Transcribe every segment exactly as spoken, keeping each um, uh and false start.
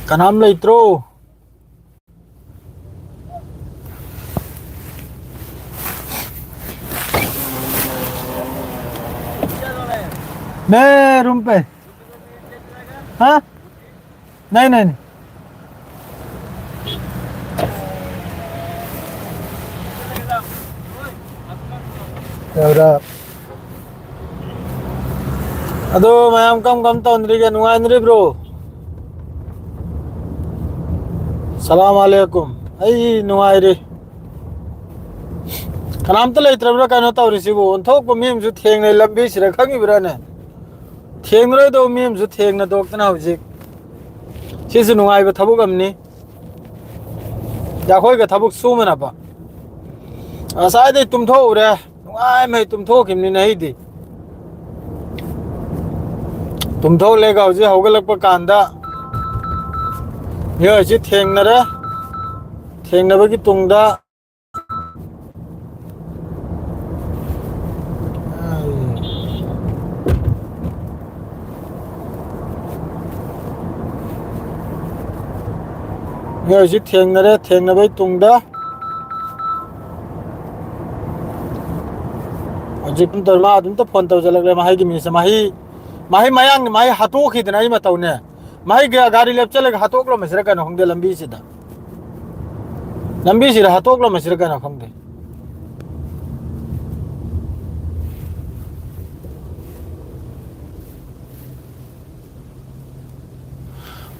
ꯀꯅꯥꯝ ꯂꯩꯇ꯭ꯔꯣ? मैं रूम पे। हाँ? नहीं, नहीं, नहीं। ꯌꯥꯎꯔ꯫ ꯑꯗꯣ ꯃꯌꯥꯝ ꯀꯔꯝ ꯀꯔꯝ ꯇꯧꯅꯔꯤꯒꯦ? ꯅꯨꯡꯉꯥꯏꯅꯔꯤꯕ꯭ꯔꯣ? ꯁꯂꯥꯝ ꯑꯂꯩꯀꯨꯝ꯫ ꯑꯩ ꯅꯨꯡꯉꯥꯏꯔꯤ꯫ ꯀꯅꯥꯝꯇ ꯂꯩꯇ꯭ꯔꯕ꯭ꯔꯥ ꯀꯩꯅꯣ ꯇꯧꯔꯤꯁꯤꯕꯨ? ꯑꯣꯟꯊꯣꯛꯄ ꯃꯤ ꯑꯃꯁꯨ ꯊꯦꯡꯅꯩ ꯂꯝꯕꯤꯁꯤꯗ, ꯈꯪꯉꯤꯕ꯭ꯔꯥꯅꯦ? ꯊꯦꯡꯅꯔꯣꯏꯗꯧꯕ ꯃꯤ ꯑꯃꯁꯨ ꯊꯦꯡꯅꯗꯣꯛꯇꯅ ꯍꯧꯖꯤꯛ꯫ ꯁꯤꯁꯨ ꯅꯨꯡꯉꯥꯏꯕ ꯊꯕꯛ ꯑꯃꯅꯤ꯫ ꯑꯩꯈꯣꯏꯒ ꯊꯕꯛ ꯁꯨꯃꯅꯕ꯫ ꯉꯁꯥꯏꯗꯩ ꯇꯨꯝꯊꯣꯛꯎꯔꯦ꯫ ꯅꯨꯡꯉꯥꯏꯃꯩ ꯇꯨꯝꯊꯣꯛꯈꯤꯕꯅꯤꯅꯦ ꯑꯩꯗꯤ꯫ ꯇꯨꯝꯊꯣꯛꯂꯦꯒ ꯍꯧꯖꯤꯛ ꯍꯧꯒꯠꯂꯛꯄ ꯀꯥꯟꯗ ꯃꯤꯑꯣꯏꯁꯤ ꯊꯦꯡꯅꯔꯦ꯫ ꯊꯦꯡꯅꯕꯒꯤ ꯇꯨꯡꯗ ꯃꯤꯑꯣꯏꯁꯤ ꯊꯦꯡꯅꯔꯦ꯫ ꯊꯦꯡꯅꯕꯒꯤ ꯇꯨꯡꯗ ꯍꯧꯖꯤꯛ ꯇꯧꯔꯤ, ꯃꯥ ꯑꯗꯨꯝꯇ ꯐꯣꯟ ꯇꯧꯁꯤꯜꯂꯛꯂꯦ꯫ ꯃꯍꯩꯒꯤ ꯃꯤꯁꯦ ꯃꯍꯩ, ꯃꯍꯩ ꯃꯌꯥꯡꯅ ꯃꯍꯩ ꯍꯥꯠꯇꯣꯛꯈꯤꯗꯅ ꯑꯩ ꯃꯇꯧꯅꯦ꯫ ꯃꯍꯩ ꯒꯥ-, ꯒꯥꯔꯤ ꯂꯦꯞꯆꯜꯂꯒ ꯍꯥꯠꯇꯣꯛꯂꯝꯃꯁꯤꯔ ꯀꯩꯅꯣ ꯈꯪꯗꯦ ꯂꯝꯕꯤꯁꯤꯗ꯫ ꯂꯝꯕꯤꯁꯤꯗ ꯍꯥꯠꯇꯣꯛꯂꯝꯃꯁꯤꯔ ꯀꯩꯅꯣ ꯈꯪꯗꯦ꯫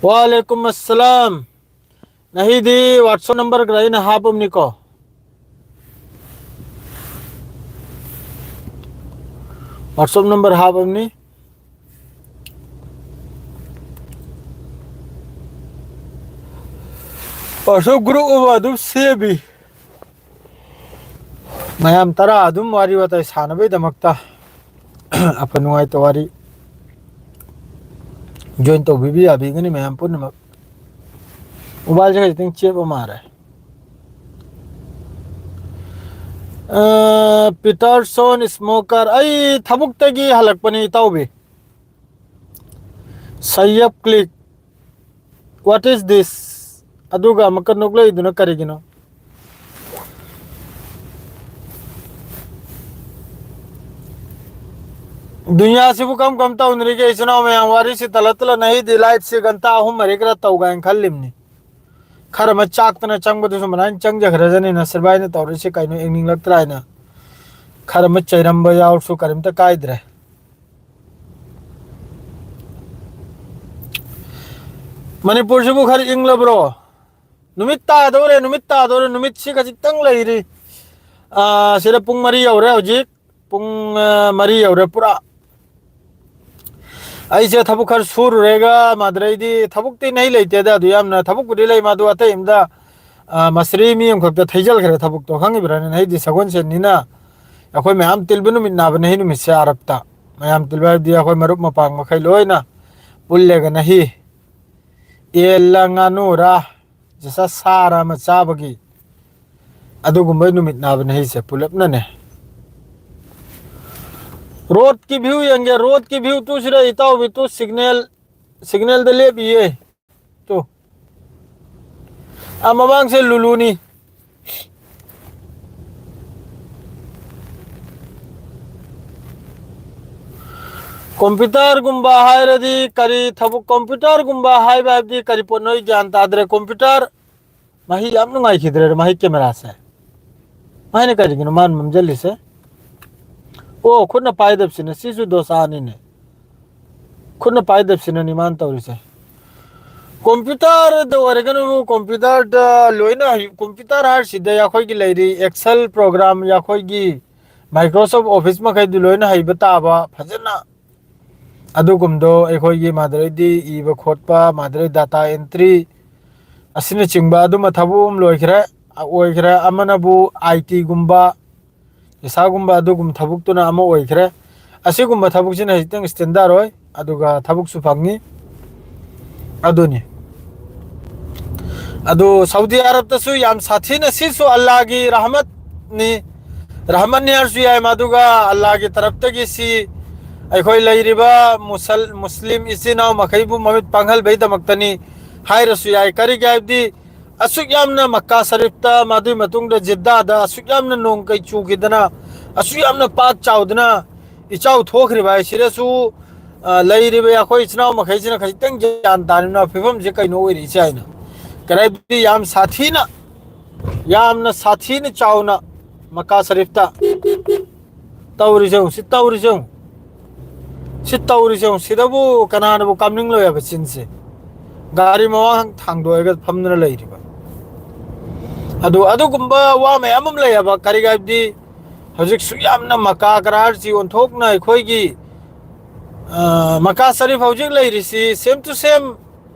ꯋꯥꯂꯦꯀꯨꯝ ꯑꯁꯂꯥꯝ꯫ ꯅꯍꯤꯗꯤ WhatsApp number ꯈꯔ ꯑꯩꯅ ꯍꯥꯞꯄꯝꯅꯤꯀꯣ꯫ WhatsApp number ꯍꯥꯞꯄꯝꯅꯤ꯫ WhatsApp group ꯑꯃ ꯑꯗꯨꯝ ꯁꯦꯝꯃꯤ꯫ ꯃꯌꯥꯝ ꯇꯔꯥ ꯑꯗꯨꯝ ꯋꯥꯔꯤ ꯋꯥꯇꯥꯏ ꯁꯥꯟꯅꯕꯩꯗꯃꯛꯇ ꯑꯐ ꯅꯨꯡꯉꯥꯏꯇ ꯋꯥꯔꯤ join ꯇꯧꯕꯤꯕ ꯌꯥꯕꯤꯒꯅꯤ ꯃꯌꯥꯝ ꯄꯨꯝꯅꯃꯛ꯫ ꯃꯣꯕꯥꯏꯜꯁꯦ ꯈꯖꯤꯛꯇꯪ ꯆꯦꯞꯄ ꯃꯥꯜꯂꯦ꯫ ꯑ, ꯄꯤꯇꯔꯁꯣꯟ ꯁ꯭ꯃꯣꯀꯔ, ꯑꯩ ꯊꯕꯛꯇꯒꯤ ꯍꯜꯂꯛꯄꯅꯤ ꯏꯇꯥꯎꯕꯤ꯫ ꯁꯌꯦꯞ ꯀ꯭ꯂꯤꯛ꯫ What is this? ꯑꯗꯨꯒ ꯑꯃꯨꯛꯀ ꯅꯣꯛꯂꯛꯏꯗꯨꯅ ꯀꯔꯤꯒꯤꯅꯣ? ꯗꯨꯅꯤꯌꯥꯁꯤꯕꯨ ꯀꯔꯝ ꯀꯔꯝ ꯇꯧꯅꯔꯤꯒꯦ, ꯏꯆꯤꯟ ꯏꯅꯥꯎ ꯃꯌꯥꯝ? ꯋꯥꯔꯤꯁꯤ ꯇꯜꯂ ꯇꯜꯂ ꯅꯍꯤꯗꯤ ꯂꯥꯏꯐꯁꯤ ꯘꯟꯇꯥ ꯑꯍꯨꯝ ꯃꯔꯤ ꯈꯔ ꯇꯧ ꯀꯥꯏꯅ ꯈꯜꯂꯤꯕꯅꯤ꯫ ꯈꯔ ꯑꯃ ꯆꯥꯛꯇꯅ ꯆꯪꯕꯗꯨꯁꯨ ꯃꯅꯥꯏꯅ ꯆꯪꯖꯈ꯭ꯔꯖꯅꯤꯅ ꯁꯤꯔꯕꯥꯏꯅ ꯇꯧꯔꯤꯁꯤ ꯀꯩꯅꯣ ꯌꯦꯡꯅꯤꯡꯂꯛꯇ꯭ꯔꯥ ꯍꯥꯏꯅ ꯈꯔ ꯑꯃ ꯆꯩꯔꯝꯕ ꯌꯥꯎꯔꯁꯨ ꯀꯔꯤꯝꯇ ꯀꯥꯏꯗ꯭ꯔꯦ꯫ ꯃꯅꯤꯄꯨꯔꯁꯤꯕꯨ ꯈꯔ ꯏꯪꯂꯕ꯭ꯔꯣ? ꯅꯨꯃꯤꯠ ꯇꯥꯗꯧꯔꯦ, ꯅꯨꯃꯤꯠ ꯇꯥꯗꯧꯔꯦ, ꯅꯨꯃꯤꯠꯁꯤ ꯈꯖꯤꯛꯇꯪ ꯂꯩꯔꯤ꯫ ꯑꯥ, ꯁꯤꯗ ꯄꯨꯡ ꯃꯔꯤ ꯌꯧꯔꯦ ꯍꯧꯖꯤꯛ꯫ ꯄꯨꯡ, ꯑ, ꯃꯔꯤ ꯌꯧꯔꯦ ꯄꯨꯔꯥ꯫ ꯑꯩꯁꯦ ꯊꯕꯛ ꯈꯔ ꯁꯨꯔꯨꯔꯦꯒ ꯃꯥꯗ꯭ꯔꯩꯗꯤ ꯊꯕꯛꯇꯤ ꯅꯩ ꯂꯩꯇꯦꯗ, ꯑꯗꯨ ꯌꯥꯝꯅ ꯊꯕꯛꯄꯨꯗꯤ ꯂꯩ, ꯃꯥꯗꯨ ꯑꯇꯩ ꯑꯝꯗ, ꯑ, ꯃꯁꯔꯤ ꯃꯤ ꯑꯃꯈꯛꯇ ꯊꯩꯖꯤꯜꯈ꯭ꯔꯦ ꯊꯕꯛꯇꯣ, ꯈꯪꯉꯤꯕ꯭ꯔꯥꯅꯦ? ꯅꯍꯩꯗꯤ ꯁꯒꯣꯜꯁꯦꯟꯅꯤꯅ ꯑꯩꯈꯣꯏ ꯃꯌꯥꯝ ꯇꯤꯜꯕ ꯅꯨꯃꯤꯠ ꯅꯥꯕ ꯅꯍꯤ ꯅꯨꯃꯤꯠꯁꯦ ꯑꯔꯞꯇ꯫ ꯃꯌꯥꯝ ꯇꯤꯜꯕ ꯍꯥꯏꯕꯗꯤ ꯑꯩꯈꯣꯏ ꯃꯔꯨꯞ ꯃꯄꯥꯡ ꯃꯈꯩ ꯂꯣꯏꯅ ꯄꯨꯜꯂꯦꯒ ꯅꯍꯤ꯫ ꯌꯦꯜꯂ ꯉꯥꯅꯨꯔ ꯖꯁ ꯁꯥꯔ ꯑꯃ ꯆꯥꯕꯒꯤ ꯑꯗꯨꯒꯨꯝꯕ ꯅꯨꯃꯤꯠ ꯅꯥꯕꯅꯦ ꯑꯩꯁꯦ ꯄꯨꯂꯞꯅꯅꯦ꯫ ꯔꯣꯗꯀꯤ ꯚ꯭ꯌꯨ ꯌꯦꯡꯒꯦ, ꯔꯣꯗꯀꯤ ꯚ꯭ꯌꯨ ꯇꯨ ꯁꯤꯗ ꯏꯇꯥꯎꯕꯤ ꯇꯨ ꯁꯤꯒꯅꯦꯜ, ꯁꯤꯒꯅꯦꯜꯗ ꯂꯦꯞꯄꯤꯌꯦ꯫ ꯇꯨ꯫ ꯑꯥ, ꯃꯃꯥꯡꯁꯦ ꯂꯨꯂꯨꯅꯤ꯫ ꯀꯝꯄ꯭ꯌꯨꯇꯔꯒꯨꯝꯕ ꯍꯥꯏꯔꯗꯤ ꯀꯔꯤ ꯊꯕꯛ, ꯀꯝꯄ꯭ꯌꯨꯇꯔꯒꯨꯝꯕ ꯍꯥꯏꯕ ꯍꯥꯏꯕꯗꯤ ꯀꯔꯤ ꯄꯣꯠꯅꯣ ꯑꯩ ꯒ꯭ꯌꯥꯟ ꯇꯥꯗ꯭ꯔꯦ꯫ ꯀꯝꯄ꯭ꯌꯨꯇꯔ ꯃꯍꯤ ꯌꯥꯝ ꯅꯨꯡꯉꯥꯏꯈꯤꯗ꯭ꯔꯦ, ꯃꯍꯤ ꯀꯦꯃꯦꯔꯥꯁꯦ꯫ ꯃꯥꯏꯅ ꯀꯔꯤꯒꯤꯅꯣ ꯃꯥꯅ ꯃꯝꯖꯜꯂꯤꯁꯦ? ꯑꯣ, ꯈꯨꯠꯅ ꯄꯥꯏꯗꯕꯁꯤꯅ, ꯁꯤꯁꯨ ꯗꯣꯁꯥꯅꯤꯅꯦ꯫ ꯈꯨꯠꯅ ꯄꯥꯏꯗꯕꯁꯤꯅꯅꯤ ꯃꯥꯅ ꯇꯧꯔꯤꯁꯦ꯫ ꯀꯝꯄ꯭ꯌꯨꯇꯔꯗ ꯑꯣꯏꯔꯒꯅꯕꯨ, ꯀꯝꯄ꯭ꯌꯨꯇꯔꯗ ꯂꯣꯏꯅ ꯍꯩ-, ꯀꯝꯄ꯭ꯌꯨꯇꯔ ꯍꯥꯏꯔꯤꯁꯤꯗ ꯑꯩꯈꯣꯏꯒꯤ ꯂꯩꯔꯤ Excel program, ꯑꯩꯈꯣꯏꯒꯤ Microsoft Office ꯃꯈꯩꯗꯨ ꯂꯣꯏꯅ ꯍꯩꯕ ꯇꯥꯕ ꯐꯖꯅ꯫ ꯑꯗꯨꯒꯨꯝꯗꯣ ꯑꯩꯈꯣꯏꯒꯤ ꯃꯥꯗꯔꯩꯗꯤ ꯏꯕ ꯈꯣꯠꯄ, ꯃꯥꯗꯔꯩ data entry ꯑꯁꯤꯅꯆꯤꯡꯕ ꯑꯗꯨꯝꯕ ꯊꯕꯛ ꯑꯃ ꯂꯣꯏꯈ꯭ꯔꯦ, ꯑꯣꯏꯈ꯭ꯔꯦ꯫ ꯑꯃꯅꯕꯨ I T ꯒꯨꯝꯕ, ꯄꯩꯁꯥꯒꯨꯝꯕ ꯑꯗꯨꯒꯨꯝꯕ ꯊꯕꯛꯇꯨꯅ ꯑꯃ ꯑꯣꯏꯈ꯭ꯔꯦ꯫ ꯑꯁꯤꯒꯨꯝꯕ ꯊꯕꯛꯁꯤꯅ ꯍꯧꯖꯤꯛꯇꯪ standard ꯑꯣꯏ, ꯑꯗꯨꯒ ꯊꯕꯛꯁꯨ ꯐꯪꯉꯤ꯫ ꯑꯗꯨꯅꯤ꯫ ꯑꯗꯨ ꯁꯥꯎꯗꯤ ꯑꯔꯕꯇꯁꯨ ꯌꯥꯝ ꯁꯥꯊꯤꯅ, ꯁꯤꯁꯨ ꯑꯜꯂꯥꯒꯤ ꯔꯍꯃꯠꯅꯤ꯫ ꯔꯍꯃꯠꯅꯤ ꯍꯥꯏꯔꯁꯨ ꯌꯥꯏ, ꯃꯗꯨꯒ ꯑꯜꯂꯥꯒꯤ ꯇꯔꯞꯇꯒꯤ ꯁꯤ ꯑꯩꯈꯣꯏ ꯂꯩꯔꯤꯕ ꯃꯨꯁꯜ-, ꯃꯨꯁꯂꯤꯝ ꯏꯆꯤꯟ ꯏꯅꯥꯎ ꯃꯈꯩꯕꯨ ꯃꯃꯤꯠ ꯄꯥꯡꯍꯜꯕꯩꯗꯃꯛꯇꯅꯤ꯫ ꯍꯥꯏꯔꯁꯨ ꯌꯥꯏ꯫ ꯀꯔꯤꯒꯤ ꯍꯥꯏꯕꯗꯤ ꯑꯁꯨꯛ ꯌꯥꯝꯅ ꯃꯛꯀꯥ ꯁꯔꯤꯐꯇ, ꯃꯗꯨꯒꯤ ꯃꯇꯨꯡꯗ ꯖꯤꯗꯥꯗ ꯑꯁꯨꯛ ꯌꯥꯝꯅ ꯅꯣꯡ ꯀꯩ ꯆꯨꯈꯤꯗꯅ, ꯑꯁꯨꯛ ꯌꯥꯝꯅ ꯄꯥꯛ ꯆꯥꯎꯗꯅ ꯏꯆꯥꯎ ꯊꯣꯛꯈ꯭ꯔꯤꯕ ꯍꯥꯏꯁꯤꯗꯁꯨ, ꯑ, ꯂꯩꯔꯤꯕ ꯑꯩꯈꯣꯏ ꯏꯆꯤꯟ ꯏꯅꯥꯎ ꯃꯈꯩꯁꯤꯅ ꯈꯖꯤꯛꯇꯪ ꯒ꯭ꯌꯥꯟ ꯇꯥꯅꯤꯡꯕ ꯐꯤꯕꯝꯁꯦ ꯀꯩꯅꯣ ꯑꯣꯏꯔꯛꯏꯁꯦ ꯍꯥꯏꯅ꯫ ꯀꯔꯤ ꯍꯥꯏꯕꯗꯤ ꯌꯥꯝ ꯁꯥꯊꯤꯅ, ꯌꯥꯝꯅ ꯁꯥꯊꯤꯅ ꯆꯥꯎꯅ ꯃꯀꯥ ꯁꯔꯤꯐꯇ ꯇꯧꯔꯤꯁꯦ ꯌꯦꯡꯉꯨ, ꯁꯤ ꯇꯧꯔꯤꯁꯦ ꯌꯦꯡꯉꯨ꯫ ꯁꯤ ꯇꯧꯔꯤꯁꯦ ꯌꯦꯡꯉꯨ꯫ ꯁꯤꯗꯕꯨ ꯀꯅꯥꯅꯕꯨ ꯀꯥꯞꯅꯤꯡꯂꯣꯏ ꯍꯥꯏꯕ ꯆꯤꯟꯁꯦ? ꯒꯥꯔꯤ ꯃꯃꯥꯡ ꯊꯥꯡꯗꯣꯛꯑꯒ ꯐꯝꯗꯨꯅ ꯂꯩꯔꯤꯕ꯫ ꯑꯗꯨ, ꯑꯗꯨꯒꯨꯝꯕ ꯋꯥ ꯃꯌꯥꯝ ꯑꯃ ꯂꯩꯌꯦꯕ꯫ ꯀꯔꯤꯒꯤ ꯍꯥꯏꯕꯗꯤ ꯍꯧꯖꯤꯛ ꯁꯨꯛ ꯌꯥꯝꯅ ꯃꯀꯥ ꯀꯔꯥꯔꯁꯤ ꯑꯣꯟꯊꯣꯛꯅ ꯑꯩꯈꯣꯏꯒꯤ, ꯑ, ꯃꯀꯥ ꯁꯔꯤꯐ ꯍꯧꯖꯤꯛ ꯂꯩꯔꯤꯁꯤ same to same,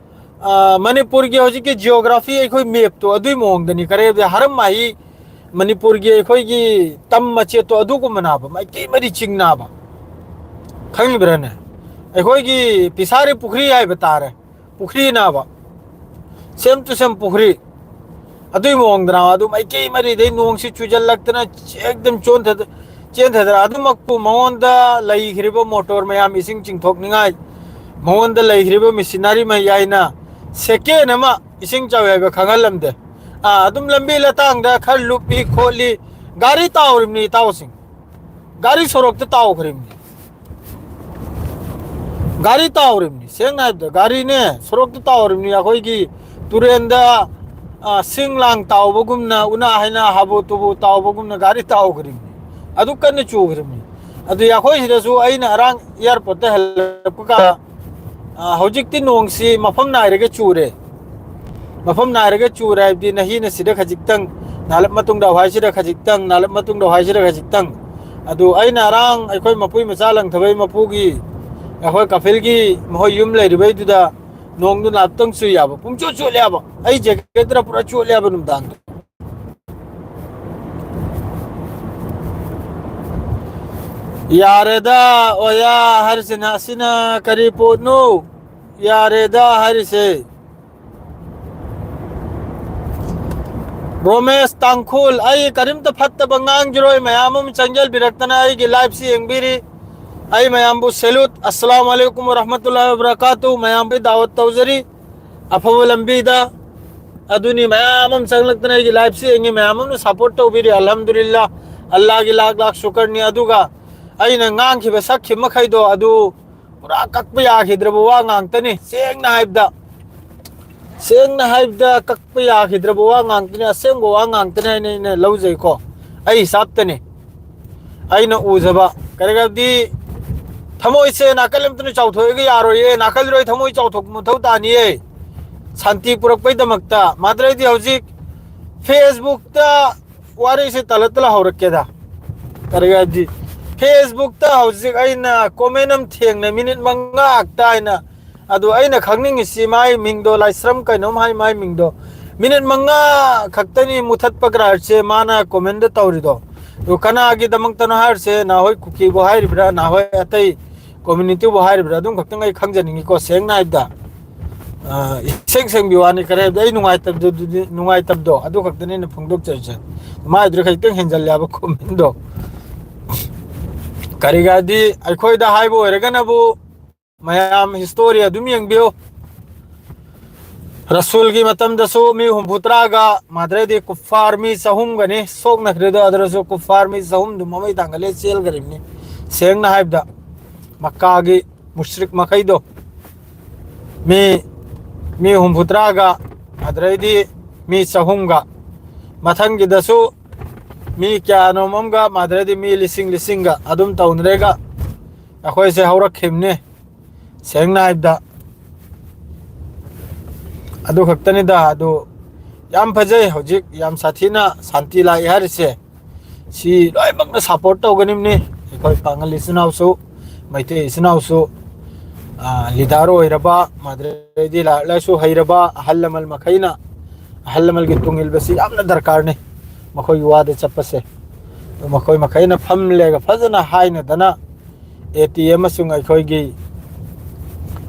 ꯑ, ꯃꯅꯤꯄꯨꯔꯒꯤ ꯍꯧꯖꯤꯛꯀꯤ geography ꯑꯩꯈꯣꯏ ꯃꯦꯞꯇꯣ ꯑꯗꯨꯒꯤ ꯃꯑꯣꯡꯗꯅꯤ꯫ ꯀꯔꯤ ꯍꯥꯏꯕꯗꯤ ꯍꯔꯝ ꯃꯥꯍꯤ ꯃꯅꯤꯄꯨꯔꯒꯤ ꯑꯩꯈꯣꯏꯒꯤ ꯇꯝ ꯃꯆꯦꯠꯇꯣ ꯑꯗꯨꯒꯨꯝꯕꯅꯥꯕ, ꯃꯥꯏꯀꯩ ꯃꯔꯤ ꯆꯤꯡꯅꯥꯕ꯫ ꯈꯪꯉꯤꯕ꯭ꯔꯥꯅꯦ? ꯑꯩꯈꯣꯏꯒꯤ ꯄꯤꯁꯥꯔꯤ ꯄꯨꯈ꯭ꯔꯤ ꯍꯥꯏꯕ ꯇꯥꯔꯦ, ꯄꯨꯈ꯭ꯔꯤꯅꯥꯕ, same to same ꯄꯨꯈ꯭ꯔꯤ꯫ ꯑꯗꯨꯒꯤ ꯃꯑꯣꯡꯗꯅ ꯑꯗꯨ ꯃꯥꯏꯀꯩ ꯃꯔꯤꯗꯩ ꯅꯣꯡꯁꯤ ꯆꯨꯖꯜꯂꯛꯇꯅ ꯑꯦꯛꯗꯝ ꯆꯣꯟꯊꯗ-, ꯆꯦꯟꯊꯗꯅ ꯑꯗꯨꯃꯛꯄꯨ ꯃꯉꯣꯟꯗ ꯂꯩꯈ꯭ꯔꯤꯕ ꯃꯣꯇꯣꯔ ꯃꯌꯥꯝ ꯏꯁꯤꯡ ꯆꯤꯡꯊꯣꯛꯅꯤꯡꯉꯥꯏ, ꯃꯉꯣꯟꯗ ꯂꯩꯈ꯭ꯔꯤꯕ ꯃꯦꯁꯤꯅꯔꯤ ꯃꯌꯥꯏꯅ ꯁꯦꯀꯦꯟ ꯑꯃ ꯏꯁꯤꯡ ꯆꯥꯎꯏ ꯍꯥꯏꯕ ꯈꯪꯍꯜꯂꯝꯗꯦ꯫ ꯑꯥ, ꯑꯗꯨꯝ ꯂꯝꯕꯤ ꯂꯇꯥꯡꯗ ꯈꯔ ꯂꯨꯞꯄꯤ ꯈꯣꯠꯂꯤ, ꯒꯥꯔꯤ ꯇꯥꯎꯔꯤꯕꯅꯤ ꯏꯇꯥꯎꯁꯤꯡ, ꯒꯥꯔꯤ ꯁꯣꯔꯣꯛꯇ ꯇꯥꯎꯈ꯭ꯔꯤꯕꯅꯤ꯫ ꯒꯥꯔꯤ ꯇꯥꯎꯔꯤꯕꯅꯤ, ꯁꯦꯡꯅ ꯍꯥꯏꯕꯗ ꯒꯥꯔꯤꯅꯦ ꯁꯣꯔꯣꯛꯇ ꯇꯥꯎꯔꯤꯕꯅꯤ꯫ ꯑꯩꯈꯣꯏꯒꯤ ꯇꯨꯔꯦꯟꯗ, ꯑ, ꯁꯤꯡ ꯂꯥꯡ ꯇꯥꯎꯕꯒꯨꯝꯅ, ꯎꯅꯥ ꯍꯩꯅꯥ ꯍꯥꯕꯨ ꯇꯨꯕꯨ ꯇꯥꯎꯕꯒꯨꯝꯅ ꯒꯥꯔꯤ ꯇꯥꯎꯈ꯭ꯔꯤꯕꯅꯤ꯫ ꯑꯗꯨ ꯀꯟꯅ ꯆꯨꯈ꯭ꯔꯤꯕꯅꯤ꯫ ꯑꯗꯨ ꯑꯩꯈꯣꯏ ꯁꯤꯗꯁꯨ ꯑꯩꯅ ꯑꯔꯥꯡ ꯑꯦꯌꯥꯔꯄꯣꯔꯠꯇ ꯍꯜꯂꯛꯄ ꯀꯥꯟꯗ, ꯑ, ꯍꯧꯖꯤꯛꯇꯤ ꯅꯣꯡꯁꯤ ꯃꯐꯝ ꯅꯥꯏꯔꯒ ꯆꯨꯔꯦ꯫ ꯃꯐꯝ ꯅꯥꯏꯔꯒ ꯆꯨꯔꯦ ꯍꯥꯏꯕꯗꯤ ꯅꯍꯤꯅ ꯁꯤꯗ ꯈꯖꯤꯛꯇꯪ, ꯅꯥꯂꯞ ꯃꯇꯨꯡꯗ ꯍ꯭ꯋꯥꯏꯁꯤꯗ ꯈꯖꯤꯛꯇꯪ, ꯅꯥꯂꯞ ꯃꯇꯨꯡꯗ ꯍ꯭ꯋꯥꯏꯁꯤꯗ ꯈꯖꯤꯛꯇꯪ꯫ ꯑꯗꯨ ꯑꯩꯅ ꯑꯔꯥꯡ ꯑꯩꯈꯣꯏ ꯃꯄꯨꯏ ꯃꯆꯥ ꯂꯪꯊꯕꯩ ꯃꯄꯨꯒꯤ, ꯑꯩꯈꯣꯏ ꯀꯐꯤꯜꯒꯤ ꯃꯈꯣꯏ ꯌꯨꯝ ꯂꯩꯔꯤꯕꯩꯗꯨꯗ ꯅꯣꯡꯗꯨ ꯉꯥꯛꯇꯪ ꯆꯨꯏ ꯍꯥꯏꯕ, ꯄꯨꯡꯆꯣꯠ ꯆꯣꯠꯂꯦ ꯍꯥꯏꯕ, ꯑꯩ ꯖꯦꯀꯦꯠꯇꯨꯅ ꯄꯨꯔꯥ ꯆꯣꯠꯂꯦ ꯍꯥꯏꯕ ꯅꯨꯡꯗꯥꯡꯗꯣ꯫ ꯌꯥꯔꯦꯗ, ꯑꯣꯌꯥ ꯍꯥꯏꯔꯤꯁꯤꯅ ꯑꯁꯤꯅ ꯀꯔꯤ ꯄꯣꯠꯅꯣ? ꯌꯥꯔꯦꯗ ꯍꯥꯏꯔꯤꯁꯦ꯫ ꯔꯣꯃꯦꯁ ꯇꯥꯡꯈꯨꯜ, ꯑꯩ ꯀꯔꯤꯝꯇ ꯐꯠꯇꯕ ꯉꯥꯡꯈꯤꯔꯣꯏ꯫ ꯃꯌꯥꯝ ꯑꯃ ꯆꯪꯖꯜꯕꯤꯔꯛꯇꯅ ꯑꯩꯒꯤ ꯂꯥꯏꯐꯁꯤ ꯌꯦꯡꯕꯤꯔꯤ꯫ ꯑꯩ ꯃꯌꯥꯝꯕꯨ salute, ꯑꯁꯂꯥꯃꯨ ꯑꯂꯩꯀꯨꯝ ꯋꯔꯍꯃꯇꯨꯜꯂꯥꯍꯤ ꯋꯕꯔꯀꯥꯇꯨ, ꯃꯌꯥꯝꯕꯨ ꯗꯥꯋꯠ ꯇꯧꯖꯔꯤ꯫ ꯑꯐꯕ ꯂꯝꯕꯤꯗ꯫ ꯑꯗꯨꯅꯤ, ꯃꯌꯥꯝ ꯑꯃ ꯆꯪꯂꯛꯇꯅ ꯑꯩꯒꯤ ꯂꯥꯏꯐꯁꯤ ꯌꯦꯡꯉꯤ, ꯃꯌꯥꯝ ꯑꯃꯅ ꯁꯞꯄꯣꯔꯠ ꯇꯧꯕꯤꯔꯤ, ꯑꯜꯍꯝꯗꯨꯂꯤꯜꯂꯥ, ꯑꯜꯂꯥꯒꯤ ꯂꯥꯛ ꯂꯥꯛ ꯁꯨꯀꯔꯅꯤ꯫ ꯑꯗꯨꯒ ꯑꯩꯅ ꯉꯥꯡꯈꯤꯕ, ꯁꯛꯈꯤꯕ ꯃꯈꯩꯗꯣ ꯑꯗꯨ ꯄꯨꯔꯥ ꯀꯛꯄ ꯌꯥꯈꯤꯗ꯭ꯔꯕ ꯋꯥ ꯉꯥꯛꯇꯅꯤ꯫ ꯁꯦꯡꯅ ꯍꯥꯏꯕꯗ, ꯁꯦꯡꯅ ꯍꯥꯏꯕꯗ ꯀꯛꯄ ꯌꯥꯈꯤꯗ꯭ꯔꯕ ꯋꯥ ꯉꯥꯛꯇꯅꯤ, ꯑꯁꯦꯡꯕ ꯋꯥ ꯉꯥꯛꯇꯅꯤ ꯍꯥꯏꯅ ꯑꯩꯅ ꯂꯧꯖꯩꯀꯣ꯫ ꯑꯩ ꯍꯤꯁꯥꯞꯇꯅꯤ, ꯑꯩꯅ ꯎꯖꯕ꯫ ꯀꯔꯤꯒꯤꯅꯣꯗꯤ ꯊꯃꯣꯏꯁꯦ ꯅꯥꯀꯜ ꯑꯃꯠꯇꯅ ꯆꯥꯎꯊꯣꯛꯑꯒ ꯌꯥꯔꯣꯏꯌꯦ, ꯅꯥꯀꯜ ꯂꯣꯏ ꯊꯃꯣꯏ ꯆꯥꯎꯊꯣꯛꯄ ꯃꯊꯧ ꯇꯥꯅꯤꯌꯦ, ꯁꯥꯟꯇꯤ ꯄꯨꯔꯛꯄꯩꯗꯃꯛꯇ꯫ ꯃꯥꯗ꯭ꯔꯩꯗꯤ ꯍꯧꯖꯤꯛ ꯐꯦꯁꯕꯨꯛꯇ ꯋꯥꯔꯤꯁꯦ ꯇꯜꯂ ꯇꯜꯂ ꯍꯧꯔꯛꯀꯦꯗ꯫ ꯀꯔꯤꯒꯤꯅꯣꯗꯤ ꯐꯦꯁꯕꯨꯛꯇ ꯍꯧꯖꯤꯛ ꯑꯩꯅ ꯀꯣꯃꯦꯟ ꯑꯃ ꯊꯦꯡꯅ, ꯃꯤꯅꯤꯠ ꯃꯉꯥ ꯈꯛꯇ ꯍꯥꯏꯅ꯫ ꯑꯗꯨ ꯑꯩꯅ ꯈꯪꯅꯤꯡꯉꯤꯁꯤ, ꯃꯥꯏ ꯃꯤꯡꯗꯣ ꯂꯥꯏꯁ꯭ꯔꯝ ꯀꯩꯅꯣꯝ ꯍꯥꯏ, ꯃꯥꯏ ꯃꯤꯡꯗꯣ꯫ ꯃꯤꯅꯤꯠ ꯃꯉꯥ ꯈꯛꯇꯅꯤ ꯃꯨꯊꯠꯄ ꯀꯔꯥꯔꯁꯦ ꯃꯥꯅ ꯀꯣꯃꯦꯟꯗ ꯇꯧꯔꯤꯗꯣ꯫ ꯑꯗꯨ ꯀꯅꯥꯒꯤꯗꯃꯛꯇꯅꯣ ꯍꯥꯏꯔꯤꯁꯦ, ꯅꯍꯣꯏ ꯀꯨꯀꯤꯕꯨ ꯍꯥꯏꯔꯤꯕ꯭ꯔꯥ, ꯅꯍꯣꯏ ꯑꯇꯩ ꯀꯝꯃ꯭ꯌꯨꯅꯤꯇꯤꯕꯨ ꯍꯥꯏꯔꯤꯕ꯭ꯔꯥ, ꯑꯗꯨꯝ ꯈꯛꯇꯪ ꯑꯩ ꯈꯪꯖꯅꯤꯡꯉꯤꯀꯣ, ꯁꯦꯡꯅ ꯍꯥꯏꯕꯗ꯫ ꯑ, ꯏꯁꯦꯡ ꯁꯦꯡꯕꯤ ꯋꯥꯅꯤ, ꯀꯔꯤ ꯍꯥꯏꯕꯗꯤ ꯑꯩ ꯅꯨꯡꯉꯥꯏꯇꯕꯗꯨꯗꯤ, ꯅꯨꯡꯉꯥꯏꯇꯕꯗꯣ ꯑꯗꯨ ꯈꯛꯇꯅꯤ ꯑꯩꯅ ꯐꯣꯡꯗꯣꯛꯆꯔꯤꯁꯦ꯫ ꯃꯥꯏꯗꯨꯗ ꯈꯤꯇꯪ ꯍꯦꯟꯖꯜꯂꯦ ꯍꯥꯏꯕ ꯀꯣꯃꯦꯟꯗꯣ꯫ ꯀꯔꯤꯒꯤꯅꯣꯗꯤ ꯑꯩꯈꯣꯏꯗ ꯍꯥꯏꯕ ꯑꯣꯏꯔꯒꯅꯕꯨ, ꯃꯌꯥꯝ ꯍꯤꯁꯇꯣꯔꯤ ꯑꯗꯨꯝ ꯌꯦꯡꯕꯤꯌꯨ꯫ ꯔꯁꯨꯜꯒꯤ ꯃꯇꯝꯗꯁꯨ ꯃꯤ ꯍꯨꯝꯐꯨ ꯇꯔꯥꯒ, ꯃꯥꯗ꯭ꯔꯩꯗꯤ ꯀꯨꯐꯥꯔ ꯃꯤ ꯆꯍꯨꯝꯒꯅꯤ ꯁꯣꯛꯅꯈ꯭ꯔꯤꯗꯣ, ꯑꯗꯨꯗꯁꯨ ꯀꯨꯐꯥꯔ ꯃꯤ ꯆꯍꯨꯝꯗꯨ ꯃꯃꯩ ꯊꯥꯡꯒꯠꯂꯦ ꯆꯦꯜꯈ꯭ꯔꯤꯕꯅꯤ꯫ ꯁꯦꯡꯅ ꯍꯥꯏꯕꯗ, ꯃꯛꯀꯥꯒꯤ ꯃꯨꯁ꯭ꯔꯤꯛ ꯃꯈꯩꯗꯣ ꯃꯤ, ꯃꯤ ꯍꯨꯝꯐꯨ ꯇꯔꯥꯒ, ꯑꯗꯨꯗꯩꯗꯤ ꯃꯤ ꯆꯍꯨꯝꯒ, ꯃꯊꯪꯒꯤꯗꯁꯨ ꯃꯤ ꯀꯌꯥꯅꯣꯝ ꯑꯃꯒ, ꯑꯗꯨꯗꯩꯗꯤ ꯃꯤ ꯂꯤꯁꯤꯡ ꯂꯤꯁꯤꯡꯒ ꯑꯗꯨꯝ ꯇꯧꯅꯔꯦꯒ ꯑꯩꯈꯣꯏꯁꯦ ꯍꯧꯔꯛꯈꯤꯕꯅꯤ꯫ ꯁꯦꯡꯅ ꯍꯥꯏꯕꯗ, ꯑꯗꯨ ꯈꯛꯇꯅꯤꯗ꯫ ꯑꯗꯨ ꯌꯥꯝ ꯐꯖꯩ, ꯍꯧꯖꯤꯛ ꯌꯥꯝ ꯁꯥꯊꯤꯅ ꯁꯥꯟꯇꯤ ꯂꯥꯛꯏ ꯍꯥꯏꯔꯤꯁꯦ꯫ ꯁꯤ ꯂꯣꯏꯅꯃꯛꯅ ꯁꯞꯄꯣꯔꯠ ꯇꯧꯒꯅꯤꯕꯅꯤ꯫ ꯑꯩꯈꯣꯏ ꯄꯥꯉꯜ ꯏꯆꯤꯟ ꯏꯅꯥꯎꯁꯨ, ꯃꯩꯇꯩ ꯏꯆꯤꯟ ꯏꯅꯥꯎꯁꯨ, ꯑ, ꯂꯤꯗꯔ ꯑꯣꯏꯔꯕ, ꯃꯗꯨꯗꯩꯗꯤ ꯂꯥꯏꯔꯤꯛ ꯂꯥꯏꯁꯨ ꯍꯩꯔꯕ ꯑꯍꯜ ꯂꯃꯟ ꯃꯈꯩꯅ, ꯑꯍꯜ ꯂꯃꯟꯒꯤ ꯇꯨꯡ ꯏꯟꯕꯁꯤ ꯌꯥꯝꯅ ꯗꯔꯀꯥꯔꯅꯤ꯫ ꯃꯈꯣꯏꯒꯤ ꯋꯥꯗ ꯆꯠꯄꯁꯦ, ꯑꯗꯨ ꯃꯈꯣꯏ ꯃꯈꯩꯅ ꯐꯝꯂꯦꯒ ꯐꯖꯅ ꯍꯥꯏꯅꯗꯅ, ꯑꯦ ꯇꯤ ꯑꯃꯁꯨꯡ ꯑꯩꯈꯣꯏꯒꯤ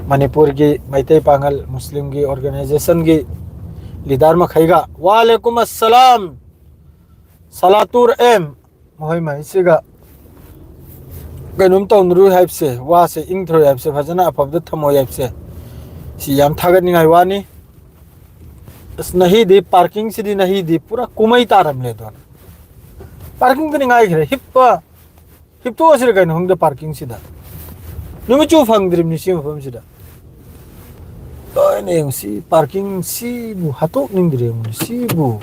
ꯃꯅꯤꯄꯨꯔꯒꯤ ꯃꯩꯇꯩ ꯄꯥꯉꯜ ꯃꯨꯁꯂꯤꯝꯒꯤ ꯑꯣꯔꯒꯅꯥꯏꯖꯦꯁꯟꯒꯤ ꯂꯤꯗꯔ ꯃꯈꯩꯒ, ꯋꯥꯂꯦꯀꯨꯝ ꯑꯁꯂꯥꯝ, ꯁꯂꯥꯇꯨꯔ ꯑꯦꯝ, ꯃꯈꯣꯏ ꯃꯍꯩꯁꯤꯒ ꯀꯩꯅꯣꯝ ꯇꯧꯅꯔꯨꯏ ꯍꯥꯏꯕꯁꯦ, ꯋꯥꯁꯦ ꯏꯪꯊꯔꯣꯏ ꯍꯥꯏꯕꯁꯦ, ꯐꯖꯅ ꯑꯐꯕꯗ ꯊꯝꯃꯣꯏ ꯍꯥꯏꯕꯁꯦ, ꯁꯤ ꯌꯥꯝ ꯊꯥꯒꯠꯅꯤꯡꯉꯥꯏ ꯋꯥꯅꯤ꯫ ꯑꯁ, ꯅꯍꯤꯗꯤ, ꯄꯥꯔꯀꯤꯡꯁꯤꯗꯤ ꯅꯍꯤꯗꯤ ꯄꯨꯔꯥ ꯀꯨꯝꯍꯩ ꯇꯥꯔꯝꯂꯦ ꯑꯗꯣ꯫ ꯄꯥꯔꯀꯤꯡꯗꯅꯤ ꯉꯥꯏꯈ꯭ꯔꯦ, ꯍꯤꯞꯄ, ꯍꯤꯞꯇꯣꯛꯑꯁꯤꯔ ꯀꯩꯅꯣ ꯈꯪꯗꯦ ꯄꯥꯔꯀꯤꯡꯁꯤꯗ꯫ ꯅꯨꯃꯤꯠꯁꯨ ꯐꯪꯗ꯭ꯔꯤꯕꯅꯤ ꯁꯤ ꯃꯐꯝꯁꯤꯗ꯫ ꯂꯣꯏꯅ ꯌꯦꯡꯉꯨ, ꯁꯤ ꯄꯥꯔꯀꯤꯡ, ꯁꯤꯕꯨ ꯍꯥꯠꯇꯣꯛꯅꯤꯡꯗ꯭ꯔꯦ, ꯌꯦꯡꯉꯨꯅꯦ, ꯁꯤꯕꯨ,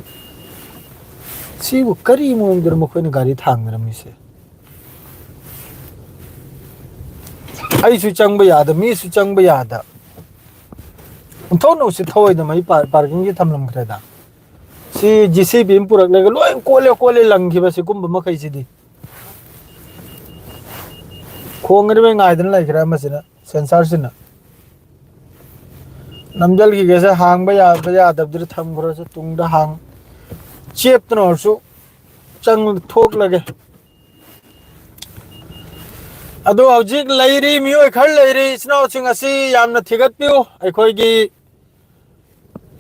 ꯁꯤꯕꯨ ꯀꯔꯤ ꯃꯑꯣꯡꯗꯅꯣ ꯃꯈꯣꯏꯅ ꯒꯥꯔꯤ ꯊꯥꯡꯅꯔꯝꯃꯤꯁꯦ? ꯑꯩꯁꯨ ꯆꯪꯕ ꯌꯥꯗ, ꯃꯤꯁꯨ ꯆꯪꯕ ꯌꯥꯗ꯫ ꯑꯣꯟꯊꯣꯛꯅ ꯎꯁꯤꯠ ꯊꯑꯣꯏꯗꯕ ꯑꯩ ꯄꯥꯔ-, ꯄꯥꯔꯀꯤꯡꯁꯦ ꯊꯝꯂꯝꯈ꯭ꯔꯦꯗ꯫ ꯁꯤ ꯖꯤ ꯁꯤ ꯕꯤ ꯑꯃ ꯄꯨꯔꯛꯂꯒ ꯂꯣꯏ ꯀꯣꯠꯂꯦ, ꯀꯣꯠꯂꯦ ꯂꯪꯈꯤꯕ ꯁꯤꯒꯨꯝꯕ ꯃꯈꯩꯁꯤꯗꯤ꯫ ꯈꯣꯡꯉꯔꯤꯕ ꯉꯥꯏꯗꯅ ꯂꯩꯈ꯭ꯔꯦ ꯑꯃꯁꯤꯅ, ꯁꯦꯟꯁꯔꯁꯤꯅ꯫ ꯅꯝꯖꯜꯈꯤꯒꯦꯁꯦ, ꯍꯥꯡꯕ ꯌꯥꯕ ꯌꯥꯗꯕꯗꯨꯗ ꯊꯝꯈ꯭ꯔꯁꯦ, ꯇꯨꯡꯗ ꯍꯥꯡ-, ꯆꯦꯞꯇꯅ ꯑꯣꯏꯔꯁꯨ ꯆꯪ-, ꯊꯣꯛꯂꯒꯦ꯫ ꯑꯗꯣ ꯍꯧꯖꯤꯛ ꯂꯩꯔꯤ, ꯃꯤꯑꯣꯏ ꯈꯔ ꯂꯩꯔꯤ, ꯏꯆꯤꯟ ꯏꯅꯥꯎꯁꯤꯡ ꯑꯁꯤ ꯌꯥꯝꯅ ꯊꯤꯒꯠꯄꯤꯌꯨ꯫ ꯑꯩꯈꯣꯏꯒꯤ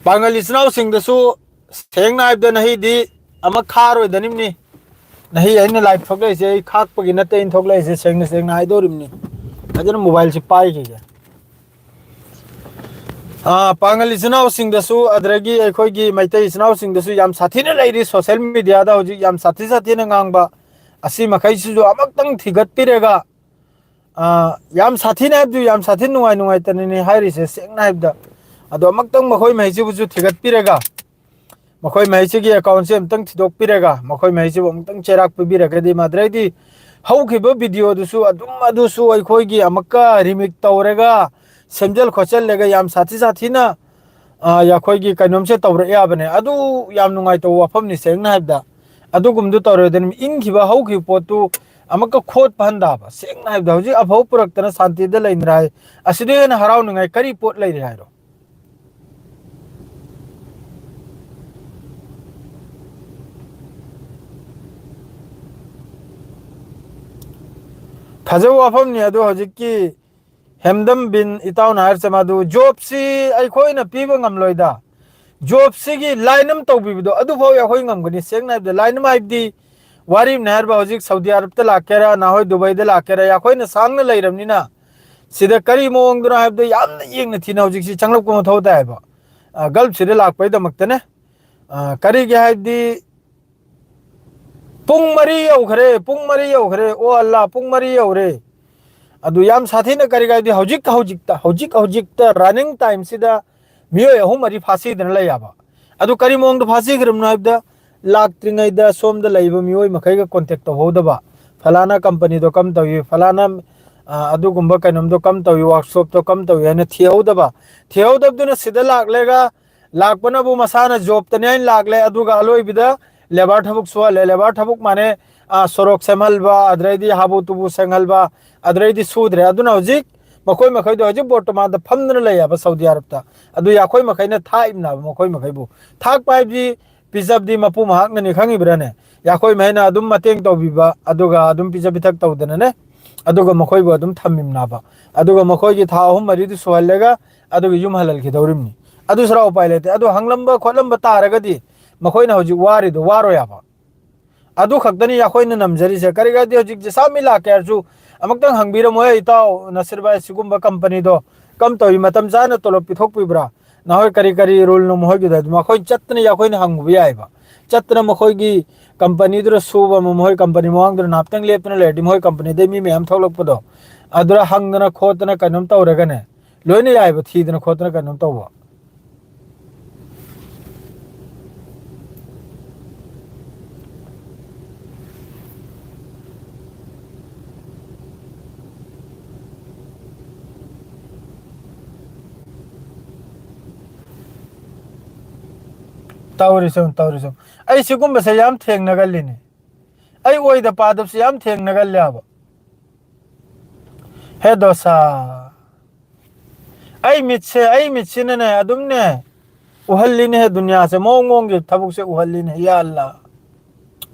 ꯄꯥꯡꯒꯜ ꯏꯆꯤꯟ ꯏꯅꯥꯎꯁꯤꯡꯗꯁꯨ ꯁꯦꯡꯅ ꯍꯥꯏꯕꯗ ꯅꯍꯤꯗꯤ ꯑꯃ ꯈꯥꯔꯣꯏꯗꯅꯤꯝꯅꯤ꯫ ꯅꯍꯤ ꯑꯩꯅ ꯂꯥꯏꯞ ꯊꯣꯛꯂꯛꯏꯁꯦ ꯑꯩ ꯈꯥꯛꯄꯒꯤ ꯅꯠꯇꯦ, ꯑꯩꯅ ꯊꯣꯛꯂꯛꯏꯁꯦ ꯁꯦꯡꯅ ꯁꯦꯡꯅ ꯍꯥꯏꯗꯣꯔꯤꯕꯅꯤ꯫ ꯐꯖꯅ ꯃꯣꯕꯥꯏꯜꯁꯤ ꯄꯥꯏꯈꯤꯒꯦ꯫ ꯑꯥ, ꯄꯥꯡꯒꯜ ꯏꯆꯤꯟ ꯏꯅꯥꯎꯁꯤꯡꯗꯁꯨ, ꯑꯗꯨꯗꯒꯤ ꯑꯩꯈꯣꯏꯒꯤ ꯃꯩꯇꯩ ꯏꯆꯤꯟ ꯏꯅꯥꯎꯁꯤꯡꯗꯁꯨ ꯌꯥꯝ ꯁꯥꯊꯤꯅ ꯂꯩꯔꯤ꯫ ꯁꯣꯁꯦꯜ ꯃꯦꯗꯤꯌꯥꯗ ꯍꯧꯖꯤꯛ ꯌꯥꯝ ꯁꯥꯊꯤ ꯁꯥꯊꯤꯅ ꯉꯥꯡꯕ ꯑꯁꯤ ꯃꯈꯩꯁꯤꯁꯨ ꯑꯃꯨꯛꯇꯪ ꯊꯤꯒꯠꯄꯤꯔꯒ, ꯑꯥ, ꯌꯥꯝ ꯁꯥꯊꯤꯅ ꯍꯥꯏꯕꯗꯨ ꯌꯥꯝ ꯁꯥꯊꯤ, ꯅꯨꯡꯉꯥꯏ ꯅꯨꯡꯉꯥꯏꯇꯅꯅꯤ ꯍꯥꯏꯔꯤꯁꯦ, ꯁꯦꯡꯅ ꯍꯥꯏꯕꯗ꯫ ꯑꯗꯣ ꯑꯃꯨꯛꯇꯪ ꯃꯈꯣꯏ ꯃꯍꯩꯁꯤꯕꯨꯁꯨ ꯊꯤꯒꯠꯄꯤꯔꯒ, ꯃꯈꯣꯏ ꯃꯍꯩꯁꯤꯒꯤ ꯑꯦꯀꯥꯎꯟꯁꯦ ꯑꯃꯨꯛꯇꯪ ꯊꯤꯗꯣꯛꯄꯤꯔꯒ, ꯃꯈꯣꯏ ꯃꯍꯩꯁꯤꯕꯨ ꯑꯃꯨꯛꯇꯪ ꯆꯦꯔꯥꯛ ꯄꯤꯕꯤꯔꯒꯗꯤ, ꯃꯗꯨꯗꯩꯗꯤ ꯍꯧꯈꯤꯕ ꯚꯤꯗꯤꯑꯣꯗꯨꯁꯨ ꯑꯗꯨꯝ ꯑꯗꯨꯁꯨ ꯑꯩꯈꯣꯏꯒꯤ ꯑꯃꯨꯛꯀ ꯔꯤꯃꯤꯛ ꯇꯧꯔꯒ, ꯁꯦꯝꯖꯤꯜ ꯈꯣꯠꯆꯜꯂꯒ ꯌꯥꯝ ꯁꯥꯊꯤ ꯁꯥꯊꯤꯅ, ꯑ, ꯑꯩꯈꯣꯏꯒꯤ ꯀꯩꯅꯣꯝꯁꯦ ꯇꯧꯔꯛ ꯌꯥꯕꯅꯦ꯫ ꯑꯗꯨ ꯌꯥꯝ ꯅꯨꯡꯉꯥꯏꯇꯕ ꯋꯥꯐꯝꯅꯤ, ꯁꯦꯡꯅ ꯍꯥꯏꯕꯗ꯫ ꯑꯗꯨꯒꯨꯝꯗꯨ ꯇꯧꯔꯣꯏꯗꯅ, ꯏꯪꯈꯤꯕ ꯍꯧꯈꯤꯕ ꯄꯣꯠꯇꯨ ꯑꯃꯨꯛꯀ ꯈꯣꯠꯄ ꯍꯟꯗꯕ꯫ ꯁꯦꯡꯅ ꯍꯥꯏꯕꯗ, ꯍꯧꯖꯤꯛ ꯑꯐꯕ ꯄꯨꯔꯛꯇꯅ ꯁꯥꯟꯇꯤꯗ ꯂꯩꯅꯔ ꯍꯥꯏ, ꯑꯁꯤꯗ ꯍꯦꯟꯅ ꯍꯔꯥꯎꯅꯤꯡꯉꯥꯏ ꯀꯔꯤ ꯄꯣꯠ ꯂꯩꯔꯤ ꯍꯥꯏꯔꯣ? ꯐꯖꯕ ꯋꯥꯐꯝꯅꯤ꯫ ꯑꯗꯣ ꯍꯧꯖꯤꯛꯀꯤ ꯍꯦꯝꯗꯝ ꯕꯤꯟ ꯏꯇꯥꯎꯅ ꯍꯥꯏꯔꯤꯁꯦ, ꯃꯗꯨ ꯖꯣꯕꯁꯤ ꯑꯩꯈꯣꯏꯅ ꯄꯤꯕ ꯉꯝꯂꯣꯏꯗ꯫ ꯖꯣꯕꯁꯤꯒꯤ ꯂꯥꯏꯟ ꯑꯃ ꯇꯧꯕꯤꯕꯗꯣ ꯑꯗꯨꯐꯥꯎ ꯑꯩꯈꯣꯏ ꯉꯝꯒꯅꯤ꯫ ꯁꯦꯡꯅ ꯍꯥꯏꯕꯗ, ꯂꯥꯏꯟ ꯑꯃ ꯍꯥꯏꯕꯗꯤ, ꯋꯥꯔꯤ ꯑꯃꯅ ꯍꯥꯏꯔꯕ, ꯍꯧꯖꯤꯛ ꯁꯥꯎꯗꯤ ꯑꯔꯕꯇ ꯂꯥꯛꯀꯦꯔꯥ, ꯅꯍꯣꯏ ꯗꯨꯕꯩꯗ ꯂꯥꯛꯀꯦꯔꯥ, ꯑꯩꯈꯣꯏꯅ ꯁꯥꯡꯅ ꯂꯩꯔꯕꯅꯤꯅ, ꯁꯤꯗ ꯀꯔꯤ ꯃꯑꯣꯡꯗꯅꯣ ꯍꯥꯏꯕꯗꯣ ꯌꯥꯝꯅ ꯌꯦꯡꯅ ꯊꯤꯅ ꯍꯧꯖꯤꯛꯁꯤ ꯆꯪꯂꯛꯄ ꯃꯊꯧ ꯇꯥꯏꯌꯦꯕ꯫ ꯑ, ꯒꯜꯐꯁꯤꯗ ꯂꯥꯛꯄꯩꯗꯃꯛꯇꯅꯦ꯫ ꯑ, ꯀꯔꯤꯒꯤ ꯍꯥꯏꯕꯗꯤ ꯄꯨꯡ ꯃꯔꯤ ꯌꯧꯈ꯭ꯔꯦ, ꯄꯨꯡ ꯃꯔꯤ ꯌꯧꯈ꯭ꯔꯦ, ꯑꯣ ꯑꯜꯂꯥ, ꯄꯨꯡ ꯃꯔꯤ ꯌꯧꯔꯦ꯫ ꯑꯗꯨ ꯌꯥꯝ ꯁꯥꯊꯤꯅ ꯀꯔꯤ ꯍꯥꯏꯗꯤ ꯍꯧꯖꯤꯛ, ꯍꯧꯖꯤꯛꯇ, ꯍꯧꯖꯤꯛ, ꯍꯧꯖꯤꯛꯇ running time ꯁꯤꯗ ꯃꯤꯑꯣꯏ ꯑꯍꯨꯝ ꯃꯔꯤ ꯐꯥꯁꯤꯗꯅ ꯂꯩ ꯌꯥꯕ꯫ ꯑꯗꯨ ꯀꯔꯤ ꯃꯑꯣꯡꯗ ꯐꯥꯁꯤꯈ꯭ꯔꯕꯅꯣ ꯍꯥꯏꯕꯗ, ꯂꯥꯛꯇ꯭ꯔꯤꯉꯩꯗ ꯁꯣꯝꯗ ꯂꯩꯕ ꯃꯤꯑꯣꯏ ꯃꯈꯩꯒ contact ꯇꯧꯍꯧꯗꯕ, ꯐꯂꯥꯅ company ꯗꯣ ꯀꯝ ꯇꯧꯏ, ꯐꯂꯥꯅ, ꯑ, ꯑꯗꯨꯒꯨꯝꯕ ꯀꯩꯅꯣꯝꯗꯣ ꯀꯝ ꯇꯧꯏ, workshop ꯇꯣ ꯀꯝ ꯇꯧꯏ ꯍꯥꯏꯅ ꯊꯤꯍꯧꯗꯕ, ꯊꯤꯍꯧꯗꯕꯗꯨꯅ ꯁꯤꯗ ꯂꯥꯛꯂꯒ ꯂꯥꯛꯄꯅꯕꯨ ꯃꯁꯥꯅ job ꯇꯅꯤ ꯍꯥꯏꯅ ꯂꯥꯛꯂꯦ, ꯑꯗꯨꯒ ꯑꯂꯣꯏꯕꯗ labour ꯊꯕꯛ ꯁꯨꯍꯜꯂꯦ꯫ Labour ꯊꯕꯛ ꯃꯥꯅꯦ, ꯑ, ꯁꯣꯔꯣꯛ ꯁꯦꯝꯍꯜꯕ, ꯑꯗꯨꯗꯩꯗꯤ ꯍꯥꯕꯨ ꯇꯨꯕꯨ ꯁꯦꯡꯍꯜꯕ, ꯑꯗꯨꯗꯩꯗꯤ ꯁꯨꯗ꯭ꯔꯦ꯫ ꯑꯗꯨꯅ ꯍꯧꯖꯤꯛ ꯃꯈꯣꯏ ꯃꯈꯩꯗꯣ ꯍꯧꯖꯤꯛ ꯕꯣꯔꯇꯣꯃꯥꯟꯗ ꯐꯝꯗꯅ ꯂꯩ ꯍꯥꯏꯕ ꯁꯥꯎꯗꯤ ꯑꯔꯕꯇ꯫ ꯑꯗꯨ ꯑꯩꯈꯣꯏ ꯃꯈꯩꯅ ꯊꯥꯛꯏꯕꯅꯦꯕ ꯃꯈꯣꯏ ꯃꯈꯩꯕꯨ꯫ ꯊꯥꯛꯄ ꯍꯥꯏꯕꯗꯤ ꯄꯤꯖꯕꯗꯤ ꯃꯄꯨ ꯃꯍꯥꯛꯅꯅꯤ, ꯈꯪꯉꯤꯕ꯭ꯔꯥꯅꯦ? ꯑꯩꯈꯣꯏ ꯃꯈꯩꯅ ꯑꯗꯨꯝ ꯃꯇꯦꯡ ꯇꯧꯕꯤꯕ, ꯑꯗꯨꯒ ꯑꯗꯨꯝ ꯄꯤꯖ ꯄꯤꯊꯛ ꯇꯧꯗꯅꯅꯦ, ꯑꯗꯨꯒ ꯃꯈꯣꯏꯕꯨ ꯑꯗꯨꯝ ꯊꯝꯃꯤꯕꯅꯦꯕ꯫ ꯑꯗꯨꯒ ꯃꯈꯣꯏꯒꯤ ꯊꯥ ꯑꯍꯨꯝ ꯃꯔꯤꯗꯨ ꯁꯨꯍꯜꯂꯒ ꯑꯗꯨꯒ ꯌꯨꯝ ꯍꯜꯍꯟꯈꯤꯗꯧꯔꯤꯕꯅꯤ꯫ ꯑꯗꯨ ꯁꯔꯥ ꯎꯄꯥꯏ ꯂꯩꯇꯦ꯫ ꯑꯗꯨ ꯍꯪꯂꯝꯕ ꯈꯣꯠꯂꯝꯕ ꯇꯥꯔꯒꯗꯤ ꯃꯈꯣꯏꯅ ꯍꯧꯖꯤꯛ ꯋꯥꯔꯤꯗꯣ ꯋꯥꯔꯣꯏ ꯍꯥꯏꯕ꯫ ꯑꯗꯨ ꯈꯛꯇꯅꯤ ꯑꯩꯈꯣꯏꯅ ꯅꯝꯖꯔꯤꯁꯦ꯫ ꯀꯔꯤꯒꯤꯗꯤ ꯍꯧꯖꯤꯛ ꯖꯤꯁꯥꯃꯤ ꯂꯥꯛꯀꯦ ꯍꯥꯏꯔꯁꯨ ꯑꯃꯨꯛꯇꯪ ꯍꯪꯕꯤꯔꯝꯃꯣ, "ꯑꯦ ꯏꯇꯥꯎ ꯅꯁꯤꯔ ꯚꯥꯏ, ꯁꯤꯒꯨꯝꯕ company ꯗꯣ ꯀꯝ ꯇꯧꯏ, ꯃꯇꯝ ꯆꯥꯅ ꯇꯣꯂꯣꯞ ꯄꯤꯊꯣꯛꯄꯤꯕ꯭ꯔꯥ? ꯅꯈꯣꯏ ꯀꯔꯤ ꯀꯔꯤ rule ꯅꯣ ꯃꯈꯣꯏꯒꯤꯗꯣ?" ꯑꯗꯨ ꯃꯈꯣꯏ ꯆꯠꯇꯅ ꯑꯩꯈꯣꯏꯅ ꯍꯪꯉꯨꯕ ꯌꯥꯏꯑꯕ꯫ ꯆꯠꯇꯅ ꯃꯈꯣꯏꯒꯤ company ꯗꯨꯗ ꯁꯨꯕ ꯑꯃ, ꯃꯈꯣꯏ company ꯃꯃꯥꯡꯗꯨꯗ ꯉꯥꯏꯍꯥꯛꯇꯪ ꯂꯦꯞꯇꯅ ꯂꯩꯔꯗꯤ ꯃꯈꯣꯏ company ꯗꯩ ꯃꯤ ꯃꯌꯥꯝ ꯊꯣꯛꯂꯛꯄꯗꯣ, ꯑꯗꯨꯗ ꯍꯪꯗꯅ ꯈꯣꯠꯇꯅ ꯀꯩꯅꯣꯝ ꯇꯧꯔꯒꯅꯦ, ꯂꯣꯏꯅ ꯌꯥꯏꯕ, ꯊꯤꯗꯅ ꯈꯣꯠꯇꯅ ꯀꯩꯅꯣꯝ ꯇꯧꯕ꯫ ꯇꯧꯔꯤꯁꯦ ꯌꯦꯡꯉꯨ, ꯇꯧꯔꯤꯁꯦ ꯌꯦꯡꯉꯨ꯫ ꯑꯩ ꯁꯤꯒꯨꯝꯕꯁꯦ ꯌꯥꯝ ꯊꯦꯡꯅꯒꯜꯂꯤꯅꯦ꯫ ꯑꯩ ꯑꯣꯏꯗ ꯄꯥꯗꯕꯁꯦ ꯌꯥꯝ ꯊꯦꯡꯅꯒꯜꯂꯦꯕ꯫ ꯍꯦ ꯗꯣꯁꯥ꯫ ꯑꯩ ꯃꯤꯠꯁꯦ, ꯑꯩ ꯃꯤꯠꯁꯤꯅꯅꯦ, ꯑꯗꯨꯝꯅꯦ, ꯎꯍꯜꯂꯤꯅꯦꯍꯦ, ꯗꯨꯅꯤꯌꯥꯁꯦ, ꯃꯑꯣꯡ ꯃꯑꯣꯡꯒꯤ ꯊꯕꯛꯁꯦ ꯎꯍꯜꯂꯤꯅꯦ, ꯌꯥ ꯑꯜꯂꯥ꯫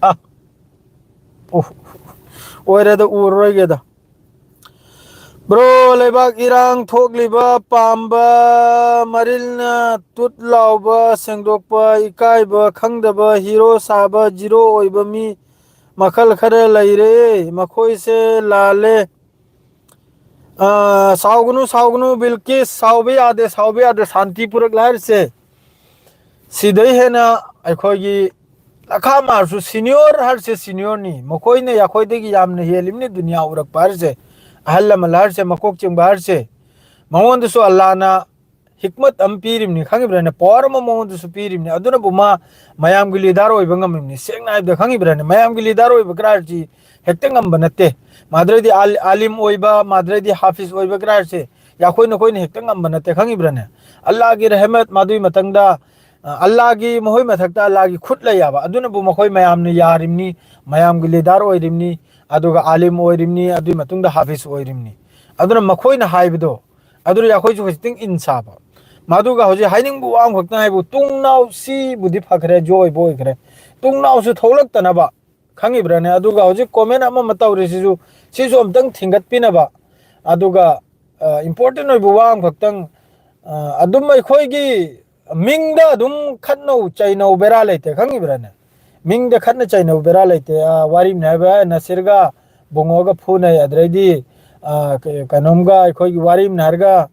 ꯑ, ꯎ, ꯑꯣꯏꯔꯦꯗ, ꯎꯔꯔꯣꯏꯒꯦꯗ꯫ ꯕ꯭ꯔꯣ, ꯂꯩꯕꯥꯛ ꯏꯔꯥꯡ ꯊꯣꯛꯂꯤꯕ ꯄꯥꯝꯕ ꯃꯔꯤꯜꯅ ꯇꯨꯠ ꯂꯥꯎꯕ, ꯁꯦꯡꯗꯣꯛꯄ, ꯏꯀꯥꯏꯕ ꯈꯪꯗꯕ, ꯍꯤꯔꯣ ꯁꯥꯕ, ꯖꯤꯔꯣ ꯑꯣꯏꯕ ꯃꯤ ꯃꯈꯜ ꯈꯔ ꯂꯩꯔꯦ꯫ ꯃꯈꯣꯏꯁꯦ ꯂꯥꯜꯂꯦ꯫ ꯑ, ꯁꯥꯎꯒꯅꯨ, ꯁꯥꯎꯒꯅꯨ, ꯕꯤꯜꯀꯤꯁ, ꯁꯥꯎꯕ ꯌꯥꯗꯦ, ꯁꯥꯎꯕ ꯌꯥꯗꯦ, ꯁꯥꯟꯇꯤꯄꯨꯔꯛ ꯍꯥꯏꯔꯤꯁꯦ꯫ ꯁꯤꯗꯩ ꯍꯦꯟꯅ ꯑꯩꯈꯣꯏꯒꯤ ꯂꯈꯥ ꯃꯥꯔꯁꯨ ꯁꯤꯅꯤꯌꯣꯔ ꯍꯥꯏꯔꯤꯁꯦ ꯁꯤꯅꯤꯌꯣꯔꯅꯤ꯫ ꯃꯈꯣꯏꯅ ꯑꯩꯈꯣꯏꯗꯒꯤ ꯌꯥꯝꯅ ꯍꯦꯜꯂꯤꯕꯅꯤ ꯗꯨꯅꯤꯌꯥ ꯎꯔꯛꯄ ꯍꯥꯏꯔꯤꯁꯦ, ꯑꯍꯜ ꯂꯃꯟ ꯍꯥꯏꯔꯤꯁꯦ, ꯃꯀꯣꯛ ꯆꯤꯡꯕ ꯍꯥꯏꯔꯤꯁꯦ꯫ ꯃꯉꯣꯟꯗꯁꯨ ꯑꯜꯂꯥꯅ ꯍꯤꯛꯃꯠ ꯑꯃ ꯄꯤꯔꯤꯕꯅꯤ, ꯈꯪꯉꯤꯕ꯭ꯔꯥꯅꯦ? ꯄꯋꯥꯔ ꯑꯃ ꯃꯉꯣꯟꯗꯁꯨ ꯄꯤꯔꯤꯕꯅꯤ꯫ ꯑꯗꯨꯅꯕꯨ ꯃꯥ ꯃꯌꯥꯝꯒꯤ ꯂꯤꯗꯥꯔ ꯑꯣꯏꯕ ꯉꯝꯃꯤꯕꯅꯤ꯫ ꯁꯦꯡꯅ ꯍꯥꯏꯕꯗ, ꯈꯪꯉꯤꯕ꯭ꯔꯥꯅꯦ? ꯃꯌꯥꯝꯒꯤ ꯂꯤꯗꯥꯔ ꯑꯣꯏꯕ ꯀꯔꯥꯏꯁꯤ ꯍꯦꯛꯇ ꯉꯝꯕ ꯅꯠꯇꯦ꯫ ꯃꯥꯗ꯭ꯔꯩꯗꯤ ꯑꯥꯜ-, ꯑꯥꯂꯤꯝ ꯑꯣꯏꯕ, ꯃꯥꯗ꯭ꯔꯩꯗꯤ ꯍꯥꯐꯤꯖ ꯑꯣꯏꯕ ꯀꯔꯥꯏꯁꯦ ꯌꯥꯈꯣꯏ ꯅꯈꯣꯏꯅ ꯍꯦꯛꯇ ꯉꯝꯕ ꯅꯠꯇꯦ, ꯈꯪꯉꯤꯕ꯭ꯔꯥꯅꯦ? ꯑꯜꯂꯥꯒꯤ ꯔꯍꯃꯠ, ꯃꯗꯨꯒꯤ ꯃꯊꯪꯗ, ꯑ, ꯑꯜꯂꯥꯒꯤ ꯃꯈꯣꯏ ꯃꯊꯛꯇ ꯑꯜꯂꯥꯒꯤ ꯈꯨꯠ ꯂꯩ ꯍꯥꯏꯕ꯫ ꯑꯗꯨꯅꯕꯨ ꯃꯈꯣꯏ ꯃꯌꯥꯝꯅ ꯌꯥꯔꯤꯕꯅꯤ, ꯃꯌꯥꯝꯒꯤ ꯂꯤꯗꯥꯔ ꯑꯣꯏꯔꯤꯕꯅꯤ, ꯑꯗꯨꯒ ꯑꯥꯂꯤꯝ ꯑꯣꯏꯔꯤꯕꯅꯤ, ꯑꯗꯨꯒꯤ ꯃꯇꯨꯡꯗ ꯍꯥꯐꯤꯖ ꯑꯣꯏꯔꯤꯕꯅꯤ꯫ ꯑꯗꯨꯅ ꯃꯈꯣꯏꯅ ꯍꯥꯏꯕꯗꯣ, ꯑꯗꯨꯅ ꯑꯩꯈꯣꯏꯁꯨ ꯈꯖꯤꯛꯇꯪ ꯏꯟ ꯁꯥꯕ꯫ ꯃꯗꯨꯒ ꯍꯧꯖꯤꯛ ꯍꯥꯏꯅꯤꯡꯕ ꯋꯥ ꯑꯃꯈꯛꯇꯪ ꯍꯥꯏꯕꯨ, ꯇꯨꯡꯅꯥꯎ ꯁꯤꯕꯨꯗꯤ ꯐꯈ꯭ꯔꯦ, ꯖꯣ ꯑꯣꯏꯕ ꯑꯣꯏꯈ꯭ꯔꯦ, ꯇꯨꯡꯅꯥꯎꯁꯨ ꯊꯣꯛꯂꯛꯇꯅꯕ, ꯈꯪꯉꯤꯕ꯭ꯔꯥꯅꯦ? ꯑꯗꯨꯒ ꯍꯧꯖꯤꯛ ꯀꯣꯃꯦꯟ ꯑꯃ ꯑꯃ ꯇꯧꯔꯤꯁꯤꯁꯨ, ꯁꯤꯁꯨ ꯑꯝꯇꯪ ꯊꯤꯡꯒꯠꯄꯤꯅꯕ꯫ ꯑꯗꯨꯒ, ꯑ, ꯏꯝꯄꯣꯔꯇꯦꯟ ꯑꯣꯏꯕ ꯋꯥ ꯑꯃꯈꯛꯇꯪ, ꯑ, ꯑꯗꯨꯝ ꯑꯩꯈꯣꯏꯒꯤ ꯃꯤꯡꯗ ꯑꯗꯨꯝ ꯈꯠꯅꯧ ꯆꯩꯅꯧ ꯕꯦꯔꯥ ꯂꯩꯇꯦ, ꯈꯪꯉꯤꯕ꯭ꯔꯥꯅꯦ? ꯃꯤꯡꯗ ꯈꯠꯅ ꯆꯩꯅꯕ ꯕꯦꯔꯥ ꯂꯩꯇꯦ꯫ ꯑ, ꯋꯥꯔꯤꯅꯤ ꯍꯥꯏꯕ ꯅꯁꯤꯔꯒ ꯕꯨꯡꯉꯣꯒ ꯐꯨꯅꯩ, ꯑꯗꯨꯗꯩꯗꯤ, ꯑ, ꯀ-, ꯀꯩꯅꯣꯝꯒ ꯑꯩꯈꯣꯏꯒꯤ ꯋꯥꯔꯤꯅꯤ ꯍꯥꯏꯔꯒ,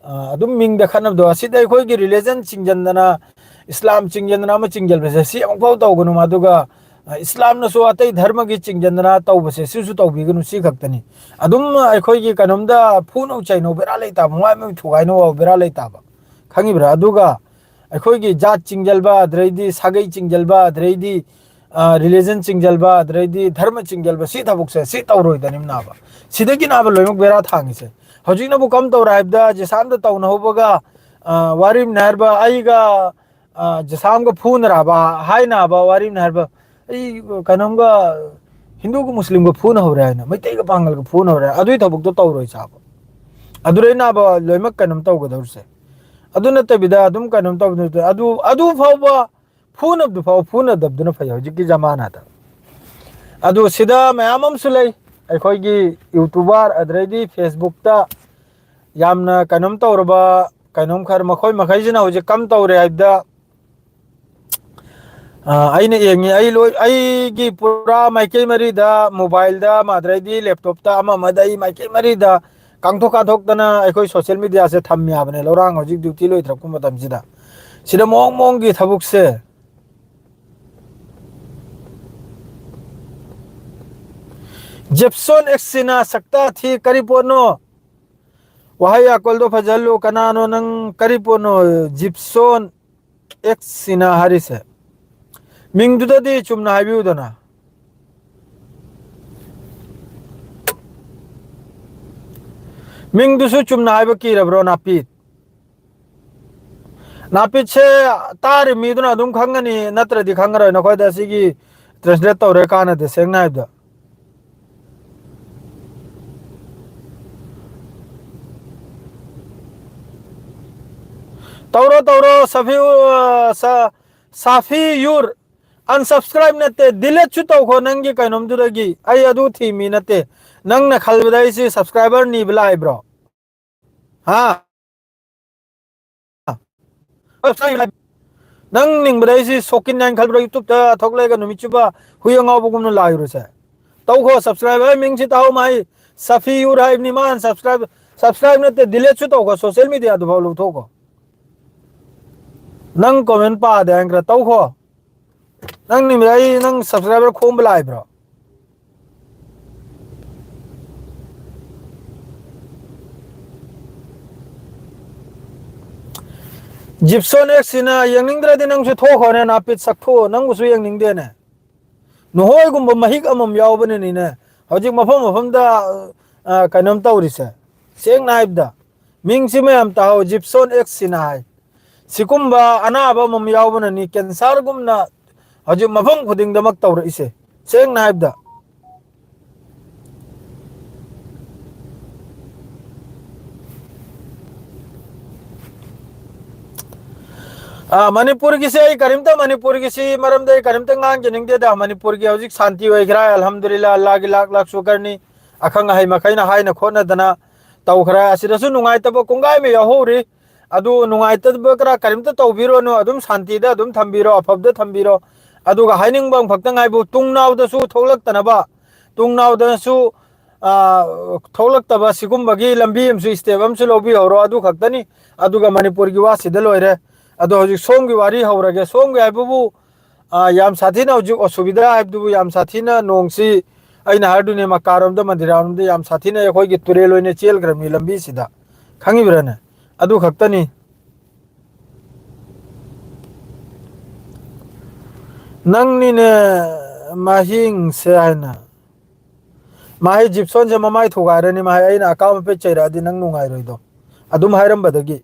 ꯑ, ꯑꯗꯨꯝ ꯃꯤꯡꯗ ꯈꯠꯅꯕꯗꯣ, ꯑꯁꯤꯗ ꯑꯩꯈꯣꯏꯒꯤ ꯔꯤꯂꯤꯖꯟ ꯆꯤꯡꯁꯤꯟꯗꯅ, ꯏꯁꯂꯥꯝ ꯆꯤꯡꯁꯤꯟꯗꯅ ꯑꯃ ꯆꯤꯡꯁꯤꯟꯕꯁꯦ, ꯁꯤ ꯑꯃꯨꯛꯐꯥꯎ ꯇꯧꯒꯅꯨ꯫ ꯑꯗꯨꯒ, ꯑ, ꯏꯁꯂꯥꯝꯅꯁꯨ ꯑꯇꯩ ꯙꯔꯃꯒꯤ ꯆꯤꯡꯁꯤꯟꯗꯅ ꯇꯧꯕꯁꯦ, ꯁꯤꯁꯨ ꯇꯧꯕꯤꯒꯅꯨ, ꯁꯤ ꯈꯛꯇꯅꯤ꯫ ꯑꯗꯨꯝ ꯑꯩꯈꯣꯏꯒꯤ ꯀꯩꯅꯣꯝꯗ ꯐꯨꯅꯧ ꯆꯩꯅꯧ ꯕꯦꯔꯥ ꯂꯩꯇꯥꯕ, ꯃꯥꯏ ꯃꯃꯤꯠ ꯊꯨꯒꯥꯏꯅꯧ ꯕꯦꯔꯥ ꯂꯩꯇꯥꯕ, ꯈꯪꯉꯤꯕ꯭ꯔꯥ? ꯑꯗꯨꯒ ꯑꯩꯈꯣꯏꯒꯤ ꯖꯥꯠ ꯆꯤꯡꯁꯤꯟꯕ, ꯑꯗꯨꯗꯩꯗꯤ ꯁꯥꯒꯩ ꯆꯤꯡꯁꯤꯟꯕ, ꯑꯗꯨꯗꯩꯗꯤ, ꯑ, ꯔꯤꯂꯤꯖꯟ ꯆꯤꯡꯁꯤꯟꯕ, ꯑꯗꯨꯗꯩꯗꯤ ꯙꯔꯃ ꯆꯤꯡꯁꯤꯟꯕ, ꯁꯤ ꯊꯕꯛꯁꯦ, ꯁꯤ ꯇꯧꯔꯣꯏꯗꯅꯤꯝ ꯅꯥꯕ꯫ ꯁꯤꯗꯒꯤ ꯅꯥꯕ ꯂꯣꯏꯅꯃꯛ ꯕꯦꯔꯥ ꯊꯥꯡꯉꯤꯁꯦ꯫ ꯍꯧꯖꯤꯛꯅꯕꯨ ꯀꯝ ꯇꯧꯔꯦ ꯍꯥꯏꯕꯗ, ꯖꯤꯁꯥꯟꯗ ꯇꯧꯅꯍꯧꯕꯒ, ꯑ, ꯋꯥꯔꯤꯝꯅ ꯍꯥꯏꯔꯕ ꯑꯩꯒ, ꯑ, ꯖꯤꯁꯥꯝꯒ ꯐꯨꯅꯔꯕ, ꯍꯥꯏꯅꯕ ꯋꯥꯔꯤꯝꯅ ꯍꯥꯏꯔꯕ, ꯑꯩ ꯀꯩꯅꯣꯝꯒ ꯍꯤꯟꯗꯨꯒ ꯃꯨꯁꯂꯤꯝꯒ ꯐꯨꯅꯍꯧꯔꯦ ꯍꯥꯏꯅ, ꯃꯩꯇꯩꯒ ꯄꯥꯡꯒꯜꯒ ꯐꯨꯅꯍꯧꯔꯦ ꯍꯥꯏꯅ, ꯑꯗꯨꯏ ꯊꯕꯛꯇꯣ ꯇꯧꯔꯣꯏ ꯆꯥꯕ꯫ ꯑꯗꯨꯗꯩ ꯅꯥꯕ ꯂꯣꯏꯅꯃꯛ ꯀꯩꯅꯣꯝ ꯇꯧꯒꯗꯧꯔꯤꯁꯦ꯫ ꯑꯗꯨ ꯅꯠꯇꯕꯤꯗ ꯑꯗꯨꯝ ꯀꯩꯅꯣꯝ ꯇꯧꯕꯗꯨ, ꯑꯗꯨ, ꯑꯗꯨ ꯐꯥꯎꯕ ꯐꯨꯅꯕꯗꯨ ꯐꯥꯎꯕ ꯐꯨꯅꯗꯕꯗꯨꯅ ꯐꯩ ꯍꯧꯖꯤꯛꯀꯤ ꯖꯃꯥꯅꯥꯗ꯫ ꯑꯗꯨ ꯁꯤꯗ ꯃꯌꯥꯝ ꯑꯃꯁꯨ ꯂꯩ, ꯑꯩꯈꯣꯏꯒꯤ ꯌꯨꯇ꯭ꯌꯨꯕꯔ, ꯑꯗꯨꯗꯩꯗꯤ ꯐꯦꯁꯕꯨꯛꯇ ꯌꯥꯝꯅ ꯀꯩꯅꯣꯝ ꯇꯧꯔꯕ, ꯀꯩꯅꯣꯝ ꯈꯔ, ꯃꯈꯣꯏ ꯃꯈꯩꯁꯤꯅ ꯍꯧꯖꯤꯛ ꯀꯝ ꯇꯧꯔꯦ ꯍꯥꯏꯕꯗ, ꯑ, ꯑꯩꯅ ꯌꯦꯡꯉꯤ, ꯑꯩ ꯂꯣꯏ, ꯑꯩꯒꯤ ꯄꯨꯔꯥ ꯃꯥꯏꯀꯩ ꯃꯔꯤꯗ, ꯃꯣꯕꯥꯏꯜꯗ, ꯑꯗꯨꯗꯩꯗꯤ ꯂꯦꯞꯇꯣꯞꯇ, ꯑꯃ ꯑꯃꯗ ꯑꯩ ꯃꯥꯏꯀꯩ ꯃꯔꯤꯗ ꯀꯥꯡꯊꯣꯛ ꯀꯥꯡꯊꯣꯛꯇꯅ ꯑꯩꯈꯣꯏ social mediaꯁꯦ ꯊꯝ ꯌꯥꯕꯅꯦ, ꯂꯧꯔꯥꯡ ꯍꯧꯖꯤꯛ duty ꯂꯣꯏꯊꯔꯛꯄ ꯃꯇꯝꯁꯤꯗ꯫ ꯁꯤꯗ ꯃꯑꯣꯡ ꯃꯑꯣꯡꯒꯤ ꯊꯕꯛꯁꯦ꯫ ꯖꯤꯞꯁꯣꯟ ꯑꯦꯛꯁꯤꯅ ꯁꯛꯇꯥ ꯊꯤ ꯀꯔꯤ ꯄꯣꯠꯅꯣ? ꯋꯥꯍꯩ ꯑꯀꯣꯜꯗꯣ ꯐꯖꯍꯜꯂꯨ꯫ ꯀꯅꯥꯅꯣ ꯅꯪ? ꯀꯔꯤ ꯄꯣꯠꯅꯣ? ꯖꯤꯞꯁꯣꯟ ꯑꯦꯛꯁꯤꯅ ꯍꯥꯏꯔꯤꯁꯦ꯫ ꯃꯤꯡꯗꯨꯗꯗꯤ ꯆꯨꯝꯅ ꯍꯥꯏꯕꯤꯌꯨꯗꯅ꯫ ꯃꯤꯡꯗꯨꯁꯨ ꯆꯨꯝꯅ ꯍꯥꯏꯕ ꯀꯤꯔꯕ꯭ꯔꯣ, ꯅꯥꯄꯤꯠ? ꯅꯥꯄꯤꯠꯁꯦ ꯇꯥꯔꯤ ꯃꯤꯗꯨꯅ ꯑꯗꯨꯝ ꯈꯪꯒꯅꯤ, ꯅꯠꯇ꯭ꯔꯗꯤ ꯈꯪꯉꯔꯣꯏ꯫ ꯅꯈꯣꯏꯗ ꯁꯤꯒꯤ translate ꯇꯧꯔꯦ ꯀꯥꯟꯅꯗꯦ, ꯁꯦꯡꯅ ꯍꯥꯏꯕꯗ꯫ ꯇꯧꯔꯣ, ꯇꯧꯔꯣ, ꯁꯥꯐꯤ, ꯑ, ꯁꯥ-, ꯁꯥꯐꯤ ꯌꯨꯔ꯫ Unsubscribe ꯅꯠꯇꯦ, deleteꯁꯨ ꯇꯧꯈꯣ ꯅꯪꯒꯤ ꯀꯩꯅꯣꯝꯗꯨꯗꯒꯤ꯫ ꯑꯩ ꯑꯗꯨ ꯊꯤ ꯃꯤ ꯅꯠꯇꯦ꯫ ꯅꯪꯅ ꯈꯜꯕꯗ ꯑꯩꯁꯤ subscriber ꯅꯤꯕ ꯂꯥꯛꯏꯕ꯭ꯔꯣ? ꯍꯥ? ꯅꯪ ꯅꯤꯡꯕꯗ ꯑꯩꯁꯤ ꯁꯣꯛꯀꯤꯟ ꯍꯥꯏꯅ ꯈꯜꯂꯨꯔ YouTubeꯇ ꯊꯣꯛꯂꯛꯑꯒ ꯅꯨꯃꯤꯠ ꯆꯨꯞꯄ ꯍꯨꯏ ꯑꯉꯥꯎꯕꯒꯨꯝꯅ ꯂꯥꯛꯏꯔꯨꯁꯦ? ꯇꯧꯈꯣ subscribe꯫ ꯑꯩ ꯃꯤꯡꯁꯤ ꯇꯥꯍꯧ ꯃꯥ, ꯑꯩ ꯁꯐꯤꯌꯨꯔ ꯍꯥꯏꯕꯅꯤ꯫ ꯃꯥꯅ subscribe, subscribe ꯅꯠꯇꯦ, deleteꯁꯨ ꯇꯧꯈꯣ, social mediaꯗꯨꯐꯥꯎ ꯂꯧꯊꯣꯛꯈꯣ꯫ ꯅꯪ comment ꯄꯥꯗꯦ ꯍꯥꯏꯅ ꯈꯔ ꯇꯧꯈꯣ꯫ ꯅꯪ ꯅꯨꯃꯤꯠ ꯑꯩ ꯅꯪ subscriber ꯈꯣꯝꯕ ꯂꯥꯛꯏꯕ꯭ꯔꯣ? ꯖꯤꯞꯁꯣꯟ ꯑꯦꯛꯁꯤꯅ ꯌꯦꯡꯅꯤꯡꯗ꯭ꯔꯗꯤ ꯅꯪꯁꯨ ꯊꯣꯛꯈꯣꯅꯦ, ꯅꯥꯄꯤꯠ ꯁꯛꯊꯣꯛꯑꯣ, ꯅꯪꯕꯨꯁꯨ ꯌꯦꯡꯅꯤꯡꯗꯦꯅꯦ꯫ ꯅꯈꯣꯏꯒꯨꯝꯕ ꯃꯍꯤꯛ ꯑꯃꯃꯝ ꯌꯥꯎꯕꯅꯅꯤꯅꯦ ꯍꯧꯖꯤꯛ ꯃꯐꯝ ꯃꯐꯝꯗ, ꯑ, ꯀꯩꯅꯣꯝ ꯇꯧꯔꯤꯁꯦ꯫ ꯁꯦꯡꯅ ꯍꯥꯏꯕꯗ, ꯃꯤꯡꯁꯤ ꯃꯌꯥꯝ ꯇꯥꯍꯧ, ꯖꯤꯞꯁꯣꯟ ꯑꯦꯛꯁꯤꯅ ꯍꯥꯏ꯫ ꯁꯤꯒꯨꯝꯕ ꯑꯅꯥꯕ ꯑꯃꯃꯝ ꯌꯥꯎꯕꯅꯅꯤ cancerꯒꯨꯝꯅ ꯍꯧꯖꯤꯛ ꯃꯐꯝ ꯈꯨꯗꯤꯡꯗꯃꯛ ꯇꯧꯔꯛꯏꯁꯦ꯫ ꯁꯦꯡꯅ ꯍꯥꯏꯕꯗ, ꯑ, ꯃꯅꯤꯄꯨꯔꯒꯤꯁꯦ ꯑꯩ ꯀꯔꯤꯝꯇ, ꯃꯅꯤꯄꯨꯔꯒꯤꯁꯤ ꯃꯔꯝꯗ ꯑꯩ ꯀꯔꯤꯝꯇ ꯉꯥꯡꯖꯅꯤꯡꯗꯦꯗ꯫ ꯃꯅꯤꯄꯨꯔꯒꯤ ꯍꯧꯖꯤꯛ ꯁꯥꯟꯇꯤ ꯑꯣꯏꯈ꯭ꯔꯦ, ꯑꯜꯍꯝꯗꯨꯂꯤꯜꯂꯥ, ꯑꯜꯂꯥꯒꯤ ꯂꯥꯛ ꯂꯥꯛ ꯁꯨꯀꯔꯅꯤ꯫ ꯑꯈꯪ ꯑꯍꯩ ꯃꯈꯩꯅ ꯍꯥꯏꯅ ꯈꯣꯠꯅꯗꯅ ꯇꯧꯈ꯭ꯔꯦ꯫ ꯑꯁꯤꯗꯁꯨ ꯅꯨꯡꯉꯥꯏꯇꯕ ꯀꯣꯡꯒꯥꯏ ꯑꯃ ꯌꯥꯎꯍꯧꯔꯤ꯫ ꯑꯗꯨ ꯅꯨꯡꯉꯥꯏꯇꯕ ꯈꯔ ꯀꯔꯤꯝꯇ ꯇꯧꯕꯤꯔꯨꯔꯅꯨ, ꯑꯗꯨꯝ ꯁꯥꯟꯇꯤꯗ ꯑꯗꯨꯝ ꯊꯝꯕꯤꯔꯣ, ꯑꯐꯕꯗ ꯊꯝꯕꯤꯔꯣ꯫ ꯑꯗꯨꯒ ꯍꯥꯏꯅꯤꯡꯕ ꯑꯃꯈꯛꯇ ꯉꯥꯏꯕꯨ, ꯇꯨꯡꯅꯥꯎꯗꯁꯨ ꯊꯣꯛꯂꯛꯇꯅꯕ, ꯇꯨꯡꯅꯥꯎꯗꯁꯨ, ꯑ, ꯊꯣꯛꯂꯛꯇꯕ ꯁꯤꯒꯨꯝꯕꯒꯤ ꯂꯝꯕꯤ ꯑꯃꯁꯨ, step ꯑꯃꯁꯨ ꯂꯧꯕꯤꯍꯧꯔꯣ, ꯑꯗꯨ ꯈꯛꯇꯅꯤ꯫ ꯑꯗꯨꯒ ꯃꯅꯤꯄꯨꯔꯒꯤ ꯋꯥꯁꯤꯗ ꯂꯣꯏꯔꯦ꯫ ꯑꯗꯣ ꯍꯧꯖꯤꯛ ꯁꯣꯝꯒꯤ ꯋꯥꯔꯤ ꯍꯧꯔꯒꯦ꯫ ꯁꯣꯝꯒꯤ ꯍꯥꯏꯕꯕꯨ, ꯑ, ꯌꯥꯝ ꯁꯥꯊꯤꯅ ꯍꯧꯖꯤꯛ ꯑꯁꯨꯕꯤꯙꯥ ꯍꯥꯏꯕꯗꯨꯕꯨ, ꯌꯥꯝ ꯁꯥꯊꯤꯅ ꯅꯣꯡꯁꯤ, ꯑꯩꯅ ꯍꯥꯏꯗꯨꯅꯦ, ꯃꯀꯥꯔꯣꯝꯗ, ꯃꯟꯗꯤꯔꯥꯔꯣꯝꯗ ꯌꯥꯝ ꯁꯥꯊꯤꯅ ꯑꯩꯈꯣꯏꯒꯤ ꯇꯨꯔꯦꯜ ꯑꯣꯏꯅ ꯆꯦꯜꯈ꯭ꯔꯕꯅꯤ ꯂꯝꯕꯤꯁꯤꯗ, ꯈꯪꯉꯤꯕ꯭ꯔꯥꯅꯦ? ꯑꯗꯨ ꯈꯛꯇꯅꯤ꯫ ꯅꯪꯅꯤꯅꯦ ꯃꯍꯤꯡꯁꯦ ꯍꯥꯏꯅ꯫ ꯃꯍꯩ ꯖꯤꯞꯁꯣꯟꯁꯦ ꯃꯃꯥꯏ ꯊꯨꯒꯥꯏꯔꯅꯤ, ꯃꯍꯩ ꯑꯩꯅ ꯑꯀꯥꯝ ꯑꯄꯦꯠ ꯆꯩꯔꯛꯑꯗꯤ ꯅꯪ ꯅꯨꯡꯉꯥꯏꯔꯣꯏꯗꯣ꯫ ꯑꯗꯨꯝ ꯍꯥꯏꯔꯝꯕꯗꯒꯤ꯫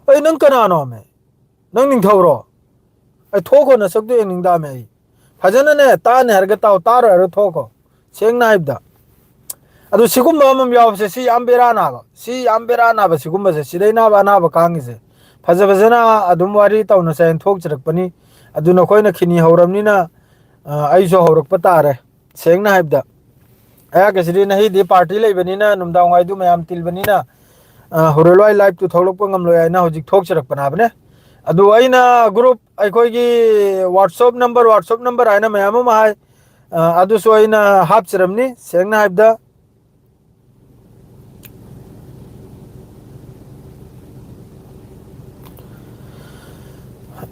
ꯑꯩ ꯅꯪ ꯀꯅꯥꯅꯣꯃꯦ? ꯅꯪ ꯅꯤꯡꯊꯧꯔꯣ? ꯑꯩ ꯊꯣꯛꯈꯣ, ꯅꯁꯛꯇꯨ ꯌꯦꯡꯅꯤꯡꯗꯥꯃꯦ ꯑꯩ꯫ ꯐꯖꯅꯅꯦ, ꯇꯥꯅꯤ ꯍꯥꯏꯔꯒ ꯇꯥꯎ, ꯇꯥꯔꯣꯏ ꯍꯥꯏꯔꯒ ꯊꯣꯛꯈꯣ꯫ ꯁꯦꯡꯅ ꯍꯥꯏꯕꯗ꯫ ꯑꯗꯨ ꯁꯤꯒꯨꯝꯕ ꯑꯃ ꯌꯥꯎꯕꯁꯦ, ꯁꯤ ꯌꯥꯝ ꯕꯦꯔꯥ ꯅꯥꯕ꯫ ꯁꯤ ꯌꯥꯝ ꯕꯦꯔꯥ ꯅꯥꯕ ꯁꯤꯒꯨꯝꯕꯁꯦ꯫ ꯁꯤꯗꯩ ꯅꯥꯕ ꯑꯅꯥꯕ ꯈꯥꯡꯉꯤꯁꯦ꯫ ꯐꯖ ꯐꯖꯅ ꯑꯗꯨꯝ ꯋꯥꯔꯤ ꯇꯧꯅꯁꯦ ꯍꯥꯏꯅ ꯊꯣꯛꯆꯔꯛꯄꯅꯤ꯫ ꯑꯗꯨ ꯅꯈꯣꯏꯅ ꯈꯤꯅꯤ ꯍꯧꯔꯕꯅꯤꯅ, ꯑ, ꯑꯩꯁꯨ ꯍꯧꯔꯛꯄ ꯇꯥꯔꯦ꯫ ꯁꯦꯡꯅ ꯍꯥꯏꯕꯗ꯫ ꯑꯩꯍꯥꯛꯀꯤꯁꯤꯗꯤ ꯅꯍꯤꯗꯤ party ꯂꯩꯕꯅꯤꯅ, ꯅꯨꯡꯗꯥꯡ ꯋꯥꯏꯗꯨ ꯃꯌꯥꯝ ꯇꯤꯜꯕꯅꯤꯅ, ꯑ, ꯍꯨꯔꯦꯜꯋꯥꯏ live ꯇꯨ ꯊꯣꯛꯂꯛꯄ ꯉꯝꯂꯣꯏ ꯍꯥꯏꯅ ꯍꯧꯖꯤꯛ ꯊꯣꯛꯆꯔꯛꯄꯅ ꯍꯥꯏꯕꯅꯦ꯫ ꯑꯗꯨ ꯑꯩꯅ group, ꯑꯩꯈꯣꯏꯒꯤ WhatsApp number, WhatsApp number ꯍꯥꯏꯅ ꯃꯌꯥꯝ ꯑꯃ ꯍꯥꯏ, ꯑ, ꯑꯗꯨꯁꯨ ꯑꯩꯅ ꯍꯥꯞꯆꯔꯝꯅꯤ, ꯁꯦꯡꯅ ꯍꯥꯏꯕꯗ꯫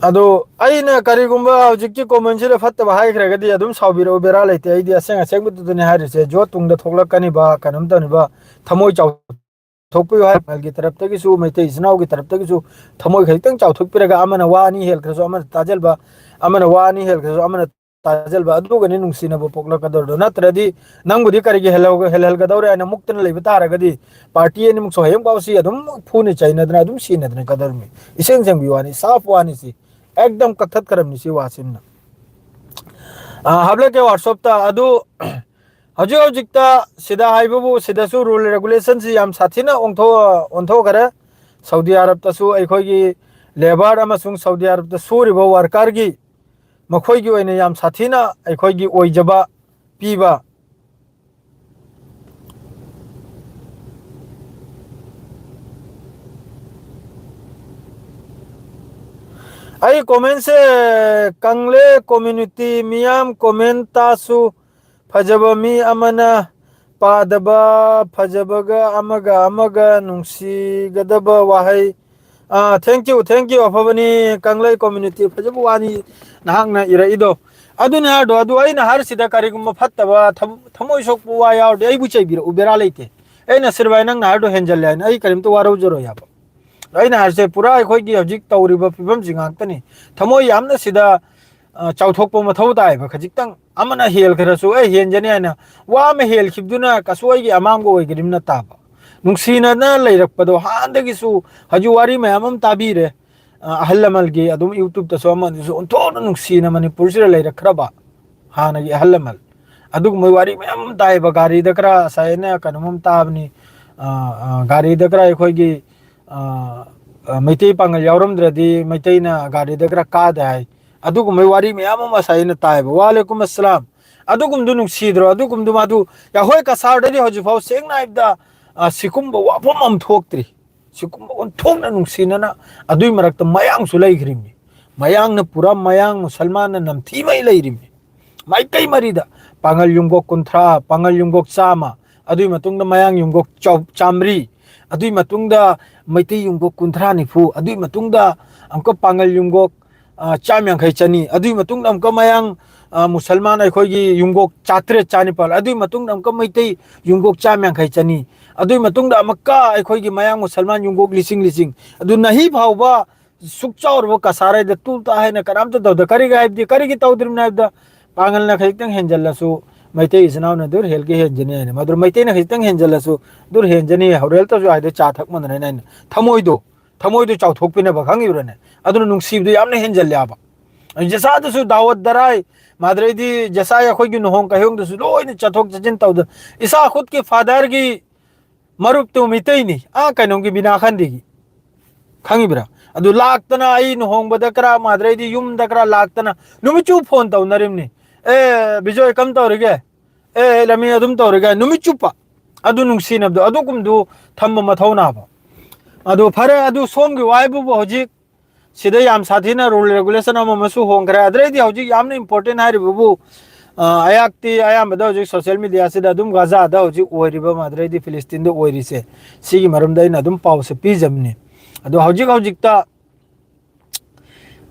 ꯑꯗꯣ ꯑꯩꯅ ꯀꯔꯤꯒꯨꯝꯕ ꯍꯧꯖꯤꯛꯀꯤ comment ꯁꯤꯗ ꯐꯠꯇꯕ ꯍꯥꯏꯈ꯭ꯔꯒꯗꯤ ꯑꯗꯨꯝ ꯁꯥꯎꯕꯤꯔꯛꯎ, ꯕꯦꯔꯥ ꯂꯩꯇꯦ꯫ ꯑꯩꯗꯤ ꯑꯁꯦꯡ ꯑꯁꯦꯡꯕꯗꯨꯗꯅꯦ ꯍꯥꯏꯔꯤꯁꯦ꯫ ꯖꯣ ꯇꯨꯡꯗ ꯊꯣꯛꯂꯛꯀꯅꯤꯕ, ꯀꯩꯅꯣꯝ ꯇꯧꯅꯤꯕ, ꯊꯃꯣꯏ ꯆꯥꯎꯊꯣꯛꯄꯤꯌꯨ ꯍꯥꯏ꯫ ꯃꯥꯒꯤ ꯇꯔꯞꯇꯒꯤꯁꯨ, ꯃꯩꯇꯩ ꯏꯆꯤꯟ ꯏꯅꯥꯎꯒꯤ ꯇꯔꯞꯇꯒꯤꯁꯨ ꯊꯃꯣꯏ ꯈꯖꯤꯛꯇꯪ ꯆꯥꯎꯊꯣꯛꯄꯤꯔꯒ, ꯑꯃꯅ ꯋꯥ ꯑꯅꯤ ꯍꯦꯜꯈ꯭ꯔꯁꯨ ꯑꯃꯅ ꯇꯥꯖꯟꯕ, ꯑꯃꯅ ꯋꯥ ꯑꯅꯤ ꯍꯦꯜꯈ꯭ꯔꯁꯨ ꯑꯃꯅ ꯇꯥꯖꯜꯕ, ꯑꯗꯨꯒꯅꯤ ꯅꯨꯡꯁꯤꯅꯕ ꯄꯣꯛꯂꯛꯀꯗꯧꯔꯤꯗꯣ꯫ ꯅꯠꯇ꯭ꯔꯗꯤ ꯅꯪꯕꯨꯗꯤ ꯀꯔꯤꯒꯤ ꯍꯦꯜꯍꯧ-, ꯍꯦꯜꯍꯜꯒꯗꯧꯔꯦ ꯍꯥꯏꯅ ꯃꯨꯛꯇꯅ ꯂꯩꯕ ꯇꯥꯔꯒꯗꯤ, party ꯑꯅꯤꯃꯛꯁꯨ ꯍꯌꯦꯡꯐꯥꯎꯁꯤ ꯑꯗꯨꯝ ꯐꯨꯅ ꯆꯩꯅꯗꯅ ꯑꯗꯨꯝ ꯁꯤꯅꯗꯅ ꯀꯗꯧꯔꯤꯃꯤ? ꯏꯁꯦꯡ ꯁꯦꯡꯕꯤ ꯋꯥꯅꯤ, ꯁꯥꯐ ꯋꯥꯅꯤ ꯁꯤ꯫ ꯑꯦꯛꯗꯝ ꯀꯛꯊꯠꯈ꯭ꯔꯕꯅꯤ ꯁꯤ ꯋꯥꯁꯤꯃꯅ꯫ ꯑ, ꯍꯥꯞꯂꯛꯀꯦ WhatsApp ꯇ꯫ ꯑꯗꯨ ꯍꯧꯖꯤꯛ ꯍꯧꯖꯤꯛꯇ ꯁꯤꯗ ꯍꯥꯏꯕꯕꯨ, ꯁꯤꯗꯁꯨ rule regulation ꯁꯤ ꯌꯥꯝ ꯁꯥꯊꯤꯅ ꯑꯣꯟꯊꯣꯛ-, ꯑꯣꯟꯊꯣꯛꯈꯔꯦ꯫ ꯁꯥꯎꯗꯤ ꯑꯔꯕꯇꯁꯨ ꯑꯩꯈꯣꯏꯒꯤ labour ꯑꯃꯁꯨꯡ ꯁꯥꯎꯗꯤ ꯑꯔꯕꯇ ꯁꯨꯔꯤꯕ worker ꯒꯤ ꯃꯈꯣꯏꯒꯤ ꯑꯣꯏꯅ ꯌꯥꯝ ꯁꯥꯊꯤꯅ ꯑꯩꯈꯣꯏꯒꯤ ꯑꯣꯏꯖꯕ ꯄꯤꯕ꯫ ꯑꯩ comment ꯁꯦ, ꯀꯪꯂꯦ community ꯃꯤꯌꯥꯝ comment ꯇꯥꯁꯨ ꯐꯖꯕ ꯃꯤ ꯑꯃꯅ ꯄꯥꯗꯕ, ꯐꯖꯕꯒ ꯑꯃꯒ ꯑꯃꯒ ꯅꯨꯡꯁꯤꯒꯗꯕ ꯋꯥꯍꯩ꯫ ꯑꯥ, thank you, thank you, ꯑꯐꯕꯅꯤ꯫ ꯀꯪꯂꯩ community, ꯐꯖꯕ ꯋꯥꯅꯤ ꯅꯍꯥꯛꯅ ꯏꯔꯛꯏꯗꯣ꯫ ꯑꯗꯨꯅ ꯍꯥꯏꯗꯣ, ꯑꯗꯨ ꯑꯩꯅ ꯍꯥꯏꯔꯤꯁꯤꯗ ꯀꯔꯤꯒꯨꯝꯕ ꯐꯠꯇꯕ, ꯊꯝ-, ꯊꯃꯣꯏ ꯁꯣꯛꯄ ꯋꯥ ꯌꯥꯎꯔꯗꯤ ꯑꯩꯕꯨ ꯆꯩꯕꯤꯔꯛꯎ, ꯕꯦꯔꯥ ꯂꯩꯇꯦ꯫ ꯑꯩꯅ ꯁꯤꯔꯕꯥꯏ ꯅꯪꯅ ꯍꯥꯏꯔꯤꯗꯣ ꯍꯦꯟꯖꯜꯂꯦ ꯍꯥꯏꯅ ꯑꯩ ꯀꯔꯤꯝꯇ ꯋꯥꯔꯧꯖꯔꯣꯏ ꯍꯥꯏꯕ꯫ ꯑꯩꯅ ꯍꯥꯏꯔꯤꯁꯦ ꯄꯨꯔꯥ ꯑꯩꯈꯣꯏꯒꯤ ꯍꯧꯖꯤꯛ ꯇꯧꯔꯤꯕ ꯐꯤꯕꯝꯁꯤ ꯉꯥꯛꯇꯅꯤ꯫ ꯊꯃꯣꯏ ꯌꯥꯝꯅ ꯁꯤꯗ, ꯑ, ꯆꯥꯎꯊꯣꯛꯄ ꯃꯊꯧ ꯇꯥꯏꯕ꯫ ꯈꯖꯤꯛꯇꯪ ꯑꯃꯅ ꯍꯦꯜꯈ꯭ꯔꯁꯨ, "ꯑꯦ, ꯍꯦꯟꯖꯅꯤ" ꯍꯥꯏꯅ ꯋꯥ ꯑꯃ ꯍꯦꯜꯈꯤꯕꯗꯨꯅ ꯀꯩꯁꯨ ꯑꯩꯒꯤ ꯑꯃꯥꯡꯕ ꯑꯣꯏꯒꯅꯤꯅ ꯇꯥꯕ꯫ ꯅꯨꯡꯁꯤꯅꯅ ꯂꯩꯔꯛꯄꯗꯣ ꯍꯥꯟꯅꯗꯒꯤꯁꯨ ꯍꯧꯖꯤꯛ ꯋꯥꯔꯤ ꯃꯌꯥꯝ ꯑꯃ ꯇꯥꯕꯤꯔꯦ꯫ ꯑ, ꯑꯍꯜ ꯂꯃꯟꯒꯤ ꯑꯗꯨꯝ YouTube-ꯇꯁꯨ ꯑꯃꯗꯁꯨ ꯑꯣꯟꯊꯣꯛꯅ ꯅꯨꯡꯁꯤꯅ ꯃꯅꯤꯄꯨꯔꯁꯤꯗ ꯂꯩꯔꯛꯈ꯭ꯔꯕ ꯍꯥꯟꯅꯒꯤ ꯑꯍꯜ ꯂꯃꯟ꯫ ꯑꯗꯨꯒꯨꯝꯕ ꯋꯥꯔꯤ ꯃꯌꯥꯝ ꯑꯃ ꯇꯥꯏꯌꯦꯕ꯫ ꯒꯥꯔꯤꯗ ꯈꯔ ꯉꯁꯥꯏ ꯑꯩꯅ ꯀꯩꯅꯣꯝ ꯑꯃ ꯇꯥꯕꯅꯤ꯫ ꯑ, ꯑ, ꯒꯥꯔꯤꯗ ꯈꯔ ꯑꯩꯈꯣꯏꯒꯤ, ꯑ, ꯑ, ꯃꯩꯇꯩ ꯄꯥꯡꯒꯜ ꯌꯥꯎꯔꯝꯗ꯭ꯔꯗꯤ ꯃꯩꯇꯩꯅ ꯒꯥꯔꯤꯗ ꯈꯔ ꯀꯥꯗꯦ ꯍꯥꯏ꯫ ꯑꯗꯨꯒꯨꯝꯕꯒꯤ ꯋꯥꯔꯤ ꯃꯌꯥꯝ ꯑꯃ ꯉꯁꯥꯏ ꯑꯩꯅ ꯇꯥꯏꯌꯦꯕ꯫ ꯋꯥꯂꯦꯀꯨꯝ ꯑꯁꯂꯥꯝ꯫ ꯑꯗꯨꯒꯨꯝꯕꯗꯨ ꯅꯨꯡꯁꯤꯗ꯭ꯔꯣ? ꯑꯗꯨꯒꯨꯝꯕꯗꯨ ꯃꯥꯗꯨ ꯌꯥꯍꯣꯏ ꯀꯁꯥꯔꯗꯗꯤ ꯍꯧꯖꯤꯛꯐꯥꯎ ꯁꯦꯡꯅ ꯍꯥꯏꯕꯗ, ꯑ, ꯁꯤꯒꯨꯝꯕ ꯋꯥꯐꯝ ꯑꯃ ꯊꯣꯛꯇ꯭ꯔꯤ꯫ ꯁꯤꯒꯨꯝꯕ ꯑꯣꯟꯊꯣꯛꯅ ꯅꯨꯡꯁꯤꯅꯅ ꯑꯗꯨꯏ ꯃꯔꯛꯇ ꯃꯌꯥꯡꯁꯨ ꯂꯩꯈ꯭ꯔꯤꯕꯅꯤ꯫ ꯃꯌꯥꯡꯅ ꯄꯨꯔꯥ ꯃꯌꯥꯡ ꯃꯨꯁꯜꯃꯥꯟꯅ ꯅꯝꯊꯤꯃꯩ ꯂꯩꯔꯤꯕꯅꯤ꯫ ꯃꯥꯏꯀꯩ ꯃꯔꯤꯗ ꯄꯥꯉꯜ ꯌꯨꯝꯒꯣꯛ ꯀꯨꯟꯊ꯭ꯔꯥ, ꯄꯥꯉꯜ ꯌꯨꯝꯒꯣꯛ ꯆꯥꯝꯃ, ꯑꯗꯨꯏ ꯃꯇꯨꯡꯗ ꯃꯌꯥꯡ ꯌꯨꯝꯒꯣꯛ ꯆꯧ-, ꯆꯥꯝꯃꯔꯤ, ꯑꯗꯨꯏ ꯃꯇꯨꯡꯗ ꯃꯩꯇꯩ ꯌꯨꯝꯒꯣꯛ ꯀꯨꯟꯊ꯭ꯔꯥ ꯅꯤꯐꯨ, ꯑꯗꯨꯏ ꯃꯇꯨꯡꯗ ꯑꯃꯨꯛꯀ ꯄꯥꯉꯜ ꯌꯨꯝꯒꯣꯛ, ꯑ, ꯆꯥꯝ ꯌꯥꯡꯈꯩ ꯆꯅꯤ, ꯑꯗꯨꯏ ꯃꯇꯨꯡꯗ ꯑꯃꯨꯛꯀ ꯃꯌꯥꯡ, ꯑ, ꯃꯨꯁꯜꯃꯥꯟ ꯑꯩꯈꯣꯏꯒꯤ ꯌꯨꯝꯒꯣꯛ ꯆꯥꯇ꯭ꯔꯦꯠ ꯆꯥꯅꯤꯄꯥꯜ, ꯑꯗꯨꯏ ꯃꯇꯨꯡꯗ ꯑꯃꯨꯛꯀ ꯃꯩꯇꯩ ꯌꯨꯝꯒꯣꯛ ꯆꯥꯝ ꯌꯥꯡꯈꯩ ꯆꯅꯤ, ꯑꯗꯨꯏ ꯃꯇꯨꯡꯗ ꯑꯃꯨꯛꯀ ꯑꯩꯈꯣꯏꯒꯤ ꯃꯌꯥꯡ ꯃꯨꯁꯜꯃꯥꯟ ꯌꯨꯝꯒꯣꯛ ꯂꯤꯁꯤꯡ ꯂꯤꯁꯤꯡ꯫ ꯑꯗꯨ ꯅꯍꯤ ꯐꯥꯎꯕ ꯁꯨꯛ ꯆꯥꯎꯔꯕ ꯀꯁꯥꯔ ꯍꯥꯏꯗ ꯇꯨ ꯇꯥ ꯍꯥꯏꯅ ꯀꯅꯥꯝꯇ ꯇꯧꯗ꯫ ꯀꯔꯤꯒꯤ ꯍꯥꯏꯕꯗꯤ, ꯀꯔꯤꯒꯤ ꯇꯧꯗ꯭ꯔꯤꯕꯅꯣ ꯍꯥꯏꯕꯗ, ꯄꯥꯡꯒꯜꯅ ꯈꯖꯤꯛꯇꯪ ꯍꯦꯟꯖꯜꯂꯁꯨ ꯃꯩꯇꯩ ꯏꯆꯤꯟ ꯏꯅꯥꯎꯅ ꯗꯨꯔ ꯍꯦꯜꯒꯦ ꯍꯦꯟꯖꯅꯤ ꯍꯥꯏꯅ, ꯃꯗꯨ ꯃꯩꯇꯩꯅ ꯈꯖꯤꯛꯇꯪ ꯍꯦꯟꯖꯜꯂꯁꯨ ꯗꯨꯔ ꯍꯦꯟꯖꯅꯤ꯫ ꯍꯣꯔꯦꯜꯇꯁꯨ ꯍꯥꯏꯗ ꯆꯥ ꯊꯛ ꯃꯥꯟꯅꯔꯦꯅ ꯑꯩꯅ ꯊꯃꯣꯏꯗꯣ, ꯊꯃꯣꯏꯗꯣ ꯆꯥꯎꯊꯣꯛꯄꯤꯅꯕ ꯈꯪꯉꯤꯕ꯭ꯔꯅꯦ? ꯑꯗꯨꯅ ꯅꯨꯡꯁꯤꯕꯗꯣ ꯌꯥꯝꯅ ꯍꯦꯟꯖꯜꯂꯦ ꯍꯥꯏꯕ꯫ ꯖꯁꯥꯗꯁꯨ ꯗꯥꯋꯠ ꯗꯔꯥꯏ, ꯃꯥꯗ꯭ꯔꯩꯗꯤ ꯖꯁꯥꯏ ꯑꯩꯈꯣꯏꯒꯤ ꯂꯨꯍꯣꯡ ꯀꯩꯍꯣꯡꯗꯁꯨ ꯂꯣꯏꯅ ꯆꯠꯊꯣꯛ ꯆꯠꯁꯤꯟ ꯇꯧꯗꯅ ꯏꯁꯥ ꯈꯨꯠꯀꯤ ꯐꯥꯗꯔꯒꯤ ꯃꯔꯨꯞꯇꯨ ꯃꯤꯇꯩꯅꯤ, ꯑꯥ ꯀꯩꯅꯣꯒꯤ ꯕꯤꯅꯥꯈꯟꯗꯤꯒꯤ꯫ ꯈꯪꯉꯤꯕ꯭ꯔꯥ? ꯑꯗꯨ ꯂꯥꯛꯇꯅ ꯑꯩ ꯂꯨꯍꯣꯡꯕꯗ ꯈꯔ ꯃꯥꯗ꯭ꯔꯩꯗꯤ ꯌꯨꯝꯗ ꯈꯔ ꯂꯥꯛꯇꯅ ꯅꯨꯃꯤꯠꯆꯨ ꯐꯣꯟ ꯇꯧꯅꯔꯤꯕꯅꯤ꯫ "ꯑꯦ, ꯕꯤꯖꯣꯏ ꯀꯝ ꯇꯧꯔꯤꯒꯦ? ꯑꯦ, ꯂꯃꯤ ꯑꯗꯨꯝ ꯇꯧꯔꯤꯒꯦ?" ꯅꯨꯃꯤꯠ ꯆꯨꯞꯄ꯫ ꯑꯗꯨ ꯅꯨꯡꯁꯤꯅꯕꯗꯣ ꯑꯗꯨꯒꯨꯝꯗꯨ ꯊꯝꯕ ꯃꯊꯧꯅꯥꯕ꯫ ꯑꯗꯨ ꯐꯔꯦ, ꯑꯗꯨ ꯁꯣꯝꯒꯤ ꯋꯥꯏꯕꯨꯕꯨ ꯍꯧꯖꯤꯛ ꯁꯤꯗ ꯌꯥꯝ ꯁꯥꯊꯤꯅ rule regulation ꯑꯃ ꯑꯃꯁꯨ ꯍꯣꯡꯈ꯭ꯔꯦ꯫ ꯑꯗꯨꯗꯩꯗꯤ ꯍꯧꯖꯤꯛ ꯌꯥꯝꯅ important ꯍꯥꯏꯔꯤꯕꯕꯨ, ꯑ, ꯑꯩꯍꯥꯛꯇꯤ ꯑꯌꯥꯝꯕꯗ ꯍꯧꯖꯤꯛ social media ꯁꯤꯗ ꯑꯗꯨꯝ ꯒꯥꯖꯥꯗ ꯍꯧꯖꯤꯛ ꯑꯣꯏꯔꯤꯕ, ꯃꯥꯗ꯭ꯔꯩꯗꯤ ꯐꯤꯂꯤꯁꯇꯤꯟꯗ ꯑꯣꯏꯔꯤꯁꯦ, ꯁꯤꯒꯤ ꯃꯔꯝꯗ ꯑꯩꯅ ꯑꯗꯨꯝ ꯄꯥꯎꯁꯦ ꯄꯤꯖꯕꯅꯤ꯫ ꯑꯗꯣ ꯍꯧꯖꯤꯛ ꯍꯧꯖꯤꯛꯇ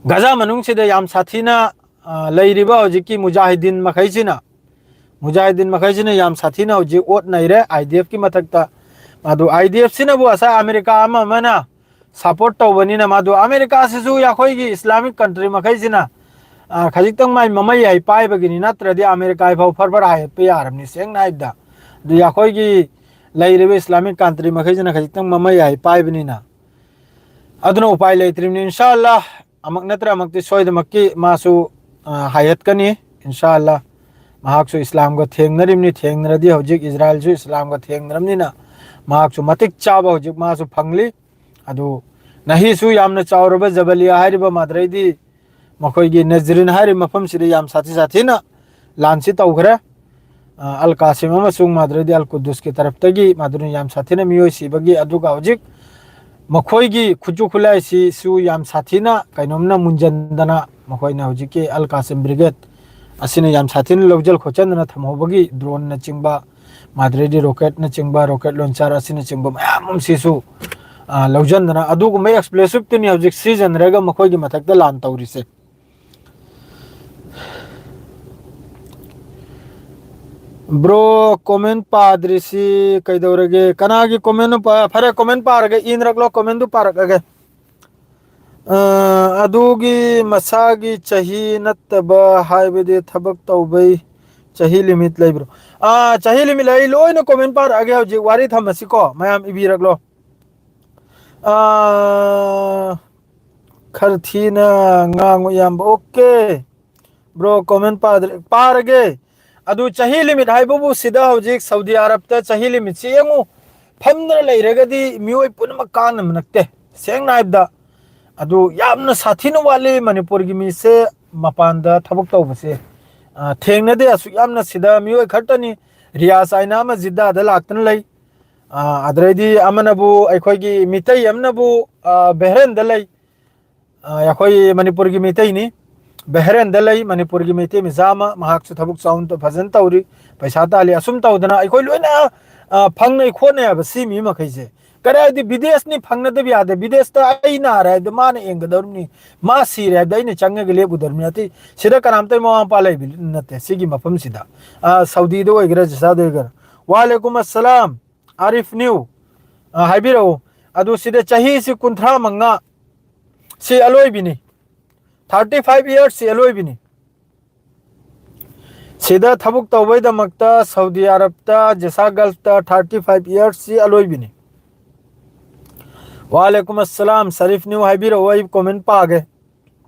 ꯒꯥꯖꯥ ꯃꯅꯨꯡꯁꯤꯗ ꯌꯥꯝ ꯁꯥꯊꯤꯅ, ꯑ, ꯂꯩꯔꯤꯕ ꯍꯧꯖꯤꯛꯀꯤ ꯃꯨꯖꯥꯍꯤꯗꯤꯟ ꯃꯈꯩꯁꯤꯅ, ꯃꯨꯖꯥꯍꯤꯗꯤꯟ ꯃꯈꯩꯁꯤꯅ ꯌꯥꯝ ꯁꯥꯊꯤꯅ ꯍꯧꯖꯤꯛ ꯑꯣꯠ ꯅꯩꯔꯦ IDF ꯀꯤ ꯃꯊꯛꯇ꯫ ꯃꯗꯨ IDF ꯁꯤꯅꯕꯨ ꯉꯁꯥꯏ ꯑꯃꯦꯔꯤꯀꯥ ꯑꯃ ꯑꯃꯅ support ꯇꯧꯕꯅꯤꯅ, ꯃꯗꯨ ꯑꯃꯦꯔꯤꯀꯥꯁꯤꯁꯨ ꯑꯩꯈꯣꯏꯒꯤ Islamic country ꯃꯈꯩꯁꯤꯅ, ꯑ, ꯈꯖꯤꯛꯇꯪ ꯃꯥꯏ ꯃꯃꯩ ꯍꯥꯏ ꯄꯥꯏꯕꯒꯤꯅꯤ, ꯅꯠꯇ꯭ꯔꯗꯤ ꯑꯃꯦꯔꯤꯀꯥ ꯐꯥꯎ ꯐꯔ ꯐꯔ ꯍꯥꯏꯍꯠꯄ ꯌꯥꯔꯕꯅꯤ, ꯁꯦꯡꯅ ꯍꯥꯏꯕꯗ꯫ ꯑꯗꯨ ꯑꯩꯈꯣꯏꯒꯤ ꯂꯩꯔꯤꯕ Islamic country ꯃꯈꯩꯁꯤꯅ ꯈꯖꯤꯛꯇꯪ ꯃꯃꯩ ꯍꯥꯏ ꯄꯥꯏꯕꯅꯤꯅ꯫ ꯑꯗꯨꯅ ꯎꯄꯥꯏ ꯂꯩꯇ꯭ꯔꯤꯕꯅꯤ꯫ ꯏꯟꯁꯥ ꯑꯜꯂꯥ, ꯑꯃꯨꯛ ꯅꯠꯇ꯭ꯔ ꯑꯃꯨꯛꯇꯤ ꯁꯣꯏꯗꯃꯛꯀꯤ ꯃꯥꯁꯨ, ꯑ, ꯍꯥꯏꯍꯠꯀꯅꯤ꯫ ꯏꯟꯁꯥ ꯑꯜꯂꯥ, ꯃꯍꯥꯛꯁꯨ ꯏꯁꯂꯥꯝꯒ ꯊꯦꯡꯅꯔꯤꯕꯅꯤ, ꯊꯦꯡꯅꯔꯗꯤ ꯍꯧꯖꯤꯛ ꯏꯖꯔꯥꯏꯜꯁꯨ ꯏꯁꯂꯥꯝꯒ ꯊꯦꯡꯅꯔꯕꯅꯤꯅ ꯃꯍꯥꯛꯁꯨ ꯃꯇꯤꯛ ꯆꯥꯕ ꯍꯧꯖꯤꯛ ꯃꯥꯁꯨ ꯐꯪꯂꯤ꯫ ꯑꯗꯨ ꯅꯍꯤꯁꯨ ꯌꯥꯝꯅ ꯆꯥꯎꯔꯕ ꯖꯕꯂꯤꯌꯥ ꯍꯥꯏꯔꯤꯕ ꯃꯥꯗ꯭ꯔꯩꯗꯤ ꯃꯈꯣꯏꯒꯤ ꯅꯖꯔꯤꯟ ꯍꯥꯏꯔꯤꯕ ꯃꯐꯝꯁꯤꯗ ꯌꯥꯝ ꯁꯥꯊꯤ ꯁꯥꯊꯤꯅ ꯂꯥꯟꯁꯤ ꯇꯧꯈ꯭ꯔꯦ꯫ ꯑ, ꯑꯜ ꯀꯥꯁꯤꯝ ꯑꯃꯁꯨꯡ ꯃꯥꯗ꯭ꯔꯩꯗꯤ ꯑꯜ ꯀꯨꯗꯨꯁꯀꯤ ꯇꯔꯞꯇꯒꯤ ꯃꯗꯨꯅ ꯌꯥꯝ ꯁꯥꯊꯤꯅ ꯃꯤꯑꯣꯏ ꯁꯤꯕꯒꯤ, ꯑꯗꯨꯒ ꯍꯧꯖꯤꯛ ꯃꯈꯣꯏꯒꯤ ꯈꯨꯠꯁꯨ ꯈꯨꯠꯂꯥꯏꯁꯤꯁꯨ ꯌꯥꯝ ꯁꯥꯊꯤꯅ ꯀꯩꯅꯣꯝꯅ ꯃꯨꯟꯖꯟꯗꯅ ꯃꯈꯣꯏꯅ ꯍꯧꯖꯤꯛꯀꯤ ꯑꯜ ꯀꯥꯁꯤꯝ ꯕ꯭ꯔꯤꯒꯦꯗ ꯑꯁꯤꯅ ꯌꯥꯝ ꯁꯥꯊꯤꯅ ꯂꯧꯖꯜ ꯈꯣꯠꯆꯟꯗꯅ ꯊꯝꯍꯧꯕꯒꯤ ꯗ꯭ꯔꯣꯟꯅꯆꯤꯡꯕ, ꯃꯥꯗ꯭ꯔꯩꯗꯤ ꯔꯣꯀꯦꯠꯅꯆꯤꯡꯕ, ꯔꯣꯀꯦꯠ ꯂꯣꯟꯆꯔ ꯑꯁꯤꯅꯆꯤꯡꯕ ꯃꯌꯥꯝ ꯑꯃꯁꯤꯁꯨ, ꯑ, ꯂꯧꯖꯟꯗꯅ ꯑꯗꯨꯒꯨꯝꯕ ꯑꯦꯛꯁꯄ꯭ꯂꯣꯁꯤꯞꯇꯨꯅꯤ ꯍꯧꯖꯤꯛ ꯁꯤꯖꯤꯟꯅꯔꯒ ꯃꯈꯣꯏꯒꯤ ꯃꯊꯛꯇ ꯂꯥꯟ ꯇꯧꯔꯤꯁꯦ꯫ ꯕ꯭ꯔꯣ, ꯀꯣꯃꯦꯟ ꯄꯥꯗ꯭ꯔꯤꯁꯤ ꯀꯩꯗꯧꯔꯒꯦ? ꯀꯅꯥꯒꯤ ꯀꯣꯃꯦꯟꯅꯣ ꯄꯥ-, ꯐꯔꯦ, ꯀꯣꯃꯦꯟ ꯄꯥꯔꯒꯦ, ꯏꯅꯔꯛꯂꯣ, ꯀꯣꯃꯦꯟꯗꯨ ꯄꯥꯔꯛꯑꯒꯦ꯫ ꯑ, ꯑꯗꯨꯒꯤ ꯃꯁꯥꯒꯤ ꯆꯍꯤ ꯅꯠꯇꯕ ꯍꯥꯏꯕꯗꯤ ꯊꯕꯛ ꯇꯧꯕꯩ ꯆꯍꯤ ꯂꯤꯃꯤꯠ ꯂꯩꯕ꯭ꯔꯣ? ꯑ, ꯆꯍꯤ ꯂꯤꯃꯤꯠ ꯂꯩ, ꯑꯩ ꯂꯣꯏꯅ ꯀꯣꯃꯦꯟ ꯄꯥꯔꯛꯑꯒꯦ ꯍꯧꯖꯤꯛ, ꯋꯥꯔꯤ ꯊꯝꯃꯁꯤꯀꯣ, ꯃꯌꯥꯝ ꯏꯕꯤꯔꯛꯂꯣ꯫ ꯑ, ꯈꯔ ꯊꯤꯅ ꯉꯥꯡꯉꯨ ꯏꯌꯥꯝꯕ꯫ ꯑꯣꯀꯦ꯫ ꯕ꯭ꯔꯣ, ꯀꯣꯃꯦꯟ ꯄꯥꯗ꯭ꯔꯦ, ꯄꯥꯔꯒꯦ꯫ ꯑꯗꯨ ꯆꯍꯤ ꯂꯤꯃꯤꯠ ꯍꯥꯏꯕꯕꯨ ꯁꯤꯗ ꯍꯧꯖꯤꯛ ꯁꯥꯎꯗꯤ ꯑꯔꯕꯇ ꯆꯍꯤ ꯂꯤꯃꯤꯠꯁꯤ ꯌꯦꯡꯉꯨ, ꯐꯝꯗꯨꯅ ꯂꯩꯔꯒꯗꯤ ꯃꯤꯑꯣꯏ ꯄꯨꯝꯅꯃꯛ ꯀꯥꯟꯅꯕ ꯅꯠꯇꯦ, ꯁꯦꯡꯅ ꯍꯥꯏꯕꯗ꯫ ꯑꯗꯨ ꯌꯥꯝꯅ ꯁꯥꯊꯤꯅ ꯋꯥꯠꯂꯤ ꯃꯅꯤꯄꯨꯔꯒꯤ ꯃꯤꯁꯦ ꯃꯄꯥꯟꯗ ꯊꯕꯛ ꯇꯧꯕꯁꯦ꯫ ꯑ, ꯊꯦꯡꯅꯗꯦ ꯑꯁꯨꯛ ꯌꯥꯝꯅ꯫ ꯁꯤꯗ ꯃꯤꯑꯣꯏ ꯈꯛꯇꯅꯤ, ꯔꯤꯌꯥ ꯆꯥꯏꯅꯥ ꯑꯃ ꯖꯤꯗꯥꯗ ꯂꯥꯛꯇꯅ ꯂꯩ꯫ ꯑ, ꯑꯗꯩꯗꯤ ꯑꯃꯅꯕꯨ ꯑꯩꯈꯣꯏꯒꯤ ꯃꯤꯇꯩ ꯑꯃꯅꯕꯨ, ꯑ, ꯕꯦꯍꯔꯦꯟꯗ ꯂꯩ꯫ ꯑ, ꯑꯩꯈꯣꯏ ꯃꯅꯤꯄꯨꯔꯒꯤ ꯃꯤꯇꯩꯅꯤ꯫ ꯕꯍꯔꯦꯟꯗ ꯂꯩ ꯃꯅꯤꯄꯨꯔꯒꯤ ꯃꯩꯇꯩ ꯃꯆꯥ ꯑꯃ, ꯃꯍꯥꯛꯁꯨ ꯊꯕꯛ ꯆꯥꯎꯅ ꯐꯖꯅ ꯇꯧꯔꯤ, ꯄꯩꯁꯥ ꯇꯥꯜꯂꯤ꯫ ꯑꯁꯨꯝ ꯇꯧꯗꯅ ꯑꯩꯈꯣꯏ ꯂꯣꯏꯅ, ꯑ, ꯐꯪꯅꯩ ꯈꯣꯠꯅꯩ ꯍꯥꯏꯕ ꯁꯤ ꯃꯤ ꯃꯈꯩꯁꯦ꯫ ꯀꯗꯥꯏꯗꯤ ꯕꯤꯗꯦꯁꯅꯤ ꯐꯪꯅꯗꯕ ꯌꯥꯗꯦ꯫ ꯕꯤꯗꯦꯁꯇ ꯑꯩ ꯅꯥꯔꯦ ꯍꯥꯏꯕꯗ ꯃꯥꯅ ꯌꯦꯡꯒꯗꯧꯔꯤꯕꯅꯤ, ꯃꯥ ꯁꯤꯔꯦ ꯍꯥꯏꯕꯗ ꯑꯩꯅ ꯆꯪꯉꯒ ꯂꯦꯞꯀꯗꯧꯔꯤꯕꯅꯤ꯫ ꯑꯇꯩ ꯁꯤꯗ ꯀꯅꯥꯝꯇ ꯃꯃꯥ ꯃꯄꯥ ꯂꯩꯕ ꯅꯠꯇꯦ ꯁꯤꯒꯤ ꯃꯐꯝꯁꯤꯗ꯫ ꯑ, ꯁꯥꯎꯗꯤꯗ ꯑꯣꯏꯒꯦꯔꯥ, ꯖꯤꯁꯥꯗ ꯑꯣꯏꯒꯦꯔꯥ꯫ ꯋꯥꯂꯦꯀꯨꯝ ꯑꯁꯂꯥꯝ, ꯑꯥꯔꯤꯐ ꯅ꯭ꯌꯨ꯫ ꯑ, ꯍꯥꯏꯕꯤꯔꯛꯎ꯫ ꯑꯗꯨ ꯁꯤꯗ ꯆꯍꯤꯁꯤ ꯀꯨꯟꯊ꯭ꯔꯥ ꯃꯉꯥ ꯁꯤ ꯑꯂꯣꯏꯕꯤꯅꯤ꯫ ꯊꯥꯔꯇꯤ ꯐꯥꯏꯚ ꯏꯌꯔꯁꯁꯤ ꯑꯂꯣꯏꯕꯤꯅꯤ꯫ ꯁꯤꯗ ꯊꯕꯛ ꯇꯧꯕꯩꯗꯃꯛꯇ ꯁꯥꯎꯗꯤ ꯑꯔꯕꯇ, ꯖꯦꯁꯥ ꯒꯜꯐꯇ ꯊꯥꯔꯇꯤ ꯐꯥꯏꯚ ꯏꯌꯔꯁꯁꯤ ꯑꯂꯣꯏꯕꯤꯅꯤ꯫ ꯋꯥꯂꯦꯀꯨꯝ ꯑꯁꯂꯥꯝ, ꯁꯔꯤꯐ ꯅ꯭ꯌꯨ ꯍꯥꯏꯕꯤꯔꯛꯑꯣ, ꯑꯩ ꯀꯣꯃꯦꯟ ꯄꯥꯒꯦ꯫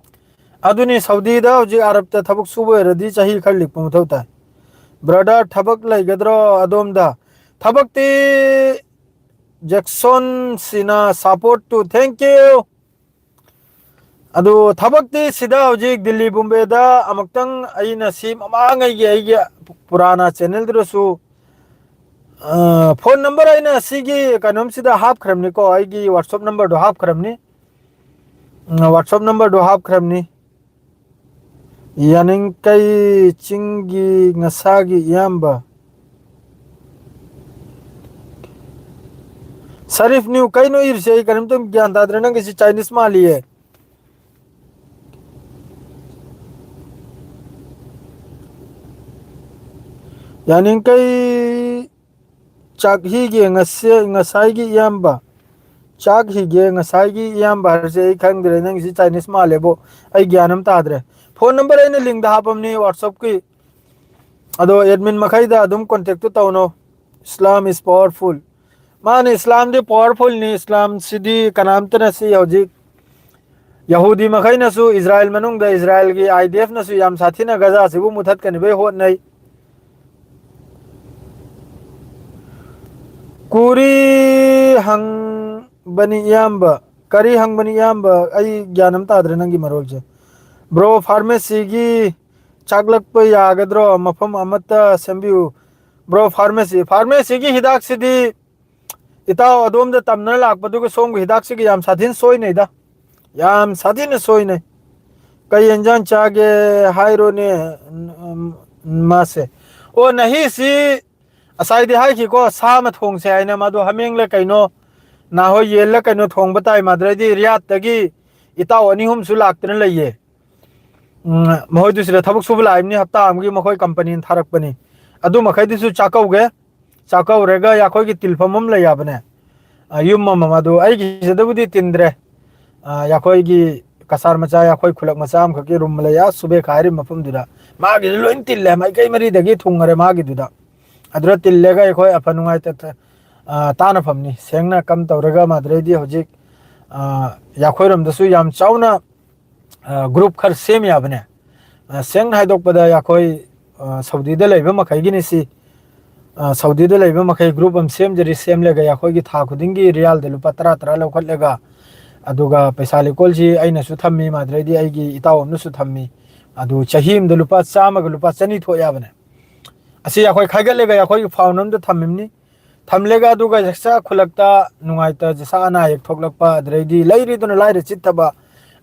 ꯑꯗꯨꯅꯤ, ꯁꯥꯎꯗꯤꯗ ꯍꯧꯖꯤꯛ ꯑꯔꯕꯇ ꯊꯕꯛ ꯁꯨꯕ ꯑꯣꯏꯔꯗꯤ ꯆꯍꯤ ꯈꯔ ꯂꯤꯛꯄ ꯃꯊꯧ ꯇꯥꯏ꯫ ꯕ꯭ꯔꯗꯔ, ꯊꯕꯛ ꯂꯩꯒꯗ꯭ꯔꯣ ꯑꯗꯣꯝꯗ? ꯊꯕꯛꯇꯤ ꯖꯦꯛꯁꯟ ꯁꯤꯅ support to, thank you꯫ ꯑꯗꯨ ꯊꯕꯛꯇꯤ ꯁꯤꯗ ꯍꯧꯖꯤꯛ ꯗꯤꯜꯂꯤ ꯕꯣꯝꯕꯦꯗ ꯑꯃꯨꯛꯇꯪ ꯑꯩꯅ ꯁꯤ ꯃꯃꯥꯡꯉꯩꯒꯤ ꯑꯩꯒꯤ ꯄꯨꯔꯥꯅ ꯆꯦꯅꯦꯜꯗꯨꯗꯁꯨ, ꯑ, ꯐꯣꯟ ꯅꯝꯕꯔ ꯑꯩꯅ ꯁꯤꯒꯤ ꯀꯩꯅꯣꯝꯁꯤꯗ ꯍꯥꯞꯈ꯭ꯔꯕꯅꯤꯀꯣ, ꯑꯩꯒꯤ WhatsApp ꯅꯝꯕꯔꯗꯣ ꯍꯥꯞꯈ꯭ꯔꯕꯅꯤ꯫ ꯎꯝ, WhatsApp ꯅꯝꯕꯔꯗꯣ ꯍꯥꯞꯈ꯭ꯔꯕꯅꯤ꯫ ꯌꯥꯅꯤꯡꯀꯩ ꯆꯤꯡꯒꯤ ꯉꯁꯥꯒꯤ ꯏꯌꯥꯝꯕ꯫ ꯁꯔꯤꯐ ꯅ꯭ꯌꯨ, ꯀꯩꯅꯣ ꯏꯔꯤꯁꯦ? ꯑꯩ ꯀꯔꯤꯝꯇ ꯒ꯭ꯌꯥꯟ ꯇꯥꯗ꯭ꯔꯦ꯫ ꯅꯪꯒꯤꯁꯤ ꯆꯥꯏꯅꯤꯁ ꯃꯥꯜꯂꯤꯌꯦ꯫ ꯌꯥꯅꯤꯡꯀꯩ ꯆꯥꯛꯍꯤꯒꯤ ꯉꯁꯤ-, ꯉꯁꯥꯏꯒꯤ ꯏꯌꯥꯝꯕ꯫ ꯆꯥꯛ ꯍꯤꯒꯦ ꯉꯁꯥꯏꯒꯤ ꯏꯌꯥꯝꯕ ꯍꯥꯏꯕꯁꯦ ꯑꯩ ꯈꯪꯗ꯭ꯔꯦ, ꯅꯪꯒꯤꯁꯤ ꯆꯥꯏꯅꯤꯁ ꯃꯥꯜꯂꯦꯕꯣ, ꯑꯩ ꯒ꯭ꯌꯥꯟ ꯑꯃ ꯇꯥꯗ꯭ꯔꯦ꯫ ꯐꯣꯟ ꯅꯝꯕꯔ ꯑꯩꯅ ꯂꯤꯡꯗ ꯍꯥꯞꯄꯝꯅꯤ WhatsApp-ꯀꯤ, ꯑꯗꯣ ꯑꯦꯗꯃꯤꯟ ꯃꯈꯩꯗ ꯑꯗꯨꯝ contact-ꯇꯨ ꯇꯧꯅꯧ꯫ Islam is powerful꯫ ꯃꯥꯅꯤ, ꯏꯁꯂꯥꯝꯗꯤ powerful-ꯅꯤ꯫ ꯏꯁꯂꯥꯝꯁꯤꯗꯤ ꯀꯅꯥꯝꯇꯅ ꯁꯤ ꯍꯧꯖꯤꯛ ꯌꯍꯨꯗꯤ ꯃꯈꯩꯅꯁꯨ ꯏꯖꯔꯥꯏꯜ ꯃꯅꯨꯡꯗ ꯏꯖꯔꯥꯏꯜꯒꯤ I D F-ꯅꯁꯨ ꯌꯥꯝ ꯁꯥꯊꯤꯅ ꯒꯖꯥꯁꯤꯕꯨ ꯃꯨꯊꯠꯀꯅꯤꯕꯩ ꯍꯣꯠꯅꯩ꯫ ꯀꯨꯔꯤ ꯍꯪꯕꯅꯤ ꯏꯌꯥꯝꯕ꯫ ꯀꯔꯤ ꯍꯪꯕꯅꯤ ꯏꯌꯥꯝꯕ? ꯑꯩ ꯒ꯭ꯌꯥꯟ ꯑꯃ ꯇꯥꯗ꯭ꯔꯦ ꯅꯪꯒꯤ ꯃꯔꯣꯜꯁꯦ꯫ Bro, pharmacy-ꯒꯤ ꯆꯥꯛꯂꯛꯄ ꯌꯥꯒꯗ꯭ꯔꯣ? ꯃꯐꯝ ꯑꯃꯠꯇ ꯁꯦꯝꯕꯤꯌꯨ꯫ Bro, pharmacy, pharmacy-ꯒꯤ ꯍꯤꯗꯥꯛꯁꯤꯗꯤ ꯏꯇꯥꯎ ꯑꯗꯣꯝꯗ ꯇꯝꯅ ꯂꯥꯛꯄꯗꯨꯒ ꯁꯣꯝꯒꯤ ꯍꯤꯗꯥꯛꯁꯤꯒ ꯌꯥꯝ ꯁꯥꯊꯤꯅ ꯁꯣꯏꯅꯩꯗ꯫ ꯌꯥꯝ ꯁꯥꯊꯤꯅ ꯁꯣꯏꯅꯩ꯫ ꯀꯩ ꯌꯦꯟꯖꯥꯡ ꯆꯥꯒꯦ ꯍꯥꯏꯔꯣꯅꯦ, ꯎꯝ, ꯃꯥꯁꯦ꯫ ꯑꯣ, ꯅꯍꯤꯁꯤ ꯉꯁꯥꯏꯗꯤ ꯍꯥꯏꯈꯤꯀꯣ, ꯁꯥ ꯑꯃ ꯊꯣꯡꯁꯦ ꯍꯥꯏꯅ꯫ ꯃꯥꯗꯣ ꯍꯥꯃꯦꯡꯂ ꯀꯩꯅꯣ, ꯅꯍꯣꯏ ꯌꯦꯟꯂ ꯀꯩꯅꯣ ꯊꯣꯡꯕ ꯇꯥꯏ꯫ ꯃꯗꯨꯗꯩꯗꯤ ꯔꯤꯌꯥꯠꯇꯒꯤ ꯏꯇꯥꯎ ꯑꯅꯤ ꯑꯍꯨꯝꯁꯨ ꯂꯥꯛꯇꯅ ꯂꯩꯌꯦ꯫ ꯎꯝ, ꯃꯈꯣꯏꯗꯨ ꯁꯤꯗ ꯊꯕꯛ ꯁꯨꯕ ꯂꯥꯛꯏꯕꯅꯤ, ꯍꯞꯇꯥ ꯑꯃꯒꯤ ꯃꯈꯣꯏ ꯀꯝꯄꯅꯤꯅ ꯊꯥꯔꯛꯄꯅꯤ꯫ ꯑꯗꯨ ꯃꯈꯩꯗꯨꯁꯨ ꯆꯥꯛꯀꯧꯒꯦ꯫ ꯆꯥꯛꯀꯧꯔꯒ ꯑꯩꯈꯣꯏꯒꯤ ꯇꯤꯟꯐꯝ ꯑꯃ ꯂꯩ ꯍꯥꯏꯕꯅꯦ꯫ ꯑ, ꯌꯨꯝ ꯑꯃ, ꯃꯗꯨ ꯑꯩꯒꯤꯁꯤꯗꯕꯨꯗꯤ ꯇꯤꯟꯗ꯭ꯔꯦ꯫ ꯑ, ꯑꯩꯈꯣꯏꯒꯤ ꯀꯁꯥꯔ ꯃꯆꯥ, ꯑꯩꯈꯣꯏ ꯈꯨꯂꯛ ꯃꯆꯥ ꯑꯃꯈꯛꯀꯤ ꯔꯨꯝ ꯂꯩ, ꯑ, ꯁꯨꯕꯦꯈꯥ ꯍꯥꯏꯔꯤꯕ ꯃꯐꯝꯗꯨꯗ꯫ ꯃꯥꯒꯤꯗꯤ ꯂꯣꯏ ꯇꯤꯜꯂꯦ, ꯃꯥꯏꯀꯩ ꯃꯔꯤꯗꯒꯤ ꯊꯨꯡꯉꯔꯦ ꯃꯥꯒꯤꯗꯨꯗ꯫ ꯑꯗꯨꯗ ꯇꯤꯜꯂꯒ ꯑꯩꯈꯣꯏ ꯑꯐ ꯅꯨꯡꯉꯥꯏ ꯇ-, ꯇ-, ꯑ, ꯇꯥꯅꯐꯝꯅꯤ꯫ ꯁꯦꯡꯅ ꯀꯝ ꯇꯧꯔꯒ ꯃꯗꯨꯗꯩꯗꯤ ꯍꯧꯖꯤꯛ, ꯑ, ꯑꯩꯈꯣꯏꯔꯣꯝꯗꯁꯨ ꯌꯥꯝ ꯆꯥꯎꯅ, ꯑ, ꯒ꯭ꯔꯨꯞ ꯈꯔ ꯁꯦꯝ ꯌꯥꯕꯅꯦ꯫ ꯑ, ꯁꯦꯡꯅ ꯍꯥꯏꯗꯣꯛꯄꯗ ꯑꯩꯈꯣꯏ, ꯑ, ꯁꯥꯎꯗꯤꯗ ꯂꯩꯕ ꯃꯈꯩꯒꯤꯅꯤ ꯁꯤ꯫ ꯑ, ꯁꯥꯎꯗꯤꯗ ꯂꯩꯕ ꯃꯈꯩ ꯒ꯭ꯔꯨꯞ ꯑꯃ ꯁꯦꯝꯖꯔꯤ, ꯁꯦꯝꯂꯒ ꯑꯩꯈꯣꯏꯒꯤ ꯊꯥ ꯈꯨꯗꯤꯡꯒꯤ ꯔꯤꯌꯥꯜꯗ ꯂꯨꯄꯥ ꯇꯔꯥ ꯇꯔꯥ ꯂꯧꯈꯠꯂꯒ, ꯑꯗꯨꯒ ꯄꯩꯁꯥ ꯂꯤꯀꯣꯜꯁꯤ ꯑꯩꯅꯁꯨ ꯊꯝꯃꯤ, ꯃꯗꯨꯗꯩꯗꯤ ꯑꯩꯒꯤ ꯏꯇꯥꯎ ꯑꯃꯅꯁꯨ ꯊꯝꯃꯤ꯫ ꯑꯗꯨ ꯆꯍꯤ ꯑꯃꯗ ꯂꯨꯄꯥ ꯆꯥꯝꯃꯒ ꯂꯨꯄꯥ ꯆꯅꯤ ꯊꯣꯛꯑꯦ ꯍꯥꯏꯕꯅꯦ꯫ ꯑꯁꯤ ꯑꯩꯈꯣꯏ ꯈꯥꯏꯒꯠꯂꯒ ꯑꯩꯈꯣꯏꯒꯤ ꯐꯥꯎꯟ ꯑꯃꯗ ꯊꯝꯃꯤꯕꯅꯤ꯫ ꯊꯝꯂꯒ ꯑꯗꯨꯒ ꯖꯁꯥ ꯈꯨꯂꯛꯇ ꯅꯨꯡꯉꯥꯏꯇ ꯖꯁꯥ ꯑꯅꯥ ꯑꯌꯦꯛ ꯊꯣꯛꯂꯛꯄ, ꯑꯗꯨꯗꯩꯗꯤ ꯂꯩꯔꯤꯗꯨꯅ ꯂꯥꯏꯔ ꯆꯤꯠꯇꯕ,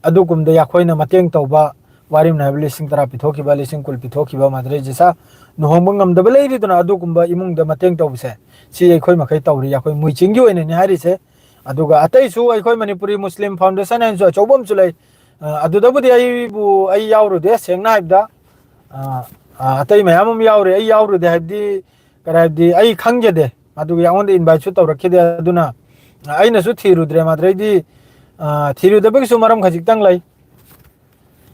ꯑꯗꯨꯒꯨꯝꯕꯗ ꯑꯩꯈꯣꯏꯅ ꯃꯇꯦꯡ ꯇꯧꯕ, ꯋꯥꯔꯤꯝꯅ ꯍꯥꯏꯕ ꯂꯤꯁꯤꯡ ꯇꯔꯥ ꯄꯤꯊꯣꯛꯈꯤꯕ, ꯂꯤꯁꯤꯡ ꯀꯨꯟ ꯄꯤꯊꯣꯛꯈꯤꯕ, ꯃꯗꯨꯗꯩ ꯖꯁꯥ ꯂꯨꯍꯣꯡꯕ ꯉꯝꯗꯕ ꯂꯩꯔꯤꯗꯨꯅ ꯑꯗꯨꯒꯨꯝꯕ ꯏꯃꯨꯡꯗ ꯃꯇꯦꯡ ꯇꯧꯕꯁꯦ, ꯁꯤ ꯑꯩꯈꯣꯏ ꯃꯈꯩ ꯇꯧꯔꯤ, ꯑꯩꯈꯣꯏ ꯃꯨꯏꯆꯤꯡꯒꯤ ꯑꯣꯏꯅꯅꯤ ꯍꯥꯏꯔꯤꯁꯦ꯫ ꯑꯗꯨꯒ ꯑꯇꯩꯁꯨ ꯑꯩꯈꯣꯏ ꯃꯅꯤꯄꯨꯔꯤ ꯃꯨꯁꯂꯤꯝ ꯐꯥꯎꯟꯗꯦꯁꯟ ꯍꯥꯏꯅꯁꯨ ꯑꯆꯧꯕ ꯑꯃꯁꯨ ꯂꯩ꯫ ꯑ, ꯑꯗꯨꯗꯕꯨꯗꯤ ꯑꯩꯕꯨ, ꯑꯩ ꯌꯥꯎꯔꯨꯗꯦ, ꯁꯦꯡꯅ ꯍꯥꯏꯕꯗ꯫ ꯑ, ꯑ, ꯑꯇꯩ ꯃꯌꯥꯝ ꯑꯃ ꯌꯥꯎꯔꯤ, ꯑꯩ ꯌꯥꯎꯔꯨꯗꯦ ꯍꯥꯏꯕꯗꯤ, ꯀꯔꯤ ꯍꯥꯏꯕꯗꯤ, ꯑꯩ ꯈꯪꯖꯗꯦ, ꯑꯗꯨꯒ ꯑꯩꯉꯣꯟꯗ ꯏꯟꯚꯥꯏꯠꯁꯨ ꯇꯧꯔꯛꯈꯤꯗꯦ꯫ ꯑꯗꯨꯅ ꯑꯩꯅꯁꯨ ꯊꯤꯔꯨꯗ꯭ꯔꯦ꯫ ꯃꯗꯨꯗꯩꯗꯤ, ꯑ, ꯊꯤꯔꯨꯗꯕꯒꯤꯁꯨ ꯃꯔꯝ ꯈꯖꯤꯛꯇꯪ ꯂꯩ꯫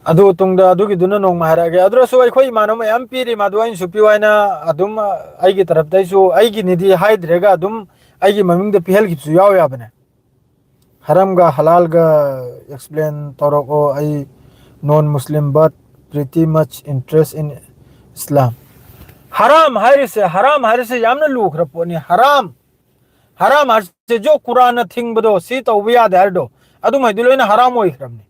ꯑꯗꯨ ꯇꯨꯡꯗ ꯑꯗꯨꯒꯤꯗꯨꯅ ꯅꯣꯡꯃ ꯍꯥꯏꯔꯛꯑꯒꯦ꯫ ꯑꯗꯨꯗꯁꯨ ꯑꯩꯈꯣꯏ ꯏꯃꯥꯟꯅꯕ ꯃꯌꯥꯝ ꯄꯤꯔꯤ, ꯃꯗꯨ ꯑꯩꯅꯁꯨ ꯄꯤꯌꯨ ꯍꯥꯏꯅ ꯑꯗꯨꯝ, ꯑ, ꯑꯩꯒꯤ ꯇꯔꯞꯇꯩꯁꯨ, ꯑꯩꯒꯤꯅꯤꯗꯤ ꯍꯥꯏꯗ꯭ꯔꯦꯒ, ꯑꯗꯨꯝ ꯑꯩꯒꯤ ꯃꯃꯤꯡꯗ ꯄꯤꯍꯜꯈꯤꯕꯁꯨ ꯌꯥꯎ ꯌꯥꯕꯅꯦ꯫ ꯍꯔꯥꯝꯒ ꯍꯂꯥꯜꯒ ꯑꯦꯛꯁꯄ꯭ꯂꯦꯟ ꯇꯧꯔꯛꯑꯣ, ꯑꯩ ꯅꯣꯟ ꯃꯨꯁꯂꯤꯝ, but pretty much interest in Islam꯫ ꯍꯔꯥꯝ ꯍꯥꯏꯔꯤꯁꯦ, ꯍꯔꯥꯝ ꯍꯥꯏꯔꯤꯁꯦ ꯌꯥꯝꯅ ꯂꯨꯈ꯭ꯔ ꯄꯣꯠꯅꯤ꯫ ꯍꯔꯥꯝ, ꯍꯔꯥꯝ ꯍꯥꯏꯔꯤꯁꯦ ꯖꯣ ꯀꯨꯔꯥꯟꯅ ꯊꯤꯡꯕꯗꯣ, ꯁꯤ ꯇꯧꯕ ꯌꯥꯗꯦ ꯍꯥꯏꯔꯤꯗꯣ, ꯑꯗꯨꯃꯩꯗꯨ ꯂꯣꯏꯅ ꯍꯔꯥꯝ ꯑꯣꯏꯈ꯭ꯔꯕꯅꯤ꯫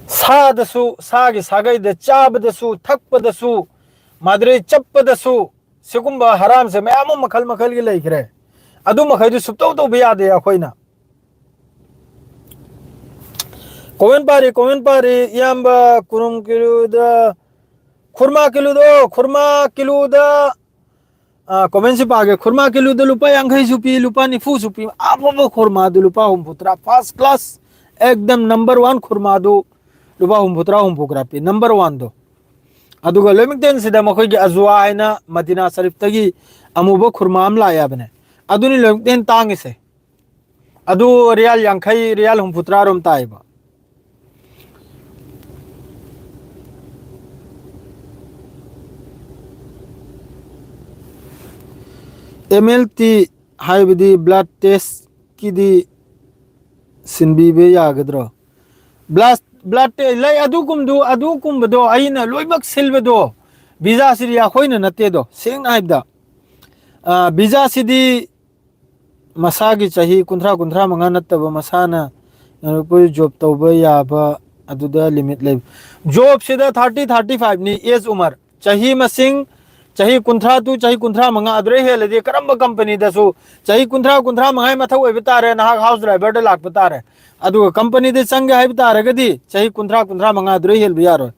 ꯁꯥꯗꯁꯨ, ꯁꯥꯒꯤ ꯁꯥꯒꯩꯗ ꯆꯥꯕꯗꯁꯨ, ꯊꯛꯄꯗꯁꯨ, ꯃꯗꯨꯗꯩ ꯆꯠꯄꯗꯁꯨ, ꯁꯤꯒꯨꯝꯕ ꯍꯔꯥꯝꯁꯦ ꯃꯌꯥꯝ ꯑꯃ ꯃꯈꯜ ꯃꯈꯜꯒꯤ ꯂꯩꯈ꯭ꯔꯦ꯫ ꯑꯗꯨ ꯃꯈꯩꯗꯨ ꯁꯨꯞꯇꯧ ꯇꯧꯕ ꯌꯥꯗꯦ ꯑꯩꯈꯣꯏꯅ꯫ ꯀꯣꯃꯦꯟ ꯄꯥꯔꯤ, ꯀꯣꯃꯦꯟ ꯄꯥꯔꯤ, ꯏꯌꯥꯝꯕ ꯀꯨꯔꯨꯝ ꯀꯤꯂꯨꯗ, ꯈꯨꯔꯃꯥ ꯀꯤꯂꯨꯗꯣ, ꯈꯨꯔꯃꯥ ꯀꯤꯂꯨꯗ, ꯑ, ꯀꯣꯃꯦꯟꯁꯤ ꯄꯥꯒꯦ꯫ ꯈꯨꯔꯃꯥ ꯀꯤꯂꯨꯗ ꯂꯨꯄꯥ ꯌꯥꯡꯈꯩꯁꯨ ꯄꯤ, ꯂꯨꯄꯥ ꯅꯤꯐꯨꯁꯨ ꯄꯤ꯫ ꯑꯐꯕ ꯈꯨꯔꯃꯥꯗꯨ ꯂꯨꯄꯥ ꯍꯨꯝꯐꯨꯇꯔꯥ, first class, ꯑꯦꯛꯗꯝ number one ꯈꯨꯔꯃꯥꯗꯨ ꯂꯨꯄꯥ ꯍꯨꯝꯐꯨꯇꯔꯥ, ꯍꯨꯝꯐꯨꯇꯔꯥ ꯄꯤ, number oneꯗꯣ꯫ ꯑꯗꯨꯒ ꯂꯣꯏꯃꯛꯇꯦꯟꯁꯤꯗ ꯃꯈꯣꯏꯒꯤ ꯑꯖꯨꯋꯥ ꯍꯥꯏꯅ ꯃꯗꯤꯅꯥ ꯁꯔꯤꯐꯇꯒꯤ ꯑꯃꯨꯕ ꯈꯨꯔꯃꯥ ꯑꯃ ꯂꯥꯛꯑꯦ ꯍꯥꯏꯕꯅꯦ꯫ ꯑꯗꯨꯅꯤ ꯂꯣꯏꯃꯛꯇꯦꯟ ꯇꯥꯡꯉꯤꯁꯦ꯫ ꯑꯗꯨ ꯔꯤꯌꯥꯜ ꯌꯥꯡꯈꯩ, ꯔꯤꯌꯥꯜ ꯍꯨꯝꯐꯨꯇꯔꯥ ꯔꯣꯝ ꯇꯥꯏꯕ꯫ ꯑꯦꯝ ꯑꯦꯜ ꯇꯤ ꯍꯥꯏꯕꯗꯤ blood testꯀꯤꯗꯤ ꯁꯤꯟꯕꯤꯕ ꯌꯥꯒꯗ꯭ꯔꯣ? Blood, blood test ꯂꯩ, ꯑꯗꯨꯒꯨꯝꯗꯨ, ꯑꯗꯨꯒꯨꯝꯕꯗꯣ ꯑꯩꯅ ꯂꯣꯏꯅꯃꯛ ꯁꯤꯜꯕꯗꯣ ꯚꯤꯖꯥꯁꯤꯗꯤ ꯑꯩꯈꯣꯏꯅ ꯅꯠꯇꯦꯗꯣ, ꯁꯦꯡꯅ ꯍꯥꯏꯕꯗ꯫ ꯑ, ꯚꯤꯖꯥꯁꯤꯗꯤ ꯃꯁꯥꯒꯤ ꯆꯍꯤ ꯀꯨꯟꯊ꯭ꯔꯥ, ꯀꯨꯟꯊ꯭ꯔꯥ ꯃꯉꯥ ꯅꯠꯇꯕ ꯃꯁꯥꯅ ꯑꯩꯈꯣꯏ ꯖꯣꯕ ꯇꯧꯕ ꯌꯥꯕ ꯑꯗꯨꯗ ꯂꯤꯃꯤꯠ ꯂꯩꯕ꯫ ꯖꯣꯕꯁꯤꯗ ꯊꯥꯔꯇꯤ, ꯊꯥꯔꯇꯤ ꯐꯥꯏꯚꯅꯤ ꯑꯦꯖ ꯎꯃꯔ꯫ ꯆꯍꯤ ꯃꯁꯤꯡ, ꯆꯍꯤ ꯀꯨꯟꯊ꯭ꯔꯥ to ꯆꯍꯤ ꯀꯨꯟꯊ꯭ꯔꯥ ꯃꯉꯥ ꯑꯗꯨꯗꯩ ꯍꯦꯜꯂꯗꯤ ꯀꯔꯝꯕ ꯀꯝꯄꯅꯤꯗꯁꯨ ꯆꯍꯤ ꯀꯨꯟꯊ꯭ꯔꯥ, ꯀꯨꯟꯊ꯭ꯔꯥ ꯃꯉꯥꯒꯤ ꯃꯊꯛ ꯑꯣꯏꯕ ꯇꯥꯔꯦ, ꯅꯍꯥꯛ ꯍꯥꯎꯁ ꯗ꯭ꯔꯥꯏꯚꯔꯗ ꯂꯥꯛꯄ ꯇꯥꯔꯦ꯫ ꯑꯗꯨꯒ ꯀꯝꯄꯅꯤꯗ ꯆꯪꯒꯦ ꯍꯥꯏꯕ ꯇꯥꯔꯒꯗꯤ ꯆꯍꯤ ꯀꯨꯟꯊ꯭ꯔꯥ, ꯀꯨꯟꯊ꯭ꯔꯥ ꯃꯉꯥ ꯑꯗꯨꯗꯩ ꯍꯦꯜꯕ ꯌꯥꯔꯣꯏ꯫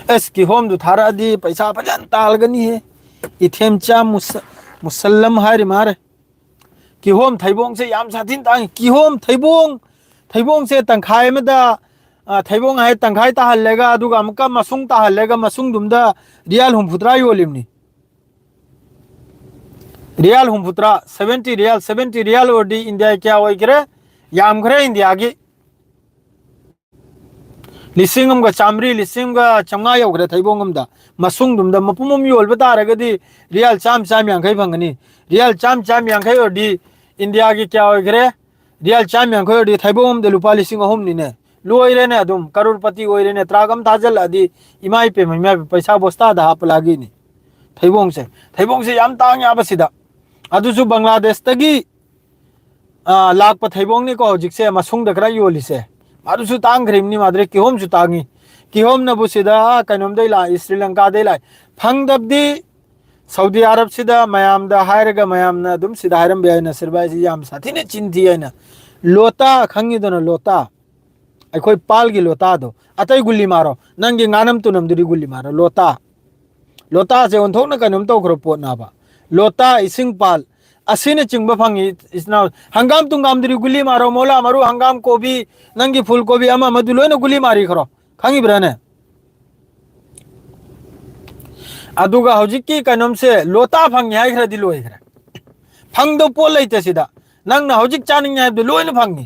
ꯑꯁ, ꯀꯤꯍꯣꯝꯗꯨ ꯊꯥꯔꯛꯑꯗꯤ ꯄꯩꯁꯥ ꯐꯖꯅ ꯇꯥꯜꯂꯒꯅꯤꯍꯦ꯫ ꯏꯊꯦꯝꯆꯥ ꯃꯨꯁ-, ꯃꯨꯁꯜꯂꯝ ꯍꯥꯏꯔꯤ ꯃꯥꯔꯦ꯫ ꯀꯤꯍꯣꯝ ꯊꯩꯕꯣꯡꯁꯦ ꯌꯥꯝ ꯁꯥꯊꯤꯅ ꯇꯥꯡꯉꯤ꯫ ꯀꯤꯍꯣꯝ ꯊꯩꯕꯣꯡ, ꯊꯩꯕꯣꯡꯁꯦ ꯇꯪꯈꯥꯏ ꯑꯃꯗ, ꯑ, ꯊꯩꯕꯣꯡ ꯍꯥꯏ ꯇꯪꯈꯥꯏ ꯇꯥꯍꯜꯂꯒ, ꯑꯗꯨꯒ ꯑꯃꯨꯛꯀ ꯃꯁꯨꯡ ꯇꯥꯍꯜꯂꯒ, ꯃꯁꯨꯡꯗꯨꯝꯗ ꯔꯤꯌꯥꯜ ꯍꯨꯝꯐꯨꯇꯔꯥ ꯌꯣꯜꯂꯤꯕꯅꯤ꯫ ꯔꯤꯌꯥꯜ ꯍꯨꯝꯐꯨꯇꯔꯥ, seventy ꯔꯤꯌꯥꯜ, seventy ꯔꯤꯌꯥꯜ ꯑꯣꯏꯔꯗꯤ ꯏꯟꯗꯤꯌꯥ ꯀꯌꯥ ꯑꯣꯏꯈ꯭ꯔꯦ? ꯌꯥꯝꯈ꯭ꯔꯦ ꯏꯟꯗꯤꯌꯥꯒꯤ꯫ ꯂꯤꯁꯤꯡ ꯑꯃꯒ ꯆꯥꯝꯃꯔꯤ, ꯂꯤꯁꯤꯡ ꯑꯃꯒ ꯆꯥꯝꯃꯉꯥ ꯌꯧꯈ꯭ꯔꯦ ꯊꯩꯕꯣꯡ ꯑꯃꯗ꯫ ꯃꯁꯨꯡꯗꯨꯝꯗ ꯃꯄꯨꯝ ꯑꯃ ꯌꯣꯜꯕ ꯇꯥꯔꯒꯗꯤ ꯔꯤꯌꯥꯜ ꯆꯥꯝꯃ, ꯆꯥꯝꯃ ꯌꯥꯡꯈꯩ ꯐꯪꯒꯅꯤ꯫ ꯔꯤꯌꯥꯜ ꯆꯥꯝꯃ, ꯆꯥꯝꯃ ꯌꯥꯡꯈꯩ ꯑꯣꯏꯔꯗꯤ ꯏꯟꯗꯤꯌꯥꯒꯤ ꯀꯌꯥ ꯑꯣꯏꯈ꯭ꯔꯦ? ꯔꯤꯌꯥꯜ ꯆꯥꯝꯃ ꯌꯥꯡꯈꯩ ꯑꯣꯏꯔꯗꯤ ꯊꯩꯕꯣꯡ ꯑꯃꯗ ꯂꯨꯄꯥ ꯂꯤꯁꯤꯡ ꯑꯍꯨꯝꯅꯤꯅꯦ꯫ ꯂꯣꯏꯔꯦꯅꯦ ꯑꯗꯨꯝ, ꯀꯔꯣꯔꯄꯇꯤ ꯑꯣꯏꯔꯦꯅꯦ꯫ ꯇ꯭ꯔꯥꯛ ꯑꯃ ꯊꯥꯖꯤꯜꯂꯛꯑꯗꯤ ꯏꯃꯥ ꯏꯄꯦꯝ, ꯏꯃꯥ ꯏꯄꯦꯝ, ꯄꯩꯁꯥ ꯕꯣꯁꯇꯥꯗ ꯍꯥꯞꯄ ꯂꯥꯒꯤꯅꯤ꯫ ꯊꯩꯕꯣꯡꯁꯦ, ꯊꯩꯕꯣꯡꯁꯦ ꯌꯥꯝ ꯇꯥꯡꯉꯦ ꯍꯥꯏꯕ ꯁꯤꯗ꯫ ꯑꯗꯨꯁꯨ ꯕꯪꯒ꯭ꯂꯥꯗꯦꯁꯇꯒꯤ, ꯑ, ꯂꯥꯛꯄ ꯊꯩꯕꯣꯡꯅꯤꯀꯣ ꯍꯧꯖꯤꯛꯁꯦ ꯃꯁꯨꯡꯗ ꯈꯔ ꯌꯣꯜꯂꯤꯁꯦ꯫ ꯃꯥꯗꯨꯁꯨ ꯇꯥꯡꯈ꯭ꯔꯤꯕꯅꯤ, ꯃꯥꯗꯨꯗꯤ ꯀꯤꯍꯣꯝꯁꯨ ꯇꯥꯡꯉꯤ꯫ ꯀꯤꯍꯣꯝꯅꯕꯨ ꯁꯤꯗ, ꯑ, ꯀꯩꯅꯣꯝꯗꯩ ꯂꯥꯛꯏ, ꯁ꯭ꯔꯤ ꯂꯪꯀꯥꯗꯩ ꯂꯥꯛꯏ꯫ ꯐꯪꯗꯕꯗꯤ ꯁꯥꯎꯗꯤ ꯑꯔꯕꯁꯤꯗ ꯃꯌꯥꯝꯗ ꯍꯥꯏꯔꯒ ꯃꯌꯥꯝꯅ ꯑꯗꯨꯝ ꯁꯤꯗ ꯍꯥꯏꯔꯝꯕ ꯌꯥꯏ, ꯅꯁꯤꯔ ꯚꯥꯏꯁꯤ ꯌꯥꯝ ꯁꯥꯊꯤꯅ ꯆꯤꯟ ꯊꯤ ꯍꯥꯏꯅ꯫ ꯂꯣꯇꯥ ꯈꯪꯉꯤꯗꯅ, ꯂꯣꯇꯥ, ꯑꯩꯈꯣꯏ ꯄꯥꯜꯒꯤ ꯂꯣꯇꯥꯗꯣ, ꯑꯇꯩ ꯒꯨꯂꯤ ꯃꯥꯔꯣ, ꯅꯪꯒꯤ ꯉꯥꯅꯝ ꯇꯨꯅꯝꯗꯨꯗꯤ ꯒꯨꯂꯤ ꯃꯥꯔꯣ, ꯂꯣꯇꯥ꯫ ꯂꯣꯇꯥꯁꯦ ꯑꯣꯟꯊꯣꯛꯅ ꯀꯩꯅꯣꯝ ꯇꯧꯈ꯭ꯔ ꯄꯣꯠꯅꯦꯕ꯫ ꯂꯣꯇꯥ, ꯏꯁꯤꯡ ꯄꯥꯜ, ꯑꯁꯤꯅꯆꯤꯡꯕ ꯐꯪꯉꯤ꯫ ꯏꯆꯤꯟ ꯏꯅꯥꯎ, ꯍꯪꯒꯥꯝ ꯇꯨꯡꯒꯥꯝꯗꯨꯗꯤ ꯒꯨꯂꯤ ꯃꯥꯔꯣ, ꯃꯣꯂꯥ ꯃꯔꯨ, ꯍꯪꯒꯥꯝ, ꯀꯣꯕꯤ, ꯅꯪꯒꯤ ꯐꯨꯜ ꯀꯣꯕꯤ, ꯑꯃ ꯑꯃꯗꯨ ꯂꯣꯏꯅ ꯒꯨꯂꯤ ꯃꯥꯔꯤ ꯈꯔꯣ, ꯈꯪꯉꯤꯕ꯭ꯔꯥꯅꯦ? ꯑꯗꯨꯒ ꯍꯧꯖꯤꯛꯀꯤ ꯀꯩꯅꯣꯝꯁꯦ ꯂꯣꯇꯥ ꯐꯪꯉꯤ ꯍꯥꯏꯈ꯭ꯔꯗꯤ ꯂꯣꯏꯈ꯭ꯔꯦ꯫ ꯐꯪꯗꯕ ꯄꯣꯠ ꯂꯩꯇꯦ ꯁꯤꯗ꯫ ꯅꯪꯅ ꯍꯧꯖꯤꯛ ꯆꯥꯅꯤꯡꯉꯦ ꯍꯥꯏꯕꯗꯣ ꯂꯣꯏꯅ ꯐꯪꯉꯤ꯫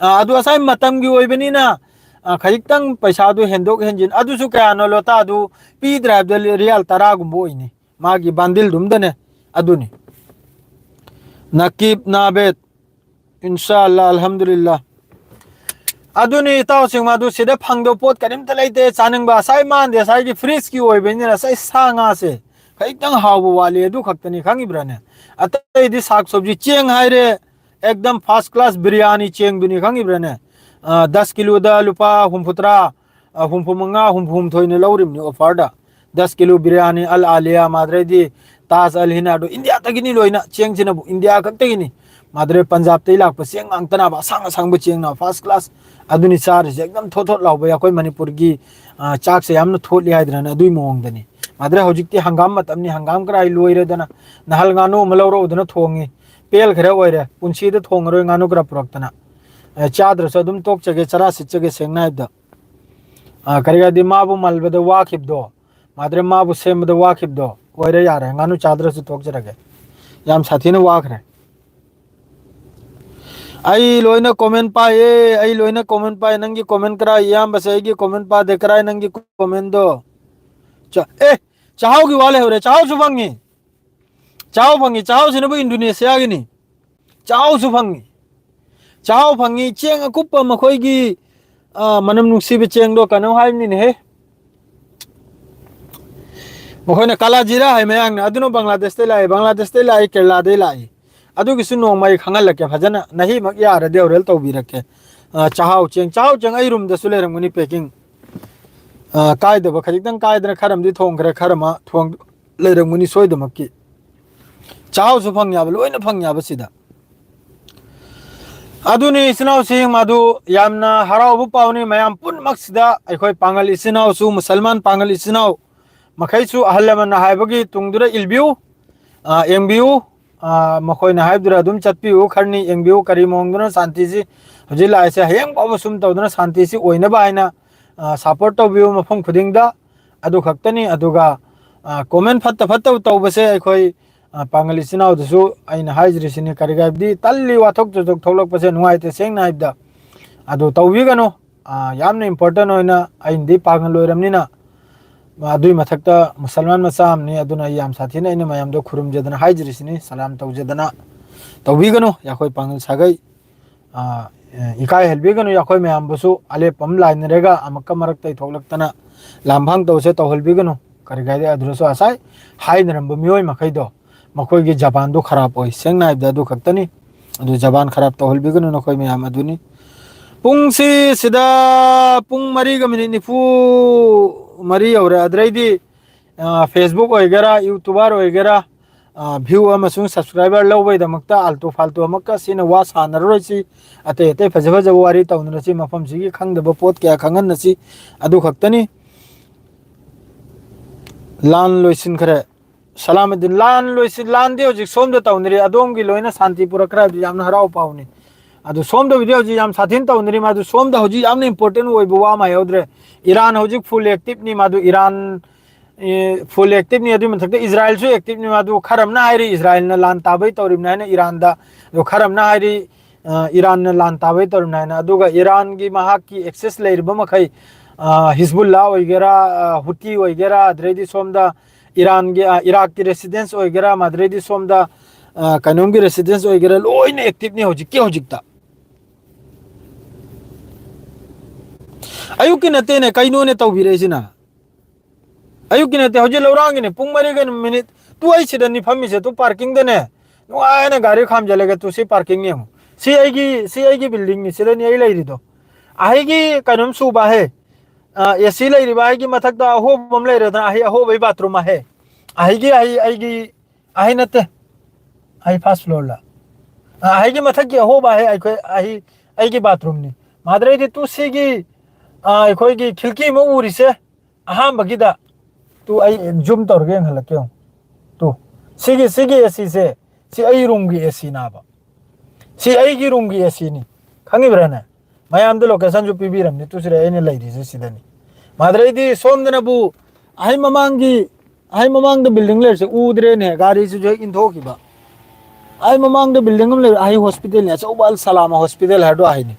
ꯑ, ꯑꯗꯨ ꯉꯁꯥꯏ ꯃꯇꯝꯒꯤ ꯑꯣꯏꯕꯅꯤꯅ, ꯑ, ꯈꯖꯤꯛꯇꯪ ꯄꯩꯁꯥꯗꯨ ꯍꯦꯟꯗꯣꯛ ꯍꯦꯟꯖꯤꯟ, ꯑꯗꯨꯁꯨ ꯀꯌꯥꯅꯣ ꯂꯣꯇꯥꯗꯨ ꯄꯤꯗ꯭ꯔꯦ ꯍꯥꯏꯕꯗ ꯔꯤꯌꯥꯜ ꯇꯔꯥꯒꯨꯝꯕ ꯑꯣꯏꯅꯤ꯫ ꯃꯥꯒꯤ ꯕꯟꯗꯤꯜꯗꯨꯝꯗꯅꯦ꯫ ꯑꯗꯨꯅꯤ꯫ ꯅꯀꯤꯕ ꯅꯥꯕꯦꯗ꯫ ꯏꯟꯁꯥ ꯑꯜꯂꯥ, ꯑꯜꯍꯝꯗꯨꯂꯤꯜꯂꯥ꯫ ꯑꯗꯨꯅꯤ ꯏꯇꯥꯎꯁꯤꯡ, ꯃꯗꯨ ꯁꯤꯗ ꯐꯪꯗꯕ ꯄꯣꯠ ꯀꯔꯤꯝꯇ ꯂꯩꯇꯦ꯫ ꯆꯥꯅꯤꯡꯕ ꯉꯁꯥꯏ ꯃꯥꯟꯗꯦ, ꯉꯁꯥꯏꯒꯤ ꯐ꯭ꯔꯤꯖꯀꯤ ꯑꯣꯏꯕꯅꯤꯅ ꯉꯁꯥꯏ ꯁꯥ ꯉꯥꯁꯦ ꯈꯖꯤꯛꯇꯪ ꯍꯥꯎꯕ ꯋꯥꯠꯂꯤ, ꯑꯗꯨ ꯈꯛꯇꯅꯤ, ꯈꯪꯉꯤꯕ꯭ꯔꯥꯅꯦ? ꯑꯇꯩꯗꯤ ꯁꯥꯛ ꯁꯣꯕꯖꯤ, ꯆꯦꯡ ꯍꯥꯏꯔꯦ, ꯑꯦꯛꯗꯝ ꯐꯥꯔꯁ ꯀ꯭ꯂꯥꯁ ꯕꯤꯔꯌꯥꯅꯤ ꯆꯦꯡꯗꯨꯅꯤ, ꯈꯪꯉꯤꯕ꯭ꯔꯥꯅꯦ? ꯑ, ꯗꯁ ꯀꯤꯂꯣꯗ ꯂꯨꯄꯥ ꯍꯨꯝꯐꯨꯇꯔꯥ, ꯑ, ꯍꯨꯝꯐꯨ ꯃꯉꯥ, ꯍꯨꯝꯐꯨ ꯍꯨꯝꯗꯣꯏꯅ ꯂꯧꯔꯤꯕꯅꯤ ꯑꯣꯐꯔꯗ꯫ ꯗꯁ ꯀꯤꯂꯣ ꯕꯤꯔꯌꯥꯅꯤ, ꯑꯜ ꯑꯥꯂꯤꯌꯥ, ꯃꯥꯗ꯭ꯔꯩꯗꯤ ꯇꯥꯖ ꯑꯜ ꯍꯤꯅꯥꯗꯨ, ꯏꯟꯗꯤꯌꯥꯗꯒꯤꯅꯤ ꯂꯣꯏꯅ, ꯆꯦꯡꯁꯤꯅꯕꯨ ꯏꯟꯗꯤꯌꯥ ꯈꯛꯇꯒꯤꯅꯤ꯫ ꯃꯥꯗ꯭ꯔꯩ ꯄꯟꯖꯥꯕꯇꯩ ꯂꯥꯛꯄ ꯆꯦꯡ ꯉꯥꯛꯇꯅꯕ, ꯑꯁꯥꯡ ꯑꯁꯥꯡꯕ ꯆꯦꯡꯅ, ꯐꯥꯔꯁ ꯀ꯭ꯂꯥꯁ꯫ ꯑꯗꯨꯅꯤ ꯆꯥꯔꯤꯁꯦ, ꯑꯦꯛꯗꯝ ꯊꯣꯠ ꯊꯣꯠ ꯂꯥꯎꯕ, ꯑꯩꯈꯣꯏ ꯃꯅꯤꯄꯨꯔꯒꯤ, ꯑ, ꯆꯥꯛꯁꯦ ꯌꯥꯝꯅ ꯊꯣꯠꯂꯤ ꯍꯥꯏꯗ꯭ꯔꯅ, ꯑꯗꯨꯒꯤ ꯃꯑꯣꯡꯗꯅꯤ꯫ ꯃꯥꯗ꯭ꯔꯩ ꯍꯧꯖꯤꯛꯇꯤ ꯍꯪꯒꯥꯝ ꯃꯇꯝꯅꯤ, ꯍꯪꯒꯥꯝ ꯀꯔꯥꯏ ꯂꯣꯏꯔꯦꯗꯅ, ꯅꯍꯥꯜ ꯉꯥꯅꯨ ꯑꯃ ꯂꯧꯔꯛꯎꯗꯅ ꯊꯣꯡꯉꯤ, ꯄꯦꯜ ꯈꯔ ꯑꯣꯏꯔꯦ, ꯄꯨꯟꯁꯤꯗ ꯊꯣꯡꯉꯔꯣꯏ ꯉꯥꯅꯨ ꯈꯔ ꯄꯨꯔꯛꯇꯅ꯫ ꯑꯦ, ꯆꯥꯗ꯭ꯔꯁꯨ ꯑꯗꯨꯝ ꯇꯣꯛꯆꯒꯦ, ꯆꯔꯥ ꯁꯤꯠꯆꯒꯦ ꯁꯦꯡꯅ ꯍꯥꯏꯕꯗ꯫ ꯑ, ꯀꯔꯤ ꯍꯥꯏꯗꯤ ꯃꯥꯕꯨ ꯃꯜꯕꯗ ꯋꯥꯈꯤꯕꯗꯣ, ꯃꯥꯗ꯭ꯔꯦ ꯃꯥꯕꯨ ꯁꯦꯝꯕꯗ ꯋꯥꯈꯤꯕꯗꯣ ꯑꯣꯏꯔꯦ ꯌꯥꯔꯦ, ꯉꯥꯅꯨ ꯆꯥꯗ꯭ꯔꯁꯨ ꯇꯣꯛꯆꯔꯒꯦ꯫ ꯌꯥꯝ ꯁꯥꯊꯤꯅ ꯋꯥꯈ꯭ꯔꯦ꯫ ꯑꯩ ꯂꯣꯏꯅ ꯀꯣꯃꯦꯟ ꯄꯥꯏꯌꯦ, ꯑꯩ ꯂꯣꯏꯅ ꯀꯣꯃꯦꯟ ꯄꯥꯏ꯫ ꯅꯪꯒꯤ ꯀꯣꯃꯦꯟ ꯀꯔꯥꯏ? ꯏꯌꯥꯝꯕꯁꯦ ꯑꯩꯒꯤ ꯀꯣꯃꯦꯟ ꯄꯥꯗꯦ, ꯀꯔꯥꯏ ꯅꯪꯒꯤ ꯀꯣꯃꯦꯟꯗꯣ? ꯆ-, ꯑꯦ, ꯆꯥꯍꯥꯎꯒꯤ ꯋꯥ ꯂꯩꯍꯧꯔꯦ, ꯆꯥꯍꯥꯎꯁꯨ ꯐꯪꯉꯤ꯫ ꯆꯥꯍꯥꯎ ꯐꯪꯉꯤ, ꯆꯥꯍꯥꯎꯁꯤꯅꯕꯨ ꯏꯟꯗꯣꯅꯦꯁꯤꯌꯥꯒꯤꯅꯤ꯫ ꯆꯥꯍꯥꯎꯁꯨ ꯐꯪꯉꯤ꯫ ꯆꯥꯍꯥꯎ ꯐꯪꯉꯤ, ꯆꯦꯡ ꯑꯀꯨꯞꯄ ꯃꯈꯣꯏꯒꯤ, ꯑ, ꯃꯅꯝ ꯅꯨꯡꯁꯤꯕ ꯆꯦꯡꯗꯣ ꯀꯩꯅꯣ ꯍꯥꯏꯕꯅꯤꯅꯦꯍꯦ꯫ ꯃꯈꯣꯏꯅ ꯀꯥꯂꯥꯖꯤꯔꯥ ꯍꯥꯏ ꯃꯌꯥꯡꯅ, ꯑꯗꯨꯅ ꯕꯪꯒ꯭ꯂꯥꯗꯦꯁꯇꯩ ꯂꯥꯛꯏ, ꯕꯪꯒ꯭ꯂꯥꯗꯦꯁꯇꯩ ꯂꯥꯛꯏ, ꯀꯦꯔꯂꯥꯗꯩ ꯂꯥꯛꯏ꯫ ꯑꯗꯨꯒꯤꯁꯨ ꯅꯣꯡꯃ ꯑꯩ ꯈꯪꯍꯜꯂꯛꯀꯦ ꯐꯖꯅ, ꯅꯍꯤꯃꯛ ꯌꯥꯔꯗꯤ ꯑꯣꯔꯦꯜ ꯇꯧꯕꯤꯔꯛꯀꯦ꯫ ꯑ, ꯆꯥꯍꯥꯎ ꯆꯦꯡ, ꯆꯥꯍꯥꯎ ꯆꯦꯡ ꯑꯩ ꯔꯨꯝꯗꯁꯨ ꯂꯩꯔꯝꯒꯅꯤ ꯄꯦꯀꯤꯡ꯫ ꯑ, ꯀꯥꯏꯗꯕ ꯈꯖꯤꯛꯇꯪ ꯀꯥꯏꯗꯅ ꯈꯔ ꯑꯃꯗꯤ ꯊꯣꯡꯈ꯭ꯔꯦ, ꯈꯔ ꯑꯃ ꯊꯣꯡ-, ꯂꯩꯔꯝꯒꯅꯤ ꯁꯣꯏꯗꯃꯛꯀꯤ꯫ ꯆꯥꯛꯍꯥꯎꯁꯨ ꯐꯪ ꯌꯥꯕ, ꯂꯣꯏꯅ ꯐꯪ ꯌꯥꯕ ꯁꯤꯗ꯫ ꯑꯗꯨꯅꯤ ꯏꯆꯤꯟ ꯏꯅꯥꯎꯁꯤꯡ, ꯃꯗꯨ ꯌꯥꯝꯅ ꯍꯔꯥꯎꯕ ꯄꯥꯎꯅꯤ꯫ ꯃꯌꯥꯝ ꯄꯨꯝꯅꯃꯛꯁꯤꯗ ꯑꯩꯈꯣꯏ ꯄꯥꯡꯒꯜ ꯏꯆꯤꯟ ꯏꯅꯥꯎꯁꯨ, ꯃꯨꯁꯜꯃꯥꯟ ꯄꯥꯡꯒꯜ ꯏꯆꯤꯟ ꯏꯅꯥꯎ ꯃꯈꯩꯁꯨ ꯑꯍꯜ ꯂꯃꯟꯅ ꯍꯥꯏꯕꯒꯤ ꯇꯨꯡꯗꯨꯗ ꯏꯜꯕꯤꯌꯨ, ꯑ, ꯌꯦꯡꯕꯤꯌꯨ꯫ ꯑ, ꯃꯈꯣꯏꯅ ꯍꯥꯏꯕꯗꯨꯗ ꯑꯗꯨꯝ ꯆꯠꯄꯤꯌꯨ, ꯈꯔꯅꯤ ꯌꯦꯡꯕꯤꯌꯨ꯫ ꯀꯔꯤ ꯃꯑꯣꯡꯗꯅꯣ ꯁꯥꯟꯇꯤꯁꯤ ꯍꯧꯖꯤꯛ ꯂꯥꯛꯏꯁꯦ, ꯍꯌꯦꯡ ꯐꯥꯎꯕ ꯁꯨꯝ ꯇꯧꯗꯅ ꯁꯥꯟꯇꯤꯁꯤ ꯑꯣꯏꯅꯕ ꯍꯥꯏꯅ, ꯑ, ꯁꯄꯣꯔꯠ ꯇꯧꯕꯤꯌꯨ ꯃꯐꯝ ꯈꯨꯗꯤꯡꯗ꯫ ꯑꯗꯨ ꯈꯛꯇꯅꯤ꯫ ꯑꯗꯨꯒ, ꯑ, ꯀꯣꯃꯦꯟ ꯐꯠꯇ ꯐꯠꯇꯕ ꯇꯧꯕꯁꯦ ꯑꯩꯈꯣꯏ, ꯑ, ꯄꯥꯡꯒꯜ ꯏꯆꯤꯟ ꯏꯅꯥꯎꯗꯁꯨ ꯑꯩꯅ ꯍꯥꯏꯖꯔꯤꯁꯤꯅꯤ꯫ ꯀꯔꯤ ꯍꯥꯏꯕꯗꯤ ꯇꯜꯂꯤ, ꯋꯥꯊꯣꯛ ꯆꯊꯣꯛ ꯊꯣꯛꯂꯛꯄꯁꯦ ꯅꯨꯡꯉꯥꯏꯇꯦ, ꯁꯦꯡꯅ ꯍꯥꯏꯕꯗ꯫ ꯑꯗꯨ ꯇꯧꯕꯤꯒꯅꯨ꯫ ꯑ, ꯌꯥꯝꯅ ꯏꯝꯄꯣꯔꯇꯦꯟ ꯑꯣꯏꯅ ꯑꯩꯅꯗꯤ ꯄꯥꯡꯒꯜ ꯑꯣꯏꯔꯕꯅꯤꯅ, ꯑꯗꯨꯏ ꯃꯊꯛꯇ ꯃꯨꯁꯜꯃꯥꯟ ꯃꯆꯥ ꯑꯃꯅꯤ꯫ ꯑꯗꯨꯅ ꯑꯩ ꯌꯥꯝ ꯁꯥꯊꯤꯅ ꯑꯩꯅ ꯃꯌꯥꯝꯗꯣ ꯈꯨꯔꯨꯝꯖꯗꯅ ꯍꯥꯏꯖꯔꯤꯁꯤꯅꯤ, ꯁꯂꯥꯝ ꯇꯧꯖꯗꯅ꯫ ꯇꯧꯕꯤꯒꯅꯨ, ꯑꯩꯈꯣꯏ ꯄꯥꯡꯒꯜ ꯁꯥꯒꯩ, ꯑ, ꯏꯀꯥꯏꯍꯟꯕꯤꯒꯅꯨ꯫ ꯑꯩꯈꯣꯏ ꯃꯌꯥꯝꯕꯨꯁꯨ ꯑꯂꯦꯞꯄ ꯑꯃ ꯂꯥꯏꯅꯔꯒ ꯑꯃꯛꯀ ꯃꯔꯛꯇ ꯊꯣꯛꯂꯛꯇꯅ ꯂꯥꯝꯐꯥꯡ ꯇꯧꯁꯦ ꯇꯧꯍꯟꯕꯤꯒꯅꯨ꯫ ꯀꯔꯤ ꯀꯥꯏꯗꯦ, ꯑꯗꯨꯗꯁꯨ ꯉꯁꯥꯏ ꯍꯥꯏꯅꯔꯝꯕ ꯃꯤꯑꯣꯏ ꯃꯈꯩꯗꯣ, ꯃꯈꯣꯏꯒꯤ ꯖꯕꯥꯟꯗꯣ ꯈꯔꯥꯞ ꯑꯣꯏ, ꯁꯦꯡꯅ ꯍꯥꯏꯕꯗ ꯑꯗꯨ ꯈꯛꯇꯅꯤ꯫ ꯑꯗꯨ ꯖꯕꯥꯟ ꯈꯔꯥꯞ ꯇꯧꯍꯟꯕꯤꯒꯅꯨ ꯅꯈꯣꯏ ꯃꯌꯥꯝ ꯑꯗꯨꯅꯤ꯫ ꯄꯨꯡꯁꯤ ꯁꯤꯗ ꯄꯨꯡ ꯃꯔꯤꯒ ꯃꯤꯅꯤꯠ ꯅꯤꯐꯨ ꯃꯔꯤ ꯌꯧꯔꯦ꯫ ꯑꯗꯨꯗꯩꯗꯤ, ꯑ, Facebook ꯑꯣꯏꯒꯦꯔꯥ, YouTuber ꯑꯣꯏꯒꯦꯔꯥ, ꯑ, view ꯑꯃꯁꯨꯡ subscriber ꯂꯧꯕꯒꯤꯗꯃꯛꯇ ꯑꯥꯜꯇꯨ ꯐꯥꯜꯇꯨ ꯑꯃꯛꯀ ꯁꯤꯅ ꯋꯥ ꯁꯥꯟꯅꯔꯔꯣꯏꯁꯤ꯫ ꯑꯇꯩ ꯑꯇꯩ ꯐꯖ ꯐꯖꯕ ꯋꯥꯔꯤ ꯇꯧꯅꯔꯁꯤ, ꯃꯐꯝꯁꯤꯒꯤ ꯈꯪꯗꯕ ꯄꯣꯠ ꯀꯌꯥ ꯈꯪꯍꯟꯅꯁꯤ꯫ ꯑꯗꯨ ꯈꯛꯇꯅꯤ꯫ ꯂꯥꯟ ꯂꯣꯏꯁꯤꯟꯈ꯭ꯔꯦ꯫ ꯁꯂꯥꯃꯨꯗꯤꯟ, ꯂꯥꯟ ꯂꯣꯏꯁꯤꯟ, ꯂꯥꯟꯗꯤ ꯍꯧꯖꯤꯛ ꯁꯣꯝꯗ ꯇꯧꯅꯔꯤ, ꯑꯗꯣꯝꯒꯤ ꯂꯣꯏꯅ ꯁꯥꯟꯇꯤ ꯄꯨꯔꯛꯈ꯭ꯔꯦ ꯍꯥꯏꯕꯗꯤ ꯌꯥꯝꯅ ꯍꯔꯥꯎ ꯄꯥꯎꯅꯤ꯫ ꯑꯗꯨ ꯁꯣꯝꯗꯕꯨꯗꯤ ꯍꯧꯖꯤꯛ ꯌꯥꯝ ꯁꯥꯊꯤꯅ ꯇꯧꯅꯔꯤ, ꯃꯥꯗꯨ ꯁꯣꯝꯗ ꯍꯧꯖꯤꯛ ꯌꯥꯝꯅ ꯏꯝꯄꯣꯔꯇꯦꯟ ꯑꯣꯏꯕ ꯋꯥ ꯑꯃ ꯍꯥꯏꯍꯧꯗ꯭ꯔꯦ꯫ ꯏꯔꯥꯟ ꯍꯧꯖꯤꯛ ꯐꯨꯜ ꯑꯦꯛꯇꯤꯞꯅꯤ, ꯃꯥꯗꯨ ꯏꯔꯥꯟ, ꯑꯦ, ꯐꯨꯜ ꯑꯦꯛꯇꯤꯞꯅꯤ꯫ ꯑꯗꯨꯒꯤ ꯃꯊꯛꯇ ꯏꯖꯔꯥꯏꯜꯁꯨ ꯑꯦꯛꯇꯤꯞꯅꯤ꯫ ꯃꯥꯗꯨ ꯈꯔ ꯑꯃꯅ ꯍꯥꯏꯔꯤ ꯏꯖꯔꯥꯏꯜꯅ ꯂꯥꯟ ꯇꯥꯕꯩ ꯇꯧꯔꯤꯕꯅꯤ ꯍꯥꯏꯅ ꯏꯔꯥꯟꯗ, ꯑꯗꯨ ꯈꯔ ꯑꯃꯅ ꯍꯥꯏꯔꯤ, ꯑ, ꯏꯔꯥꯟꯅ ꯂꯥꯟ ꯇꯥꯕꯩ ꯇꯧꯔꯤꯕꯅꯤ ꯍꯥꯏꯅ꯫ ꯑꯗꯨꯒ ꯏꯔꯥꯟꯒꯤ ꯃꯍꯥꯛꯀꯤ ꯑꯦꯛꯁꯦꯁ ꯂꯩꯔꯤꯕ ꯃꯈꯩ, ꯑ, ꯍꯤꯖꯕꯨꯜꯂꯥ ꯑꯣꯏꯒꯦꯔꯥ, ꯑ, ꯍꯨꯇꯤ ꯑꯣꯏꯒꯦꯔꯥ, ꯑꯗꯨꯗꯩꯗꯤ ꯁꯣꯝꯗ ꯏꯔꯥꯟꯒꯤ, ꯑ, ꯏꯔꯥꯛꯀꯤ ꯔꯦꯁꯤꯗꯦꯟꯁ ꯑꯣꯏꯒꯦꯔꯥ, ꯃꯗꯨꯗꯩꯗꯤ ꯁꯣꯝꯗ, ꯑ, ꯀꯩꯅꯣꯝꯒꯤ ꯔꯦꯁꯤꯗꯦꯟꯁ ꯑꯣꯏꯒꯦꯔꯥ, ꯂꯣꯏꯅ ꯑꯦꯛꯇꯤꯞꯅꯤ ꯍꯧꯖꯤꯛꯀꯤ ꯍꯧꯖꯤꯛꯇ꯫ ꯑꯌꯨꯛꯀꯤ ꯅꯠꯇꯦꯅꯦ, ꯀꯩꯅꯣꯅꯦ ꯇꯧꯕꯤꯔꯛꯏꯁꯤꯅ? ꯑꯌꯨꯛꯀꯤ ꯅꯠꯇꯦ, ꯍꯧꯖꯤꯛ ꯂꯧꯔꯥꯡꯒꯤꯅꯦ꯫ ꯄꯨꯡ ꯃꯔꯤꯒ ꯃꯤꯅꯤꯠ ꯇꯨ ꯑꯩ ꯁꯤꯗꯅꯤ ꯐꯝꯃꯤꯁꯦ, ꯇꯨ ꯄꯥꯔꯀꯤꯡꯗꯅꯦ꯫ ꯅꯨꯡꯉꯥꯏꯅ ꯒꯥꯔꯤ ꯈꯥꯝꯖꯜꯂꯒꯦ, ꯇꯨ ꯁꯤ ꯄꯥꯔꯀꯤꯡꯅꯤ ꯌꯦꯡꯉꯨ꯫ ꯁꯤ ꯑꯩꯒꯤ, ꯁꯤ ꯑꯩꯒꯤ ꯕꯤꯜꯗꯤꯡꯅꯤ, ꯁꯤꯗꯅꯤ ꯑꯩ ꯂꯩꯔꯤꯗꯣ꯫ ꯑꯍꯩꯒꯤ ꯀꯩꯅꯣꯝ ꯁꯨꯕ ꯍꯦ꯫ ꯑ, AC ꯂꯩꯔꯤꯕ ꯑꯩꯒꯤ ꯃꯊꯛꯇ ꯑꯍꯣꯕ ꯑꯃ ꯂꯩꯔꯦꯗꯅ, ꯑꯍꯩ ꯑꯍꯣꯕꯩ ꯕꯥꯊꯔꯨꯝ ꯑꯍꯦ꯫ ꯑꯍꯩꯒꯤ ꯑꯍꯩ ꯑꯩꯒꯤ ꯑꯍꯩ ꯅꯠꯇꯦ꯫ ꯑꯍꯩ ꯐꯥꯔꯁ ꯐ꯭ꯂꯣꯔꯗ꯫ ꯑ, ꯑꯍꯩꯒꯤ ꯃꯊꯛꯀꯤ ꯑꯍꯣꯕ ꯑꯍꯩ ꯑꯩꯈꯣꯏ ꯑꯍꯩ ꯑꯩꯒꯤ ꯕꯥꯊꯔꯨꯝꯅꯤ꯫ ꯃꯥꯗꯔꯩꯗꯤ ꯇꯨ ꯁꯤꯒꯤ, ꯑ, ꯑꯩꯈꯣꯏꯒꯤ ꯈꯤꯜꯀꯤ ꯑꯃ ꯎꯔꯤꯁꯦ ꯑꯍꯥꯟꯕꯒꯤꯗ꯫ ꯇꯨ ꯑꯩ ꯖꯨꯝ ꯇꯧꯔꯒ ꯌꯦꯡꯍꯜꯂꯛꯀꯦ ꯌꯦꯡꯉꯨ꯫ ꯇꯨ ꯁꯤꯒꯤ, ꯁꯤꯒꯤ ꯑꯦ ꯁꯤꯁꯦ, ꯁꯤ ꯑꯩ ꯔꯨꯝꯒꯤ ꯑꯦ ꯁꯤꯅꯥꯕ꯫ ꯁꯤ ꯑꯩꯒꯤ ꯔꯨꯝꯒꯤ ꯑꯦ ꯁꯤꯅꯤ꯫ ꯈꯪꯉꯤꯕ꯭ꯔꯥꯅꯦ? ꯃꯌꯥꯝꯗ ꯂꯣꯀꯦꯁꯟꯁꯨ ꯄꯤꯕꯤꯔꯝꯅꯤ꯫ ꯇꯨꯁꯤꯔꯦ ꯑꯩꯅ ꯂꯩꯔꯤꯁꯦ ꯁꯤꯗꯅꯤ꯫ ꯃꯥꯗꯔꯩꯗꯤ ꯁꯣꯝꯗꯅꯕꯨ ꯑꯍꯩ ꯃꯃꯥꯡꯒꯤ, ꯑꯍꯩ ꯃꯃꯥꯡꯗ ꯕꯤꯜꯗꯤꯡ ꯂꯩꯔꯤꯁꯦ ꯎꯗ꯭ꯔꯦꯅꯦ, ꯒꯥꯔꯤꯁꯤꯁꯨ ꯍꯦꯛ ꯏꯟꯊꯣꯛꯈꯤꯕ꯫ ꯑꯍꯩ ꯃꯃꯥꯡꯗ ꯕꯤꯜꯗꯤꯡ ꯑꯃ ꯂꯩꯔꯦ, ꯑꯍꯩ ꯍꯣꯁꯄꯤꯇꯥꯜꯅꯤ, ꯑꯆꯧꯕ ꯑꯜ ꯁꯂꯥꯃꯥ ꯍꯣꯁꯄꯤꯇꯥꯜ ꯍꯥꯏꯗꯣ ꯑꯍꯩꯅꯤ꯫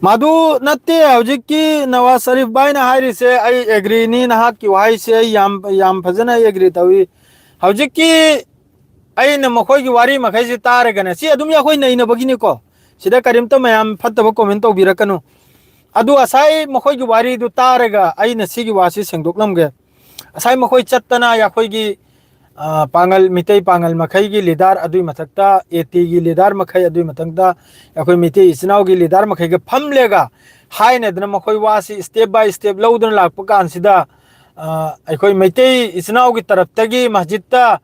ꯃꯗꯨ ꯅꯠꯇꯦ ꯍꯧꯖꯤꯛꯀꯤ ꯅꯋꯥꯖ ꯁꯔꯤꯐ ꯚꯥꯏꯅ ꯍꯥꯏꯔꯤꯁꯦ꯫ ꯑꯩ ꯑꯦꯒ꯭ꯔꯤꯅꯤ, ꯅꯍꯥꯛꯀꯤ ꯋꯥꯍꯩꯁꯦ ꯑꯩ ꯌꯥꯝ, ꯌꯥꯝ ꯐꯖꯅ ꯑꯩ ꯑꯦꯒ꯭ꯔꯤ ꯇꯧꯏ꯫ ꯍꯧꯖꯤꯛꯀꯤ ꯑꯩꯅ ꯃꯈꯣꯏꯒꯤ ꯋꯥꯔꯤ ꯃꯈꯩꯁꯤ ꯇꯥꯔꯒꯅꯦ, ꯁꯤ ꯑꯗꯨꯝ ꯑꯩꯈꯣꯏ ꯅꯩꯅꯕꯒꯤꯅꯤꯀꯣ꯫ ꯁꯤꯗ ꯀꯔꯤꯝꯇ ꯃꯌꯥꯝ ꯐꯠꯇꯕ ꯀꯣꯃꯦꯟ ꯇꯧꯕꯤꯔꯛꯀꯅꯨ꯫ ꯑꯗꯨ ꯉꯁꯥꯏ ꯃꯈꯣꯏꯒꯤ ꯋꯥꯔꯤꯗꯨ ꯇꯥꯔꯒ ꯑꯩꯅ ꯁꯤꯒꯤ ꯋꯥꯁꯤ ꯁꯦꯡꯗꯣꯛꯂꯝꯒꯦ꯫ ꯉꯁꯥꯏ ꯃꯈꯣꯏ ꯆꯠꯇꯅ ꯑꯩꯈꯣꯏꯒꯤ, ꯑ, ꯄꯥꯡꯒꯜ, ꯃꯤꯇꯩ ꯄꯥꯡꯒꯜ ꯃꯈꯩꯒꯤ ꯂꯤꯗꯥꯔ, ꯑꯗꯨꯒꯤ ꯃꯊꯛꯇ ꯑꯦ ꯇꯤꯒꯤ ꯂꯤꯗꯥꯔ ꯃꯈꯩ, ꯑꯗꯨꯒꯤ ꯃꯊꯪꯗ ꯑꯩꯈꯣꯏ ꯃꯤꯇꯩ ꯏꯆꯤꯟ ꯏꯅꯥꯎꯒꯤ ꯂꯤꯗꯥꯔ ꯃꯈꯩꯒ ꯐꯝꯂꯦꯒ ꯍꯥꯏꯅꯗꯅ ꯃꯈꯣꯏ ꯋꯥꯁꯤ step by step ꯂꯧꯗꯨꯅ ꯂꯥꯛꯄ ꯀꯥꯟꯁꯤꯗ, ꯑ, ꯑꯩꯈꯣꯏ ꯃꯩꯇꯩ ꯏꯆꯤꯟ ꯏꯅꯥꯎꯒꯤ ꯇꯔꯞꯇꯒꯤ ꯃꯁꯖꯤꯠꯇ,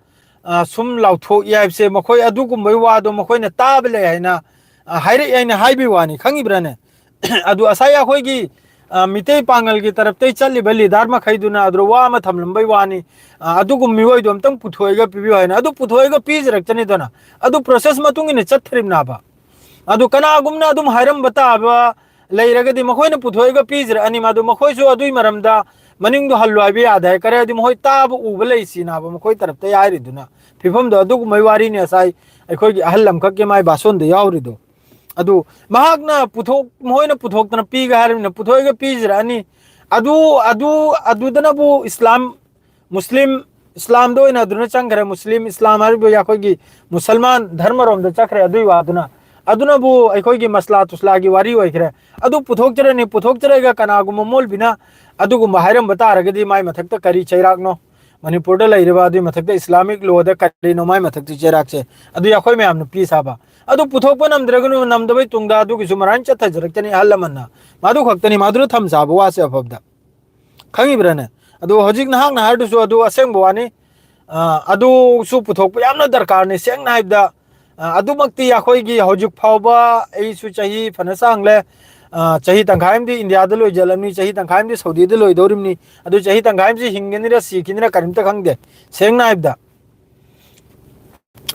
ꯑ, ꯁꯨꯝ ꯂꯥꯎꯊꯣꯛꯏ ꯍꯥꯏꯕꯁꯦ, ꯃꯈꯣꯏ ꯑꯗꯨꯒꯨꯝꯕꯒꯤ ꯋꯥꯗꯣ ꯃꯈꯣꯏꯅ ꯇꯥꯕ ꯂꯩ ꯍꯥꯏꯅ, ꯑ, ꯍꯥꯏꯔꯛꯑꯦ ꯍꯥꯏꯅ ꯍꯥꯏꯕꯒꯤ ꯋꯥꯅꯤ, ꯈꯪꯉꯤꯕ꯭ꯔꯥꯅꯦ? ꯑꯗꯨ ꯉꯁꯥꯏ ꯑꯩꯈꯣꯏꯒꯤ, ꯑ, ꯃꯤꯇꯩ ꯄꯥꯡꯒꯜꯒꯤ ꯇꯔꯞꯇꯒꯤ ꯆꯠꯂꯤꯕ ꯂꯤꯗꯥꯔ ꯃꯈꯩꯗꯨꯅ ꯑꯗꯨꯗ ꯋꯥ ꯑꯃ ꯊꯝꯂꯝꯕꯒꯤ ꯋꯥꯅꯤ꯫ ꯑ, ꯑꯗꯨꯒꯨꯝꯕ ꯃꯤꯑꯣꯏꯗꯣ ꯑꯝꯇꯪ ꯄꯨꯊꯣꯛꯑꯒ ꯄꯤꯕꯤꯌꯨ ꯍꯥꯏꯅ꯫ ꯑꯗꯨ ꯄꯨꯊꯣꯛꯑꯒ ꯄꯤꯖꯔꯛꯇꯅꯤꯗꯅ꯫ ꯑꯗꯨ ꯄ꯭ꯔꯣꯁꯦꯁ ꯃꯇꯨꯡ ꯏꯟꯅ ꯆꯠꯊꯔꯤꯕꯅꯦꯕ꯫ ꯑꯗꯨ ꯀꯅꯥꯒꯨꯝꯅ ꯑꯗꯨꯝ ꯍꯥꯏꯔꯝꯕ ꯇꯥꯕ ꯂꯩꯔꯒꯗꯤ ꯃꯈꯣꯏꯅ ꯄꯨꯊꯣꯛꯑꯒ ꯄꯤꯖꯔꯛꯑꯅꯤ꯫ ꯃꯗꯨ ꯃꯈꯣꯏꯁꯨ ꯑꯗꯨꯒꯤ ꯃꯔꯝꯗ ꯃꯅꯤꯡꯗꯣ ꯍꯜꯂꯨ ꯍꯥꯏꯕ ꯌꯥꯗꯦ ꯍꯥꯏ꯫ ꯀꯔꯤ ꯍꯥꯏꯗꯤ ꯃꯈꯣꯏ ꯇꯥꯕ ꯎꯕ ꯂꯩꯁꯤꯅꯕ ꯃꯈꯣꯏ ꯇꯔꯞꯇ ꯍꯥꯏꯔꯤꯗꯨꯅ꯫ ꯐꯤꯕꯝꯗꯣ ꯑꯗꯨꯒꯨꯝꯕꯒꯤ ꯋꯥꯔꯤꯅꯤ ꯉꯁꯥꯏ ꯑꯩꯈꯣꯏꯒꯤ ꯑꯍꯜ ꯑꯃꯈꯛꯀꯤ ꯃꯥꯏ ꯚꯥꯁꯣꯟꯗ ꯌꯥꯎꯔꯤꯗꯣ꯫ ꯑꯗꯨ ꯃꯍꯥꯛꯅ ꯄꯨꯊꯣꯛ-, ꯃꯈꯣꯏꯅ ꯄꯨꯊꯣꯛꯇꯅ ꯄꯤꯒꯦ ꯍꯥꯏꯔꯕꯅꯤꯅ ꯄꯨꯊꯣꯛꯑꯒ ꯄꯤꯖꯔꯛꯑꯅꯤ꯫ ꯑꯗꯨ, ꯑꯗꯨ, ꯑꯗꯨꯗꯅꯕꯨ ꯏꯁꯂꯥꯝ, ꯃꯨꯁꯂꯤꯝ, ꯏꯁꯂꯥꯝꯗ ꯑꯣꯏꯅ ꯑꯗꯨꯅ ꯆꯪꯈ꯭ꯔꯦ꯫ ꯃꯨꯁꯂꯤꯝ, ꯏꯁꯂꯥꯝ ꯍꯥꯏꯔꯤꯕ ꯑꯩꯈꯣꯏꯒꯤ ꯃꯨꯁꯜꯃꯥꯟ ꯙꯔꯃꯔꯣꯝꯗ ꯆꯠꯈ꯭ꯔꯦ ꯑꯗꯨꯒꯤ ꯋꯥꯗꯨꯅ꯫ ꯑꯗꯨꯅꯕꯨ ꯑꯩꯈꯣꯏꯒꯤ ꯃꯁꯂꯥ ꯇꯨꯁꯂꯥꯒꯤ ꯋꯥꯔꯤ ꯑꯣꯏꯈ꯭ꯔꯦ꯫ ꯑꯗꯨ ꯄꯨꯊꯣꯛꯆꯔꯅꯤ, ꯄꯨꯊꯣꯛꯆꯔꯒ ꯀꯅꯥꯒꯨꯝꯕ ꯃꯣꯜꯕꯤꯅ ꯑꯗꯨꯒꯨꯝꯕ ꯍꯥꯏꯔꯝꯕ ꯇꯥꯔꯒꯗꯤ ꯃꯥꯏ ꯃꯊꯛꯇ ꯀꯔꯤ ꯆꯩꯔꯥꯛꯅꯣ? ꯃꯅꯤꯄꯨꯔꯗ ꯂꯩꯔꯤꯕ, ꯑꯗꯨꯒꯤ ꯃꯊꯛꯇ ꯏꯁꯂꯥꯃꯤꯛ ꯂꯣꯗ ꯀꯔꯤꯅꯣ ꯃꯥꯏ ꯃꯊꯛꯇ ꯆꯩꯔꯥꯛꯁꯦ, ꯑꯗꯨ ꯑꯩꯈꯣꯏ ꯃꯌꯥꯝꯅ ꯄꯤ ꯁꯥꯕ꯫ ꯑꯗꯨ ꯄꯨꯊꯣꯛꯄ ꯅꯝꯗ꯭ꯔꯒꯅ ꯅꯝꯗꯕꯩ ꯇꯨꯡꯗ ꯑꯗꯨꯒꯤꯁꯨ ꯃꯔꯥꯏꯅ ꯆꯠꯊꯖꯔꯛꯀꯅꯤ ꯑꯍꯜ ꯂꯃꯟꯅ꯫ ꯃꯗꯨ ꯈꯛꯇꯅꯤ, ꯃꯗꯨꯅ ꯊꯝ ꯁꯥꯕ ꯋꯥꯁꯦ ꯑꯐꯕꯗ꯫ ꯈꯪꯉꯤꯕ꯭ꯔꯥꯅꯦ? ꯑꯗꯨ ꯍꯧꯖꯤꯛ ꯅꯍꯥꯛꯅ ꯍꯥꯏꯔꯗꯨꯁꯨ ꯑꯗꯨ ꯑꯁꯦꯡꯕ ꯋꯥꯅꯤ꯫ ꯑ, ꯑꯗꯨꯁꯨ ꯄꯨꯊꯣꯛꯄ ꯌꯥꯝꯅ ꯗꯔꯀꯥꯔꯅꯤ꯫ ꯁꯦꯡꯅ ꯍꯥꯏꯕꯗ, ꯑ, ꯑꯗꯨꯃꯛꯇꯤ ꯑꯩꯈꯣꯏꯒꯤ ꯍꯧꯖꯤꯛ ꯐꯥꯎꯕ ꯑꯩꯁꯨ ꯆꯍꯤ ꯐꯅ ꯁꯥꯡꯂꯦ꯫ ꯑ, ꯆꯍꯤ ꯇꯪꯈꯥꯏ ꯑꯃꯗꯤ ꯏꯟꯗꯤꯌꯥꯗ ꯂꯣꯏꯖꯜꯂꯝꯅꯤ, ꯆꯍꯤ ꯇꯪꯈꯥꯏ ꯑꯃꯗꯤ ꯁꯥꯎꯗꯤꯗ ꯂꯣꯏꯗꯧꯔꯤꯕꯅꯤ꯫ ꯑꯗꯨ ꯆꯍꯤ ꯇꯪꯈꯥꯏ ꯑꯃꯁꯤ ꯍꯤꯡꯒꯅꯤꯔ ꯁꯤꯈꯤꯅꯤꯔ ꯀꯔꯤꯝꯇ ꯈꯪꯗꯦ, ꯁꯦꯡꯅ ꯍꯥꯏꯕꯗ꯫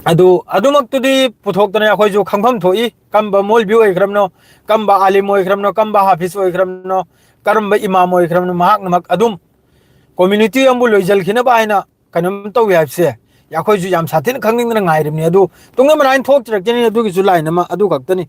ꯑꯗꯨ, ꯑꯗꯨꯃꯛꯇꯨꯗꯤ ꯄꯨꯊꯣꯛꯇꯅ ꯑꯩꯈꯣꯏꯁꯨ ꯈꯪꯐꯝ ꯊꯣꯛꯏ, ꯀꯝꯕ ꯃꯧꯂꯕꯤ ꯑꯣꯏꯈ꯭ꯔꯕꯅꯣ, ꯀꯝꯕ ꯑꯥꯂꯤꯝ ꯑꯣꯏꯈ꯭ꯔꯕꯅꯣ, ꯀꯝꯕ ꯍꯥꯐꯤꯖ ꯑꯣꯏꯈ꯭ꯔꯕꯅꯣ, ꯀꯔꯝꯕ ꯏꯃꯥꯝ ꯑꯣꯏꯈ꯭ꯔꯕꯅꯣ, ꯃꯍꯥꯛꯅꯃꯛ ꯑꯗꯨꯝ ꯀꯝꯃ꯭ꯌꯨꯅꯤꯇꯤ ꯑꯃꯕꯨ ꯂꯣꯏꯁꯤꯟꯈꯤꯅꯕ ꯍꯥꯏꯅ ꯀꯩꯅꯣꯝ ꯇꯧꯏ ꯍꯥꯏꯕꯁꯦ ꯑꯩꯈꯣꯏꯁꯨ ꯌꯥꯝ ꯁꯥꯊꯤꯅ ꯈꯪꯅꯤꯡꯗꯅ ꯉꯥꯏꯔꯤꯕꯅꯤ꯫ ꯑꯗꯨ ꯇꯨꯡꯗ ꯃꯔꯥꯏꯅ ꯊꯣꯛꯇ꯭ꯔꯛꯀꯅꯤ, ꯑꯗꯨꯒꯤꯁꯨ ꯂꯥꯏꯟ ꯑꯃ ꯑꯗꯨ ꯈꯛꯇꯅꯤ꯫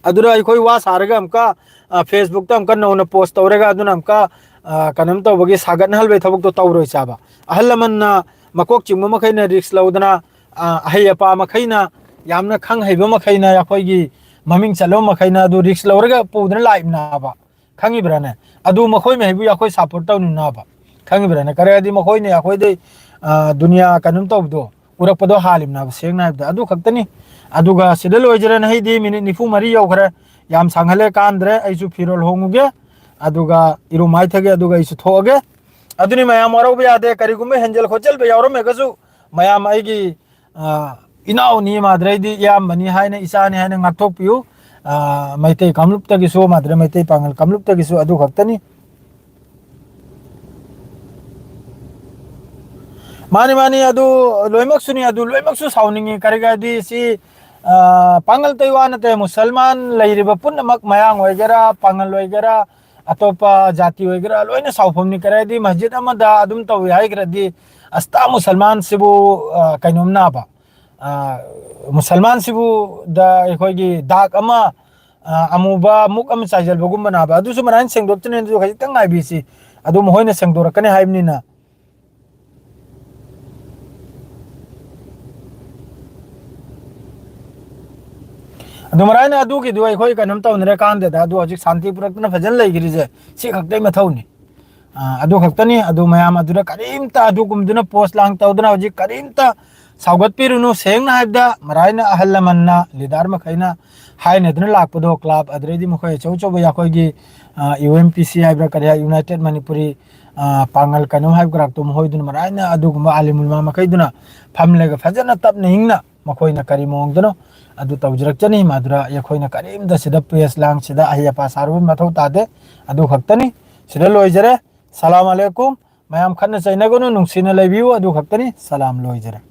ꯑꯗꯨꯗ ꯑꯩꯈꯣꯏ ꯋꯥ ꯁꯥꯔꯒ ꯑꯃꯨꯛꯀ, ꯑ, ꯐꯦꯁꯕꯨꯛꯇ ꯑꯃꯨꯛꯀ ꯅꯧꯅ ꯄꯣꯁ ꯇꯧꯔꯒ ꯑꯗꯨꯅ ꯑꯃꯨꯛꯀ, ꯑ, ꯀꯩꯅꯣꯝ ꯇꯧꯕꯒꯤ ꯁꯥꯒꯠꯅꯍꯜꯕꯒꯤ ꯊꯕꯛꯇꯣ ꯇꯧꯔꯣꯏꯁꯦꯕ꯫ ꯑꯍꯜ ꯂꯃꯟꯅ ꯃꯀꯣꯛ ꯆꯤꯡꯕ ꯃꯈꯩꯅ ꯔꯤꯛꯁ ꯂꯧꯗꯅ, ꯑ, ꯑꯍꯩ ꯑꯄꯥ ꯃꯈꯩꯅ, ꯌꯥꯝꯅ ꯈꯪ ꯍꯩꯕ ꯃꯈꯩꯅ, ꯑꯩꯈꯣꯏꯒꯤ ꯃꯃꯤꯡ ꯆꯠꯂꯕ ꯃꯈꯩꯅ ꯑꯗꯨ ꯔꯤꯛꯁ ꯂꯧꯔꯒ ꯄꯨꯗꯅ ꯂꯥꯛꯏꯕꯅꯦꯕ꯫ ꯈꯪꯉꯤꯕ꯭ꯔꯥꯅꯦ? ꯑꯗꯨ ꯃꯈꯣꯏ ꯃꯍꯩꯕꯨ ꯑꯩꯈꯣꯏ ꯁꯞꯄꯣꯔꯠ ꯇꯧꯅꯤꯡꯅꯕ꯫ ꯈꯪꯉꯤꯕ꯭ꯔꯥꯅꯦ? ꯀꯔꯤ ꯍꯥꯏꯗꯤ ꯃꯈꯣꯏꯅ ꯑꯩꯈꯣꯏꯗꯩ, ꯑ, ꯗꯨꯅꯤꯌꯥ ꯀꯩꯅꯣꯝ ꯇꯧꯕꯗꯣ ꯎꯔꯛꯄꯗꯣ ꯍꯥꯜꯂꯤꯕꯅꯦꯕ, ꯁꯦꯡꯅ ꯍꯥꯏꯕꯗ꯫ ꯑꯗꯨ ꯈꯛꯇꯅꯤ꯫ ꯑꯗꯨꯒ ꯁꯤꯗ ꯂꯣꯏꯖꯔꯦ, ꯅꯍꯩꯗꯤ ꯃꯤꯅꯤꯠ ꯅꯤꯐꯨ ꯃꯔꯤ ꯌꯧꯈ꯭ꯔꯦ꯫ ꯌꯥꯝ ꯁꯥꯡꯍꯜꯂꯦ, ꯀꯥꯟꯗ꯭ꯔꯦ꯫ ꯑꯩꯁꯨ ꯐꯤꯔꯣꯜ ꯍꯣꯡꯉꯨꯒꯦ, ꯑꯗꯨꯒ ꯏꯔꯨ ꯃꯥꯏꯊꯒꯦ, ꯑꯗꯨꯒ ꯑꯩꯁꯨ ꯊꯣꯛꯑꯒꯦ꯫ ꯑꯗꯨꯅꯤ, ꯃꯌꯥꯝ ꯋꯥꯔꯧꯕ ꯌꯥꯗꯦ꯫ ꯀꯔꯤꯒꯨꯝꯕ ꯍꯦꯟꯖꯜ ꯈꯣꯠꯆꯜꯕ ꯌꯥꯎꯔꯝꯃꯒꯁꯨ ꯃꯌꯥꯝ ꯑꯩꯒꯤ, ꯑ, ꯏꯅꯥꯎꯅꯤ ꯃꯥꯗ꯭ꯔꯩꯗꯤ ꯏꯌꯥꯝꯕꯅꯤ ꯍꯥꯏꯅ, ꯏꯆꯥꯅꯤ ꯍꯥꯏꯅ ꯉꯥꯛꯊꯣꯛꯄꯤꯌꯨ꯫ ꯑ, ꯃꯩꯇꯩ ꯀꯥꯡꯂꯨꯞꯇꯒꯤꯁꯨ ꯃꯥꯗ꯭ꯔꯩ, ꯃꯩꯇꯩ ꯄꯥꯉꯜ ꯀꯥꯡꯂꯨꯞꯇꯒꯤꯁꯨ ꯑꯗꯨ ꯈꯛꯇꯅꯤ꯫ ꯃꯥꯅꯤ, ꯃꯥꯅꯤ, ꯑꯗꯨ ꯂꯣꯏꯅꯃꯛꯁꯨꯅꯤ, ꯑꯗꯨ ꯂꯣꯏꯅꯃꯛꯁꯨ ꯁꯥꯎꯅꯤꯡꯉꯤ꯫ ꯀꯔꯤꯒꯤꯗꯤ ꯁꯤ, ꯑ, ꯄꯥꯡꯒꯜ ꯇꯩ ꯋꯥ ꯅꯠꯇꯦ, ꯃꯨꯁꯜꯃꯥꯟ ꯂꯩꯔꯤꯕ ꯄꯨꯝꯅꯃꯛ, ꯃꯌꯥꯡ ꯑꯣꯏꯒꯦꯔꯥ, ꯄꯥꯡꯒꯜ ꯑꯣꯏꯒꯦꯔꯥ, ꯑꯇꯣꯞꯄ ꯖꯥꯇꯤ ꯑꯣꯏꯒꯦꯔꯥ, ꯂꯣꯏꯅ ꯁꯥꯎꯐꯝꯅꯤ꯫ ꯀꯔꯤꯒꯤꯗꯤ ꯃꯁꯖꯤꯗ ꯑꯃꯗ ꯑꯗꯨꯝ ꯇꯧꯏ ꯍꯥꯏꯈ꯭ꯔꯗꯤ, ꯑꯁꯇꯥ ꯃꯨꯁꯜꯃꯥꯟꯁꯤꯕꯨ, ꯑ, ꯀꯩꯅꯣꯝ ꯅꯥꯕ, ꯑ, ꯃꯨꯁꯜꯃꯥꯟꯁꯤꯕꯨ ꯗ ꯑꯩꯈꯣꯏꯒꯤ ꯗꯥꯛ ꯑꯃ, ꯑ, ꯑꯃꯨꯕ ꯃꯨꯛ ꯑꯃ ꯆꯥꯏꯖꯜꯕꯒꯨꯝꯕ ꯅꯥꯕ, ꯑꯗꯨꯁꯨ ꯃꯔꯥꯏꯅ ꯁꯦꯡꯗꯣꯛꯇ꯭ꯔꯤꯅꯦ꯫ ꯑꯗꯨꯁꯨ ꯈꯖꯤꯛꯇꯪ ꯉꯥꯏꯕꯤꯁꯤ, ꯑꯗꯨ ꯃꯈꯣꯏꯅ ꯁꯦꯡꯗꯣꯔꯛꯀꯅꯤ ꯍꯥꯏꯕꯅꯤꯅ꯫ ꯑꯗꯨ ꯃꯔꯥꯏꯅ ꯑꯗꯨꯒꯤꯗꯨ ꯑꯩꯈꯣꯏ ꯀꯩꯅꯣꯝ ꯇꯧꯅꯔꯦ ꯀꯥꯟꯗꯦꯗ, ꯑꯗꯨ ꯍꯧꯖꯤꯛ ꯁꯥꯟꯇꯤ ꯄꯨꯔꯛꯇꯅ ꯐꯖꯅ ꯂꯩꯈ꯭ꯔꯤꯁꯦ ꯁꯤ ꯈꯛꯇꯒꯤ ꯃꯊꯧꯅꯤ꯫ ꯑ, ꯑꯗꯨ ꯈꯛꯇꯅꯤ꯫ ꯑꯗꯨ ꯃꯌꯥꯝ ꯑꯗꯨꯗ ꯀꯔꯤꯝꯇ ꯑꯗꯨꯒꯨꯝꯗꯨꯅ post ꯂꯥꯡ ꯇꯧꯗꯅ ꯍꯧꯖꯤꯛ ꯀꯔꯤꯝꯇ ꯁꯥꯎꯒꯠꯄꯤꯔꯨꯅꯨ꯫ ꯁꯦꯡꯅ ꯍꯥꯏꯕꯗ ꯃꯔꯥꯏꯅ ꯑꯍꯜ ꯂꯃꯟꯅ, leader ꯃꯈꯩꯅ ꯍꯥꯏꯅꯗꯨꯅ ꯂꯥꯛꯄꯗꯣ club ꯑꯗꯨꯗꯩꯗꯤ ꯃꯈꯣꯏ ꯑꯆꯧ ꯑꯆꯧꯕ ꯑꯩꯈꯣꯏꯒꯤ, ꯑ, U M P C ꯍꯥꯏꯕ꯭ꯔꯥ ꯀꯔꯤ ꯍꯥꯏ, United Manipuri, ꯑ, ꯄꯥꯡꯒꯜ ꯀꯩꯅꯣ ꯍꯥꯏꯕ ꯀꯔꯥꯛꯇꯣ ꯃꯈꯣꯏꯗꯨꯅ ꯃꯔꯥꯏꯅ ꯑꯗꯨꯒꯨꯝꯕ ꯑꯥꯂꯤꯝ ꯎꯂꯃꯥ ꯃꯈꯩꯗꯨꯅ ꯐꯝꯂꯒ ꯐꯖꯅ ꯇꯞꯅ ꯏꯪꯅ ꯃꯈꯣꯏꯅ ꯀꯔꯤ ꯃꯑꯣꯡꯗꯅꯣ ꯑꯗꯨ ꯇꯧꯖꯔꯛꯆꯅꯤ꯫ ꯃꯗꯨꯗ ꯑꯩꯈꯣꯏꯅ ꯀꯔꯤꯝꯇ ꯁꯤꯗ press ꯂꯥꯡ ꯁꯤꯗ ꯑꯍꯩ ꯑꯄꯥ ꯁꯥꯔꯨꯕꯒꯤ ꯃꯊꯧ ꯇꯥꯗꯦ꯫ ꯑꯗꯨ ꯈꯛꯇꯅꯤ꯫ ꯁꯤꯗ ꯂꯣꯏꯖꯔꯦ꯫ ꯁꯂꯥꯝ ꯑꯂꯩꯀꯨꯝ꯫ ꯃꯌꯥꯝ ꯈꯠꯅ ꯆꯩꯅꯒꯅꯨ, ꯅꯨꯡꯁꯤꯅ ꯂꯩꯕꯤꯌꯨ꯫ ꯑꯗꯨ ꯈꯛꯇꯅꯤ꯫ ꯁꯂꯥꯝ, ꯂꯣꯏꯖꯔꯦ꯫